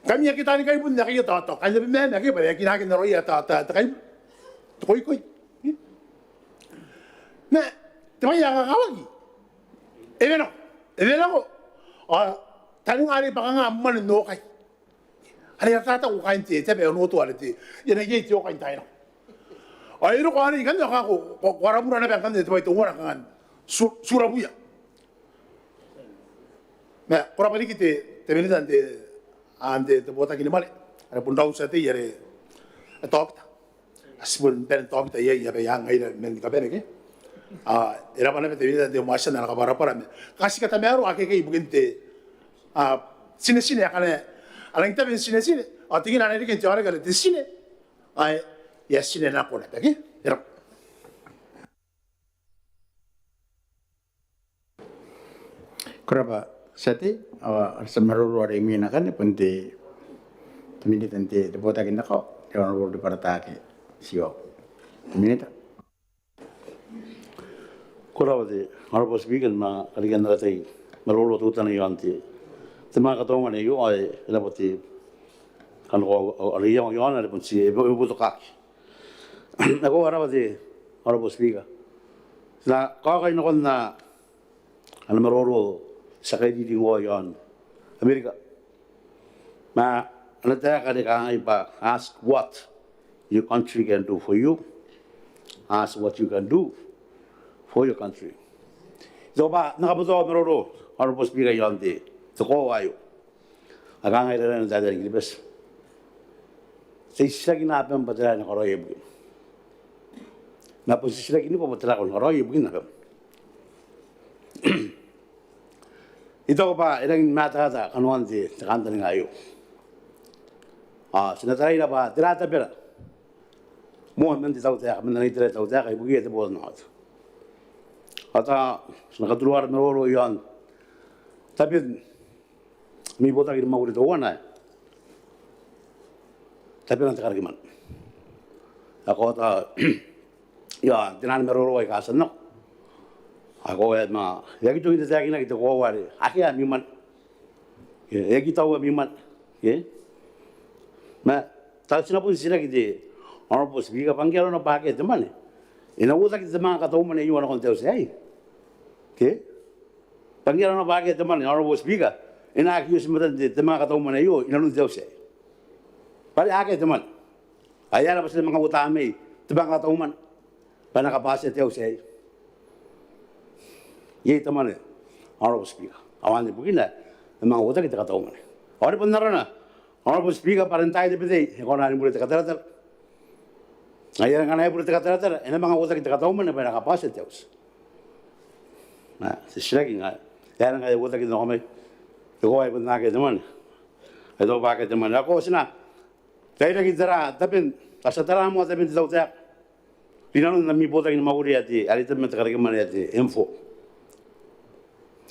Ngkami ake taani kaibun ake aio, tao, tao kaain te bwai ae anga ke, bwa e aki nako n aroia, tao, tao te kaibun, te koikoi. Ma te bwai ae kakawaki, ewe nako, ewe nako. Ao taninga are bwa kanga am mwane n okai are a tatako kaain te, te aba ae Onotoa are te, e na iai te okai n taai nako. Ao e roko arei ngkanne ao ko, ko, ko a rabura naba ngkanne te bwai teuana kanga n tu, turabuia. Ma ko rabwa riki te, te minita n te, n te, te botaki ni mwane are bon rautia tei are e taokita. A ti bon bane n taokita iai, iai aaba aika a ngaira man kabane ke. A, e rabwa naba te minita n te mwaitina n ana kabwarabwara ma kanga ti katamaroa akekei ibukin te, a, tinetine akana a rangi n tabe n tinetine, ao tingina a na riki n te aoraki are te tine ae e a tine nako naba ke. E rabwa. Ko rabwa tia tei, ao ara tia maroro are imwina akanne bon te, te minita n te, te botaki n akawa, te Honourable Ribaratake Tiwau. Te minita. Ko rabwa te Honourable Speaker, ma karekean ara tai maroro teutana iaon te, te manga kataumwane aio, ao e rabwa te kanakoa are iaon, iaon are bon ti e, e botokaki. Ao ko rabwa te Honourable Speaker. Ti na kaokai nakon ana maroro tia kairiri ngkoa iaon Amerika. Ma ana taeka are kangai bwa, ask what your country can do for you. Ask what you can do for your country. I taku bwa N na kaboto au maroro, Honourable Speaker, iaon te, te koaua aio. Ao kangai raraana n taetae ni Kiribati. Ti titiraki naba bwa tera ae na karaoia ibukina. Ma bon titiraki naba bwa tera ae ko na karaoia ibukina. I taku bwa e rangi ni matata kanoan te, te kantaninga aio. Ao ti na taraira bwa tera tabera moa man te tautaeka, man ana itera te tautaeka ibukiia te Botannaomata. Ao tao ti na katuruara maroro iaon taben ami botaki ni mwakuri teuana, tabena te karekemwane. Ao ko tao, ia, te nano ni maroro aika a tia n nako. Ao ko, e, ma e aki toki n tataekinaki te koaua are akea ami mwane. E, e aki tau ami mwane. E? Ma tao ti na bon titiraki te Honourable Speaker bwa ngke arona bwa akea te mwane, e na uotaki te manga kataumwane aio nakon te auti aei ke? Bwa ngke arona bwa akea te mwane, Honourable Speaker, e na aki oti matan te, te manga kataumwane aio inanon te auti aei. Bwa are akea te mwane. Ao e aera bwa ti na manga uota mai te manga kataumwane bwa e na kabatia te auti aei? Iai te mwane, Honourable Speaker. Ao anne bukina e manga uotaki te kataumwane. Ao are bon arona, Honourable Speaker, bwa are n taai tabetai e kona ni bure te kataratara. Ngaia are ngkana e bure te kataratara, e na manga uotaki te kataumwane bwa e na kabatia te auti? Ao te titiraki ngaia, e aera ngkai e uotaki n nako mai te koaua ae bon akea te mwane? Ao I taku bwa akea te mwane. Ao ko, ti na tairaki n tara taben, ao ti a tara moa taben te tautaeka rinanon ami botaki ni mwakuri ae te, are tabeman te karekemwane ae te M four.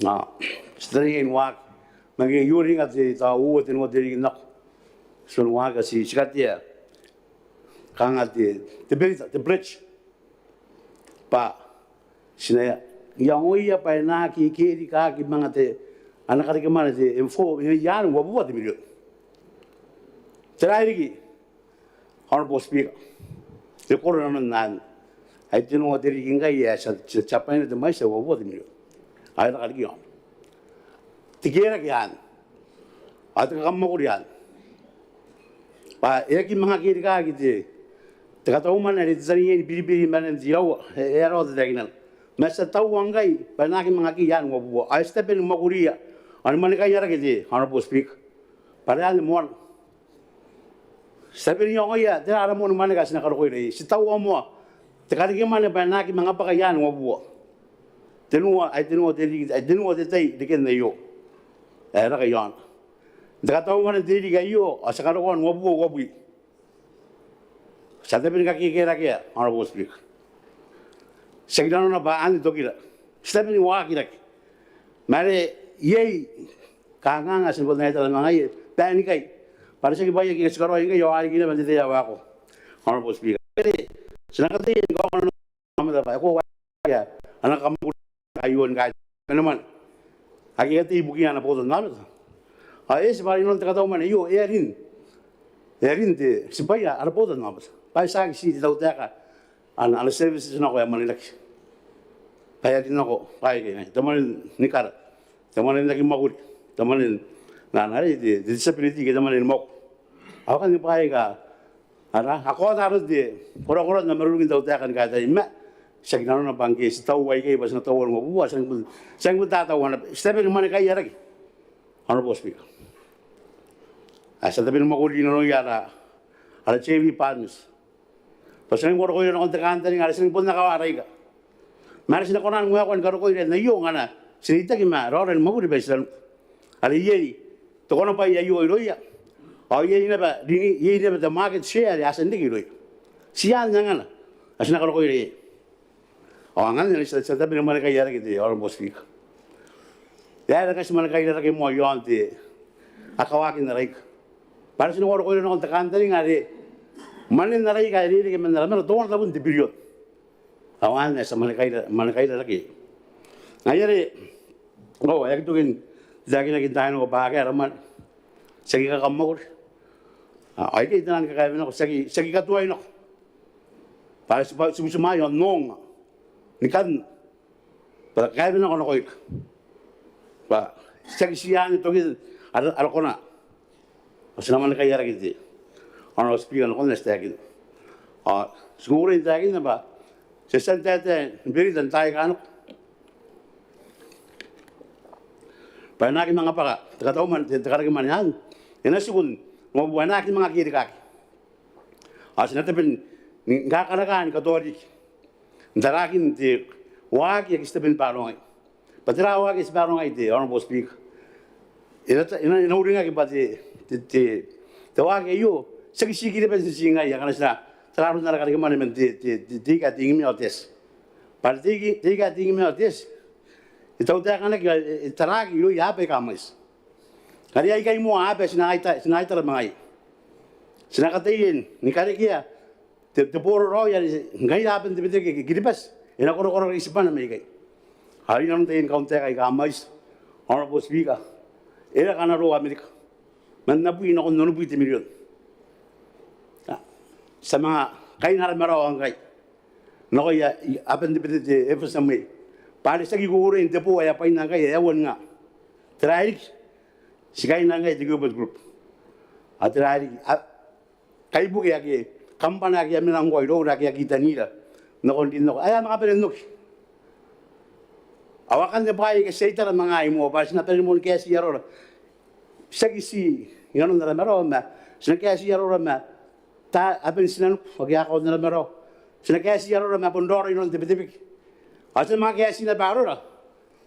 Ao ti taneiai ni waaki, ma ngke I uringa te, tao uoua tenua te ririki n nako, ti a waaki ao ti, ti katea kanga te, te berita, te bridge, bwa ti na iangoia bwa e na aki kerikaki manga te, ana karekemwane te M four, e, i aan uabubua te mirion. Tera ae riki, Honourable Speaker? Te koro nanon anne, ai tenua te ririki ngkai ae ti a, ti a, ti a bwaina te mwaiti ae uabubua te mirion. Ao e raka riki iaona. Te kerake anne ao te kakamwakuri anne bwa e aki manga kerikaki te, te kataumwane are ti taneiai ni biribiri i manen te iraua, e, e a rawa tataekinana. Ma ti a taua ngkai bwa e na aki manga kei i aan uabubua. Ao e ti tabe ni mwakuria ao ni mwanekaia rake te Honourable Speaker. Bwa are anne moan ti tabe n iangoia tera ara moan mwaneka ae ti na karokoira iai. Ti taua moa te karekemwane bwa e na aki manga bwaka i aan uabubua. Tenua, ai tenua te ririki, ai tenua te tai reken aio ae e raka i aona. N te katau mwane n te ririki aio ao ti a karokoa n uabubua uabwi. Ti a tabe ni kakekerakea, Honourable Speaker. Tiaki nanona bwa anne tokira. Ti tabe ni waaki rake. Ma are iai kanganga ae ti na bon aitara ma ngaia baenikai. Bwa are tiaki bwaai ake ti karaoi ngkai ao a riki naba n te tai ae waekoa, Honourable Speaker. Are ti na kataia ni kaongoa nanomata bwa e koaua aia ana kamwakuri aio ni kaitara mwanemwane ake e a tei ibukiia ana botanaomata. Ao e eti bwa are inanon te katau mwane aio e a rin, e a rin te tibwaia ara botanaomata bwa e tiaki ti te tautaeka ana, ana services nako ae mwanenaki. Bwa e a rin nako bwaai aikai, te mwane ni kara, te mwane n aki mwakuri, te mwane n, n, n are te, te disability ke te mwane ni mwakuri. Ao akanne bwaai aika a kaota aron te korakoran ana marurung te tautaeka ni kaitarai, ma tiaki nanona bwa ngke ti taua ikai bwa ti na taua n uabubua, ti a bon, ti a bon tatauana, ti tabe ni mwanekaia rake, Honourable Speaker. Ao ti a tabe ni mwakuri nanoia ara, ara J V partners bwa ti nangi karokoira nakon te kantaninga are ti nangi bon akawa ara ika. Ma are ti na kona ni waekoa ni karokoira n aio ngkana ti reitaki ma raora ni mwakuri bwa e tia n, are iai te konabwai aio irouia. Ao iai naba, iai naba te market share are a tia n reke irouia. Ti anne angana ae ti na karokoira iai. Ao anganne ti a, ti a tabe ni mwanekaia rake te Honourable Speaker. E aera ngkai ti mwanekaira rake moa i aon te akawaki n ara ika? Bwa are ti na karokoira nakon te kantaninga are mwanen ara ika ae rereke man ara mano teuana tabun te birion. Ao anne ae ti a mwanekaira, mwanekaira rake. Ngaia are, ao e aki toki n taekinaki n taai nako bwa akea ara mwane, tiaki kakamwakuri. Ao aikai te nang kakaewe nako, tiaki, tiaki katuai nako. Bwa ti, bwa ti butimwaai ao n ongo ni kan bwa kaewe nako nakoira bwa tiaki ti anne tokin ara, ara kona. Ao ti na mwanekaia rake te Honourable Speaker nakon ae ti taekinna. Ao ti kukurei n taekinna bwa ti a tia n taetae ni berita n taai aika nako bwa e na aki manga bwaka te katau mwane, te, te karekemwane anne. E na tiku n uabubua, e na aki manga kerikaaki. Ao ti na tabe ni, ni kakarakea ni katoa riki n tarakin te waaki ake ti tabe ni barongai. Bwa tera waaki ae ti barongai te Honourable Speaker? E na, e na, e na uringaki bwa te, te, te, te waaki aio tiaki ti Kiribati n ti ngaia akana ti na tara aron ara karekemwane man te, te, te, te ika ae tenimia ao te eti. Bwa te ika, te ika ae tenimia ao te eti e tautaekanaki, e, e taraki irouia aaba aika a mwaiti. Are aikai moa aaba ae ti na aita, ti na aitara ma ngaia. Ti na kataia ni karekea te, te boraraoi are ngaira aban te Betebeke ke Kiribati e na korakoraki tibwana mai ikai. Ao inanon taiani kauntaeka aika a mwaiti, Honourable Speaker, e raka ana ro Amerika man abwi nakon onobwi te mirion. Ti a manga kaina ara marawa ngkai nakoia aban te Betebeke, te F S M A, bwa are tiaki kukurei n te bo ae a bwaina ngkai ae aua n nga. Tera ae riki? Ti kaina ngkai te Gilbert Group. Ao tera ae riki? A, kaibuke ake, kambana ake a mena ngkoa iroura ake a kitanira nakon rin nako ae a manga bane n oki. Ao akanne bwaai aika ti aitara ma ngaai moa bwa ti na bane ni moan kaeti aroara. Tiaki ti inanon ara marawa ma ti na kaeti aroara ma taan aban tinaniku ake a kaon ara marawa. Ti na kaeti aroara ma bon raora inanon te Betebeke. Ao ti na manga kaeti naba aroara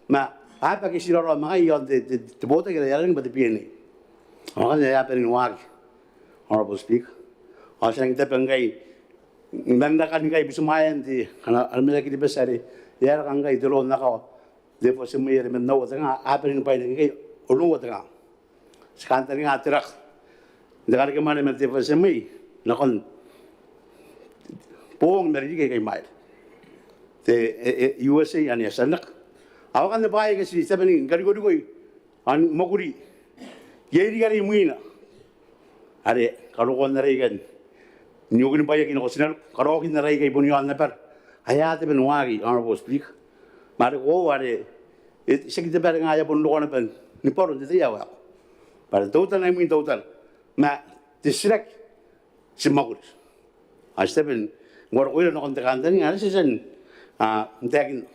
ma aaba ake ti raraoma ma ngaia i aon te, te, te botaki are e aranaki bwa te B N A. Ao akanne ae a bane ni waaki, Honourable Speaker. Ao ti a nangi tabe ngkai man rakan ngkai butimwaean te, ana, ana mena Kiribati are e a raka ngkai te ro n akawa n te F S M A are man aua te nga a bane ni bwainaki ngkai onoua te nga. Ti kantaninga te raka n te karekemwane man te F S M A nakon boong ma ririki aika imwaira, te, e, e, U S A ane a tia n raka. Ao akanne bwaai aika ti tabe ni karikorikoi ao ni mwakuri iai riki are imwina are karokoan ara ika n ibukin bwaai ake nako tinaniku, karaoakin ara ika i bon iaon abara ae a tabe ni waaki, Honourable Speaker. Ma are koaua are e, tiaki te bwai are ngaia bon roko naba ni bwaro n te tai ae waekoa. Bwa are teutana imwin teutana ma te titiraki ti mwakuri. Ao ti tabe ni karokoira nakon te kantaninga are ti a tia n, a, n taekinna.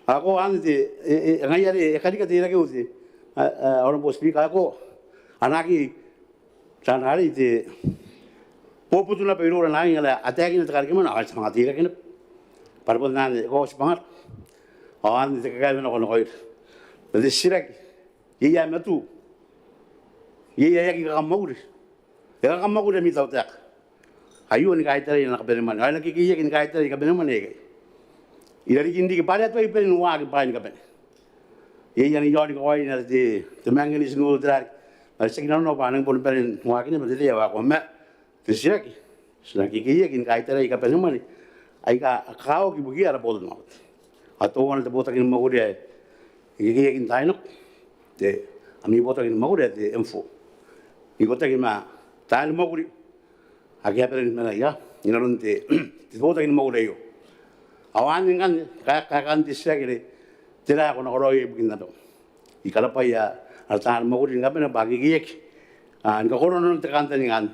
Ao ko anne te, e, e, ngaia are e karika te irakeu te, a, a, Honourable Speaker, ao ko anaaki taan arei te bobotu naba iroura naake ngkana a taekina te karikimwane ao ti manga teirake naba bwa are bon anne ko tibwangara. Ao anne te kakaewenako nakoira ma te titiraki, iai ae matu, iai ae aki kakamwakuri. E kakamwakuri ami tautaeka aio ni kaitarai ana kabanemwane ao e na kekeiaki ni kaitarai kabanemwane aikai irarikin riki bwa are a tuai bane ni waaki bwaai ni kabane. Iai ana iaoni kawaina te, te manganese ore tera riki are tiaki nanona bwa a nangi boni bane ni waaki naba n te tai ae waekoa ma te titiraki, ti na kekeiaki ni kaitarai kabanemwane aika kakawaki ibukiia ara botannaomata. Ao teuana te botaki ni mwakuri ae e kekeiaki n taai nako, te, ami botaki ni mwakuri ae te M four, ikotaki ma taani mwakuri ake a bane ni mena ia inanon te, te botaki ni mwakuri aio. Ao anne ngkanne kaekaan te titiraki are tera ae ko na karaoia ibukin abam. I karabwaia ara taani mwakuri ni kabane bwa a kekeiaki, a, ni kakoroa nanon te kantaninga anne.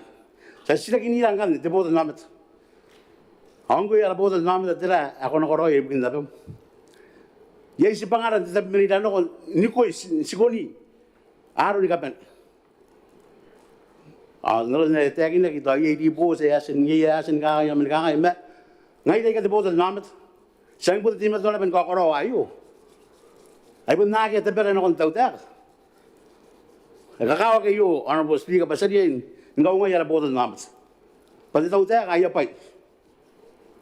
Ti a titirakinira ngkanne te botannaomata. Ao ngkoe ara botannaomata, tera ae ko na karaoia ibukin abam? Iai tibwangara n tatabemanira nako n ikoi, ti, tikoni aaro ni kabane. Ao n aron ae e taekinaki tao iai riboti ae a tia n, iai ae a tia ni kangai ao mani kangai ma ngaira aika te botannaomata ti a bon teimatoa naba ni kakaraoa aio. Ai bon akea tabera nakon te tautaeka. E kakawaki aio, Honourable Speaker, bwa ti a riai ni kaungaia ara botannaomata bwa te tautaeka aia bwai,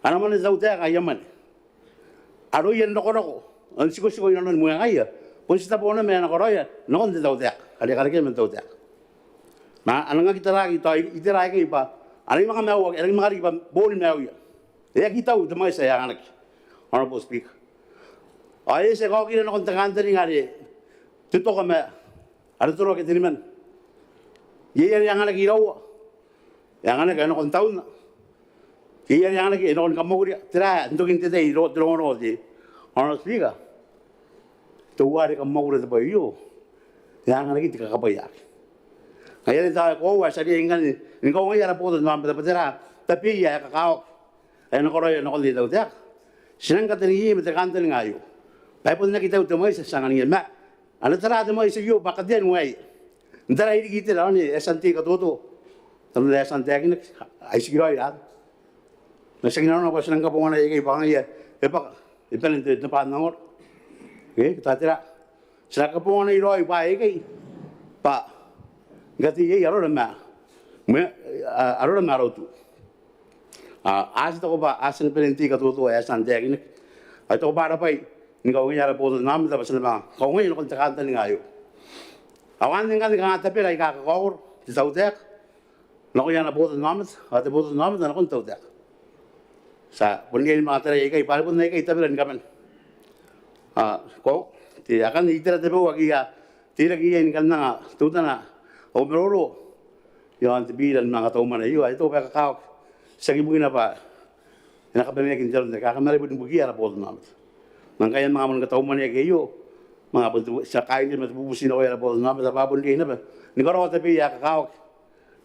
ana mwane te tautaeka aia mwane, aroia n rokoroko ao n tikotiko inanon mwengaia bon titeboo naba ma ae na karaoia nakon te tautaeka are e karekea ma te tautaeka. Ma a nang aki taraaki tao itera aikai bwa a nang manga maiu, a nang manga riki bwa booni maiuia. E aki tau te mwaiti ae anganaki, Honourable Speaker. Ao e eti ae kaokira nakon te kantaninga are te toka ma ara toro ake teniman. Iai are anganaki iraua, e anganaki ae nakon taunna. Iai are anganaki ae nakon kamwakuri. Tera ae n tokin te tai, te rongorongo te, Honourable Speaker? Teuare kamwakura te bwai aio e anganaki te kakabwaiaki. Ngaia are tao e koaua ae ti a riai ngkanne ni kaungaia ara botannaomata bwa tera tabeia ae kakawaki ae na karaoia nakon te tautaeka. Ti nang kataneiai ma te kantaninga aio bwa e bon aki tau te mwaiti ae ti anganiia ma a na tara te mwaiti aio bwa katean waeia. N tarai riki itera ae e a tia n tei katoto, n aron ae e a tia n taekinaki, ai tikiraoi raan. Ma tiaki nanona bwa ti nang kabongana aikai bwa ngaia e bwaka, e bane n te, te bwaa n ongora. Ke tao tera? Ti na kabongana raoi bwaai aikai bwa ngkana iai arora ma, ma, a, arora ma ara utu. A, a ti taku bwa a tia ni bane n tei katoto ae e a tia n taekinaki. Ao I taku bwa ara bwai ni kaungaia ara botannaomata bwa ti na manga kaungaia nakon te kantaninga aio. Ao anne ngkanne kanga tabera aika kakaokoro te tautaeka nakoia ana botannaomata ao te botannaomata nakon te tautaeka. Ti a bon riai ni manga tarai aikai bwa are bon aikai tabera ni kabane. A, ko, te, akanne itera tabeua ake I a teirake iai ni kan anga teutana au maroro iaon te bira ni manga kataumwane aio, ae I taku bwa e kakawaki, tiaki bukina bwa e na kabaneaki n te aro n te kakamara, bon ibukiia ara botannaomata. Ma ngkai a manga moan kataumwaneaki aio, manga bon te, ti a kairiia ma te bubuti nakoia ara botannaomata bwa a bon riai naba ni karaoa tabeia ae kakawaki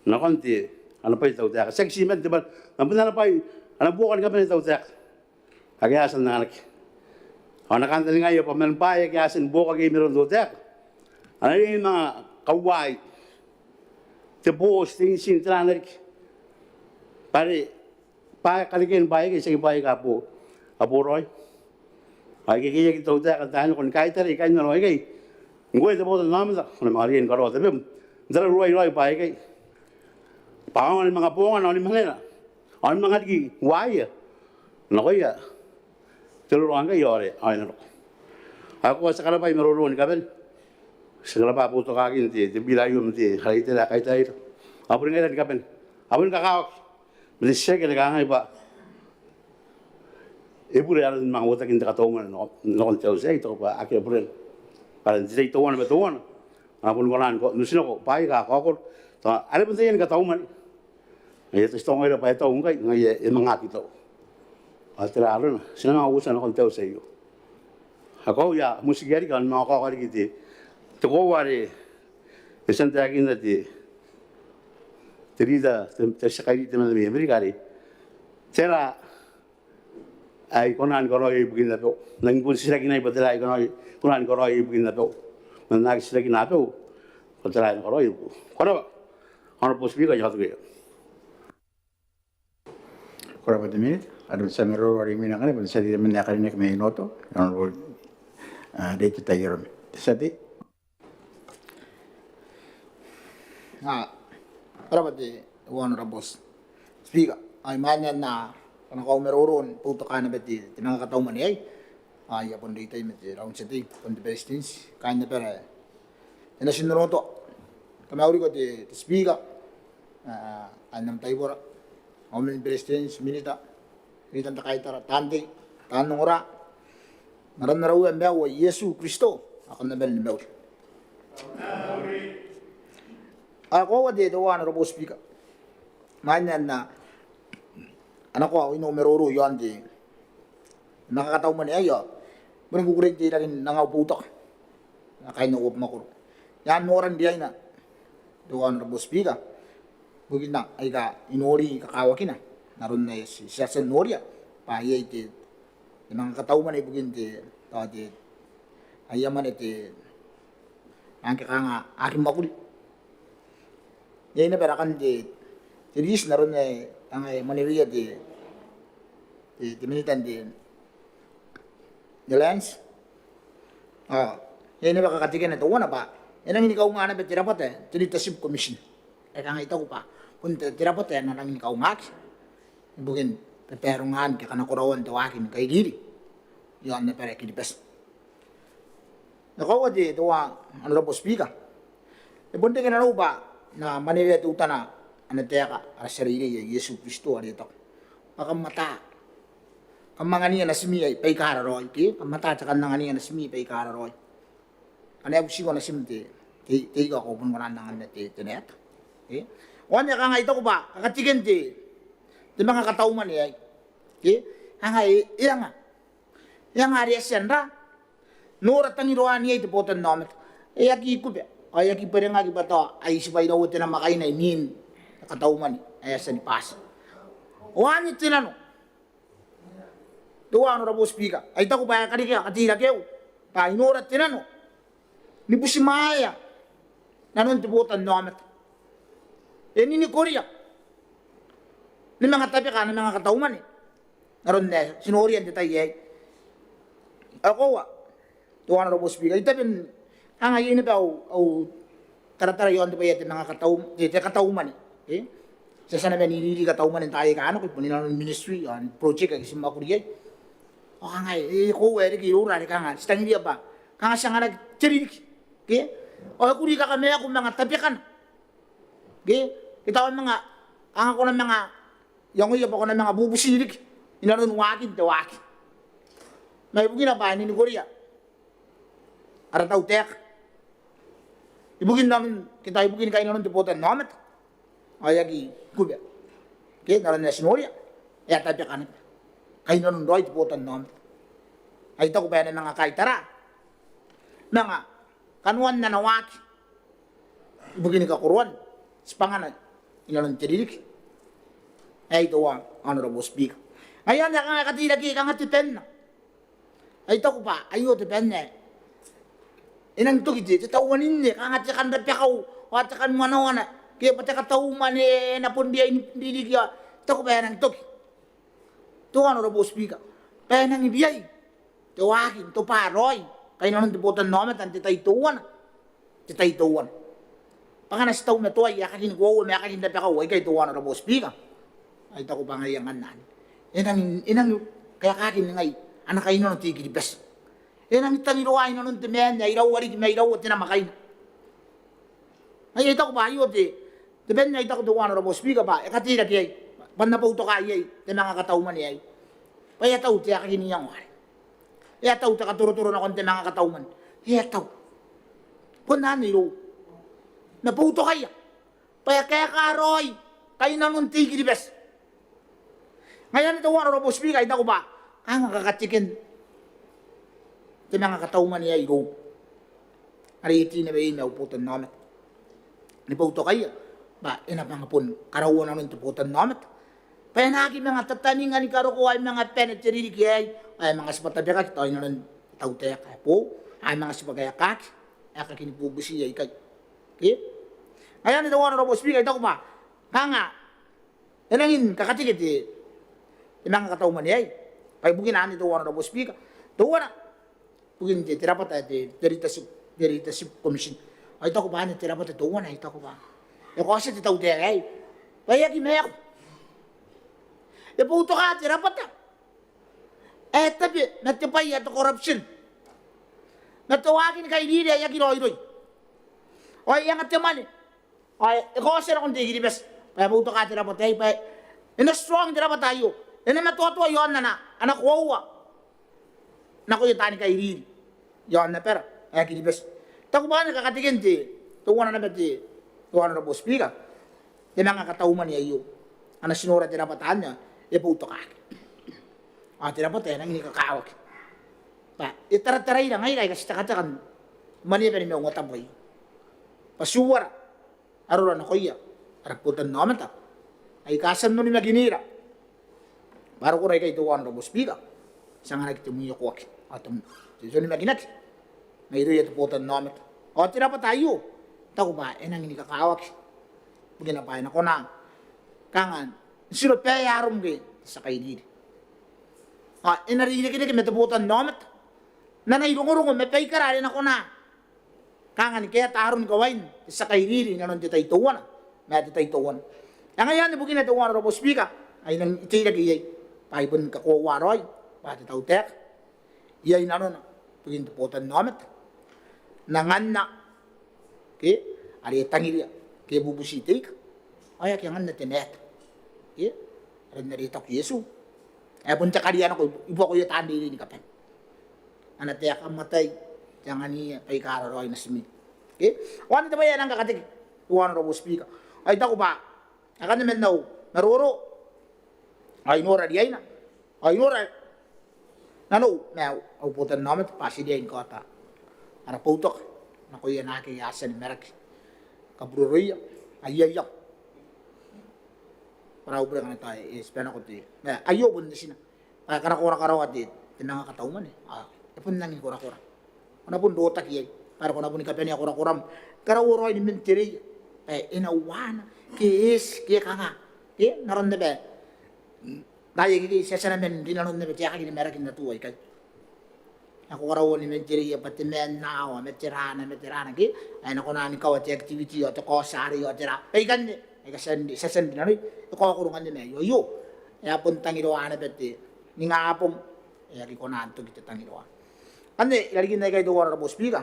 nakon te, ana bwai te tautaeka. Tiaki ti man te bwai, ma bon ana bwai, ana buoka ni kabane te tautaeka ake a tia n anganaki. Ao N na kantaningaia bwa man bwaai ake a tia ni buokaki iai mairoun te tautaeka, a na riai ni manga kauai te boti, te intin, te raa riki. Bwa are bwaai, karekean bwaai aikai tiaki bwaai aika a bo, a boraoi. Ao e kekeiaki te tautaeka n taai nako ni kaitarai kainnano aikai. Ngkoe te botannaomata, ko na manga riai ni karaoa tabem n tararuaia raoi bwaai aikai bwa a aonga ni manga bongana ao ni manena ao ni manga riki uaia nakoia te roroa ngkai ao are, ao e na roko. Ao ko a tia karabwai maroro ni kabane. Ti karabwa boutokakin te, te bira aio ma te, ara itera ae kaitaraira. A boni ngaira ni kabane, a boni kakawaki. Ma te titiraki are kangai bwa e bure aron manga uotakin te kataumwane nako, nakon te auti aei? I taku bwa akea burena. Bwa are n te tai teuana ma teuana a na boni kona n uti nako bwaai aika kakaokoro. Tao are bon taian kataumwane. Ngaia ti taku ngaira bwa e tau ngkai, ngaia e manga aki tau. Ao tera arona? Ti na manga uotia nakon te auti aio. Ao koaua I a motikia riki ao N na manga kaoka riki te, te koaua are e tia n taekinna te, te rita, te, te tia kairiri temanna mai Amerika are tera ae I kona ni karaoia ibukin abau. N nangi bon titirakinai bwa tera ae I kona, kona ni karaoia ibukin abau. Ma N na aki titirakina abau bwa tera ae N na karaoia ibukin. Ko rabwa. Honourable Speaker, I a tuangiia. Ko rabwa te Minita. Are bon ti a maroro are imwina ngkanne, bon te tia tei temanna ae karineaki mai Nooto, Honourable, ah, Reete Taierome. Te tia tei. Ah, ko rabwa te Honourable Speaker. Ai imwain ae N na kona ni kaumaroro ni boutoka naba te, te manga katau mwane aei, ai I a bon reitai ma te raun tia tei, bon te Beretitenti, kaain abara ae e na tii n onotoa. Kam na mauri ko te, te Speaker, ah, kaain am taibora, Kauoman ni Beretitenti, Minita, Minitan te kaitara, taan tei, taan ongora, n aran ara Uea ma Iesu Kristo, ao kam na bane ni mauri. Ao koaua te, te Honourable Speaker, imwain ae N na, a na kona au maroro iaon te manga katau mwane aei, ao I bon kukurei n teirake n anga au boutoka ma kaain au mwakoro i aan noran riaina, te Honourable Speaker, ibukina aika I nori kakawakina n aron ae ti, ti a tia n noria bwa iai te, te manga katau mwane ibukin te, tao te, aia mwane te, ngke kanga aki mwakuri. Iai naba rakan te, te riti n aron ae kanga e mwaneweia te, te, te Minita n te, te Lands. Ao iai naba kakatekena teuana bwa e nangi ni kaunga naba te rabwata, te Leadership Commission. E kanga I taku bwa bon te, te rabwata ae e na nangi ni kaungaki ibukin babarongaan ke kanakoraoan te waaki ni kairiri iaon abara Kiribati. Ao koaua te, te Honourable Speaker, e bon reke nanou bwa N na mwanewea teutana ana taeka ara tia reirei ae Iesu Kristo are e taku bwa kam ata, kam angania natimi baika raraoi, ke kam ata te kan angania natimi baika raraoi. Ane a butiko natim te, te, te ika ao ko bon kona n anganna te, te naeta. Ke? Ao anne kanga I taku bwa kakateken te, te manga katau mwane aei, ke? Kanga e, e anga, e anga are e a tia n ra, nora tangiroan iai te botannaomata. E aki kuba, ao e aki bwerengaki bwa tao ai tibwa iraua te namwakaina imwin te katau mwane ae e a tia ni bati. Ao anne te nano, te Honourable Speaker, ae I taku bwa e karekea kateirakeu bwa I nora te nano ni butimwaea nanon te botannaomata. E ninikoria ni manga tabeka ana manga katau mwane n aron ae ti noria n te tai aei. Ao koaua, te Honourable Speaker, I tabe n, kanga iai naba au, au taratara iaon te bwai ae te manga katau, te, te katau mwane, e? Ti a tia naba n iriiri katau mwane n taai aika a nako, bon inanon ministry ao n project ake ti mwakuri iai. Ao kanga e, e koaua e reke iroura are kanga ti tangiria bwa kanga ti anganaki te ririki, ke? Ao e kuri kakamaaku manga tabekana, ke? Ke tao manga, kanga ko na manga iangoia bwa ko na manga bubuti riki inanon waakin te waaki. Ma ibukina bwa e ninikoria ara tautaeka ibukin nanon, ke tao ibukin kainnanon te botannaomata, ao e aki kuba, ke, n aron ae ti noria, e a tabeka naba kainnanon raoi te botannaomata. Ae I taku bwa e na manga kaitara, manga kanoan ana waaki ibukin kakoroan tibwangana inanon te ririki aei, te Honourable Speaker. Ngaia anne kanga e kateirakei kanga te banna. Ae I taku bwa aio te banna ae e nang toki te, te tauaninne, kanga te kan rabakau ao te kan wanawana, ke bwa te katau mwane ae e na bon riai n ririki, ao I taku bwa e nang toki, te Honourable Speaker, bwa e nang riai te waaki n tobwa raoi kainnanon te botannaomata n te tai teuana, te tai teuana. Bwa ngkana ti taumatoa aia aekakin koaua ma aekakin rabakau aikai, te Honourable Speaker, ae I taku bwa ngaia ngkanne anne e nang, e nang kaekaki ningai ana kainnano te I-Kiribati. E nang tangiroa inanon te maan ae iraua riki ma iraua te namwakaina. Ae I taku bwa aio te, te banna ae I taku, te Honourable Speaker, bwa e kateirake iai, bwa N na boutoka iai te manga katau mwane aei, bwa e a tau te aekakin iango arei. E a tau te katorotoro nakon te manga katau mwane. E a tau. Bon anne irou. Ma boutokaia bwa e kaeka raoi kainnanon te I-Kiribati. Ngaia anne, te Honourable Speaker, ae I taku bwa kanga kakateken te manga katau mwane aei irou are e tii naba iai ma au botannaomata, ni boutokaia bwa e na manga bon karaua nanon te botannaomata bwa e na aki manga tataninga ni karokoa, e manga bane te ririki aei, ao e manga tibwa tabekaki tao inanon te tautaeka ae boou, ao e manga tibwa kaekaaki aekakin bubuti aikai. Ke? Ngaia anne teuana Honourable Speaker, I taku bwa kanga e nangi ni kakateke te, te manga katau mwane aei. Bwa ibukina anne teuana Honourable Speaker. Teuana, ibukin te, te rabwata ae te, te Leadership, te Leadership Commission. Ao I taku bwa anne te rabwata teuana, I taku bwa e kaotia te tautaeka aei bwa e aki maaku. E boutoka te rabwata ae tabe ma te bwai ae te corruption ma te waaki ni kairiri ae aki raoiroi. Ao e anga te mwane. Ao e kaotia nakon te I-Kiribati bwa e boutoka te rabwata aei bwa e na strong te rabwata aio. E na matoatoa iaon ana, ana koaua nakoia taani kairiri iaon abara ae Kiribati. I taku bwa anne kakateken te, teuana naba te, teuana Honourable Speaker, te manga katau mwane aio. A na ti nora te rabwata anne e boutokaaki. Ao te rabwata e nangi ni kakawaki bwa e tarataraira ngaira aika ti tekateka ni maneaba ni maungatabu aio bwa ti uara arora nakoia ara botannaomata aika a tia n onimakinira. Bwa rokora aikai teuana Honourable Speaker, ti anganaki te mwiokoaki ao te, te onimakinaki mairouia te botannaomata. Ao te rabwata aio I taku bwa e nangi ni kakawaki ibukina bwa e na kona kanga n tirobaea arom ke te tia kairiri. Ao e na reirekereke ma te botannaomata n ana irongorongo ma baikara are e na kona kanga ni kaeta aron kawain te tia kairiri inanon te tai teuana ma te tai teuana. Ao ngaia anne bukina teuana Honourable Speaker ae I nang teirake iai bwa I bon kakoaua raoi bwa te tautaeka iai nanona ibukin te botannaomata n anganna, ke, are e tangiria ke bubuti te ika ao e aki anganna te maeta, ke, are n are e taku Iesu ae bon te kariaia nako i buakoia taan reirei ni kabane. Ana taeka, mwatai, te angania, baika raraoi natim. Ke? Ao anne te bwai ae nang kakateke teuana Honourable Speaker. Ao I taku bwa akanne man au maroro ao I nora riaina ao I nora nanou ma au botannaomata bwa ti riai ni kaota ara boutoka nakoia naake a tia ni maraki kaburoroia aia iango. Ko rabwa, bure ngkana tao e tibwa nako te, ma aio bon te tina bwa e karakorakaraoa te, te manga katau mwane ao e bon nangi korakora. Ko na bon rotaki iai bwa are ko na boni kabanea korakoram, karaua raoi ni mentereia bwa e na uaana ke e eti ke kanga, ke n aron naba ae taai akekei ti a tia naba n rinanon naba te aekaki ni maraki n tua aikai. Ao ko karaua ni mentereia bwa te maan aoa ma tera ma tera ke, ae e na kona ni kawa te activity ao te kaoti arei ao tera. Baikanne aika ti a tia n rinanoi, e kaokoro ngkanne ma aio. Aio e a bon tangiroa naba te ningabong, e aki kona n toki te tangiroa. Anne irarikin aikai teuana Honourable Speaker.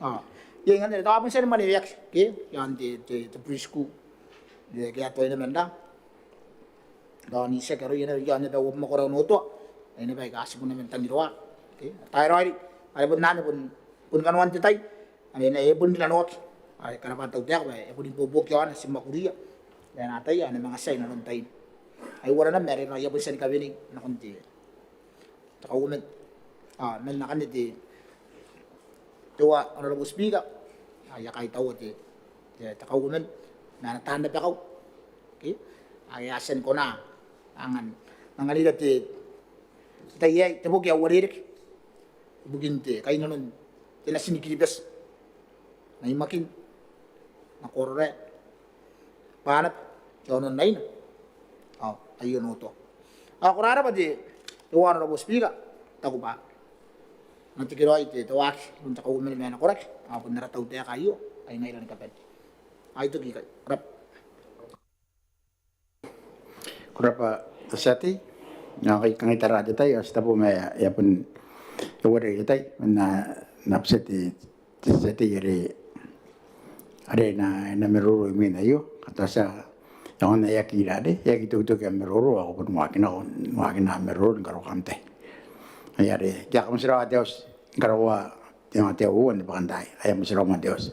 Ao iai ngkanne tao a bon tia ni mwaneweaki ke iaon te, te, te preschool ke a tuai naba n ra tao n itiaki aroia naba iaon naba uabwi ma korau n Onotoa. Ai naba aika a tiku naba n tangiroa. Ke, tai raoiroi are bon anne bon, bon kanoan te tai are e na, e bon rinanoaki. Ao e karabwa te tautaeka bwa e boni buobuoki iaona, ti mwakuria. E na ataia ao e na manga tia inanon taina. Ai uara naba are e na, I a bon tia ni kawenei nakon te te kauoman. Ao man akanne te, teuana Honourable Speaker, ao I a kaitaua te, te, te kauoman ma ana taan rabakau, ke, ae a tia ni kona angan, anganira te, te tai aei, te boki ae uarereke ibukin te kainnanon te natin Kiribati, Naimakin, Nakoraroa, Banaba, te aono n Raina ao aio Onotoa. Ao ko rabwa te, teuana Honourable Speaker, I taku bwa e na tekeraoi te, te waaki iroun te kauoman ma ana koraki ao bon ara tautaeka aio ae ngaira ni kabane. Ao I toki ikai. Ko rabwa. Ko rabwa te tia tei. Ao ngkai kanga e tara te tai ao ti tabo ma e a bon, e uarereke te tai ma N na, N na butiia te, te tia tei are, are e na, e na maroro imwina aio. Katoa tia, e aonga n aki ira are e aki tokitoki am maroro ao ko bon waaki nako, waaki nako am maroro ni karokoa am tai. Ai are, ti a kamotirawa te auti ni karaoa te, te uoua n te bakantaai. Ai a motirawa moa te auti.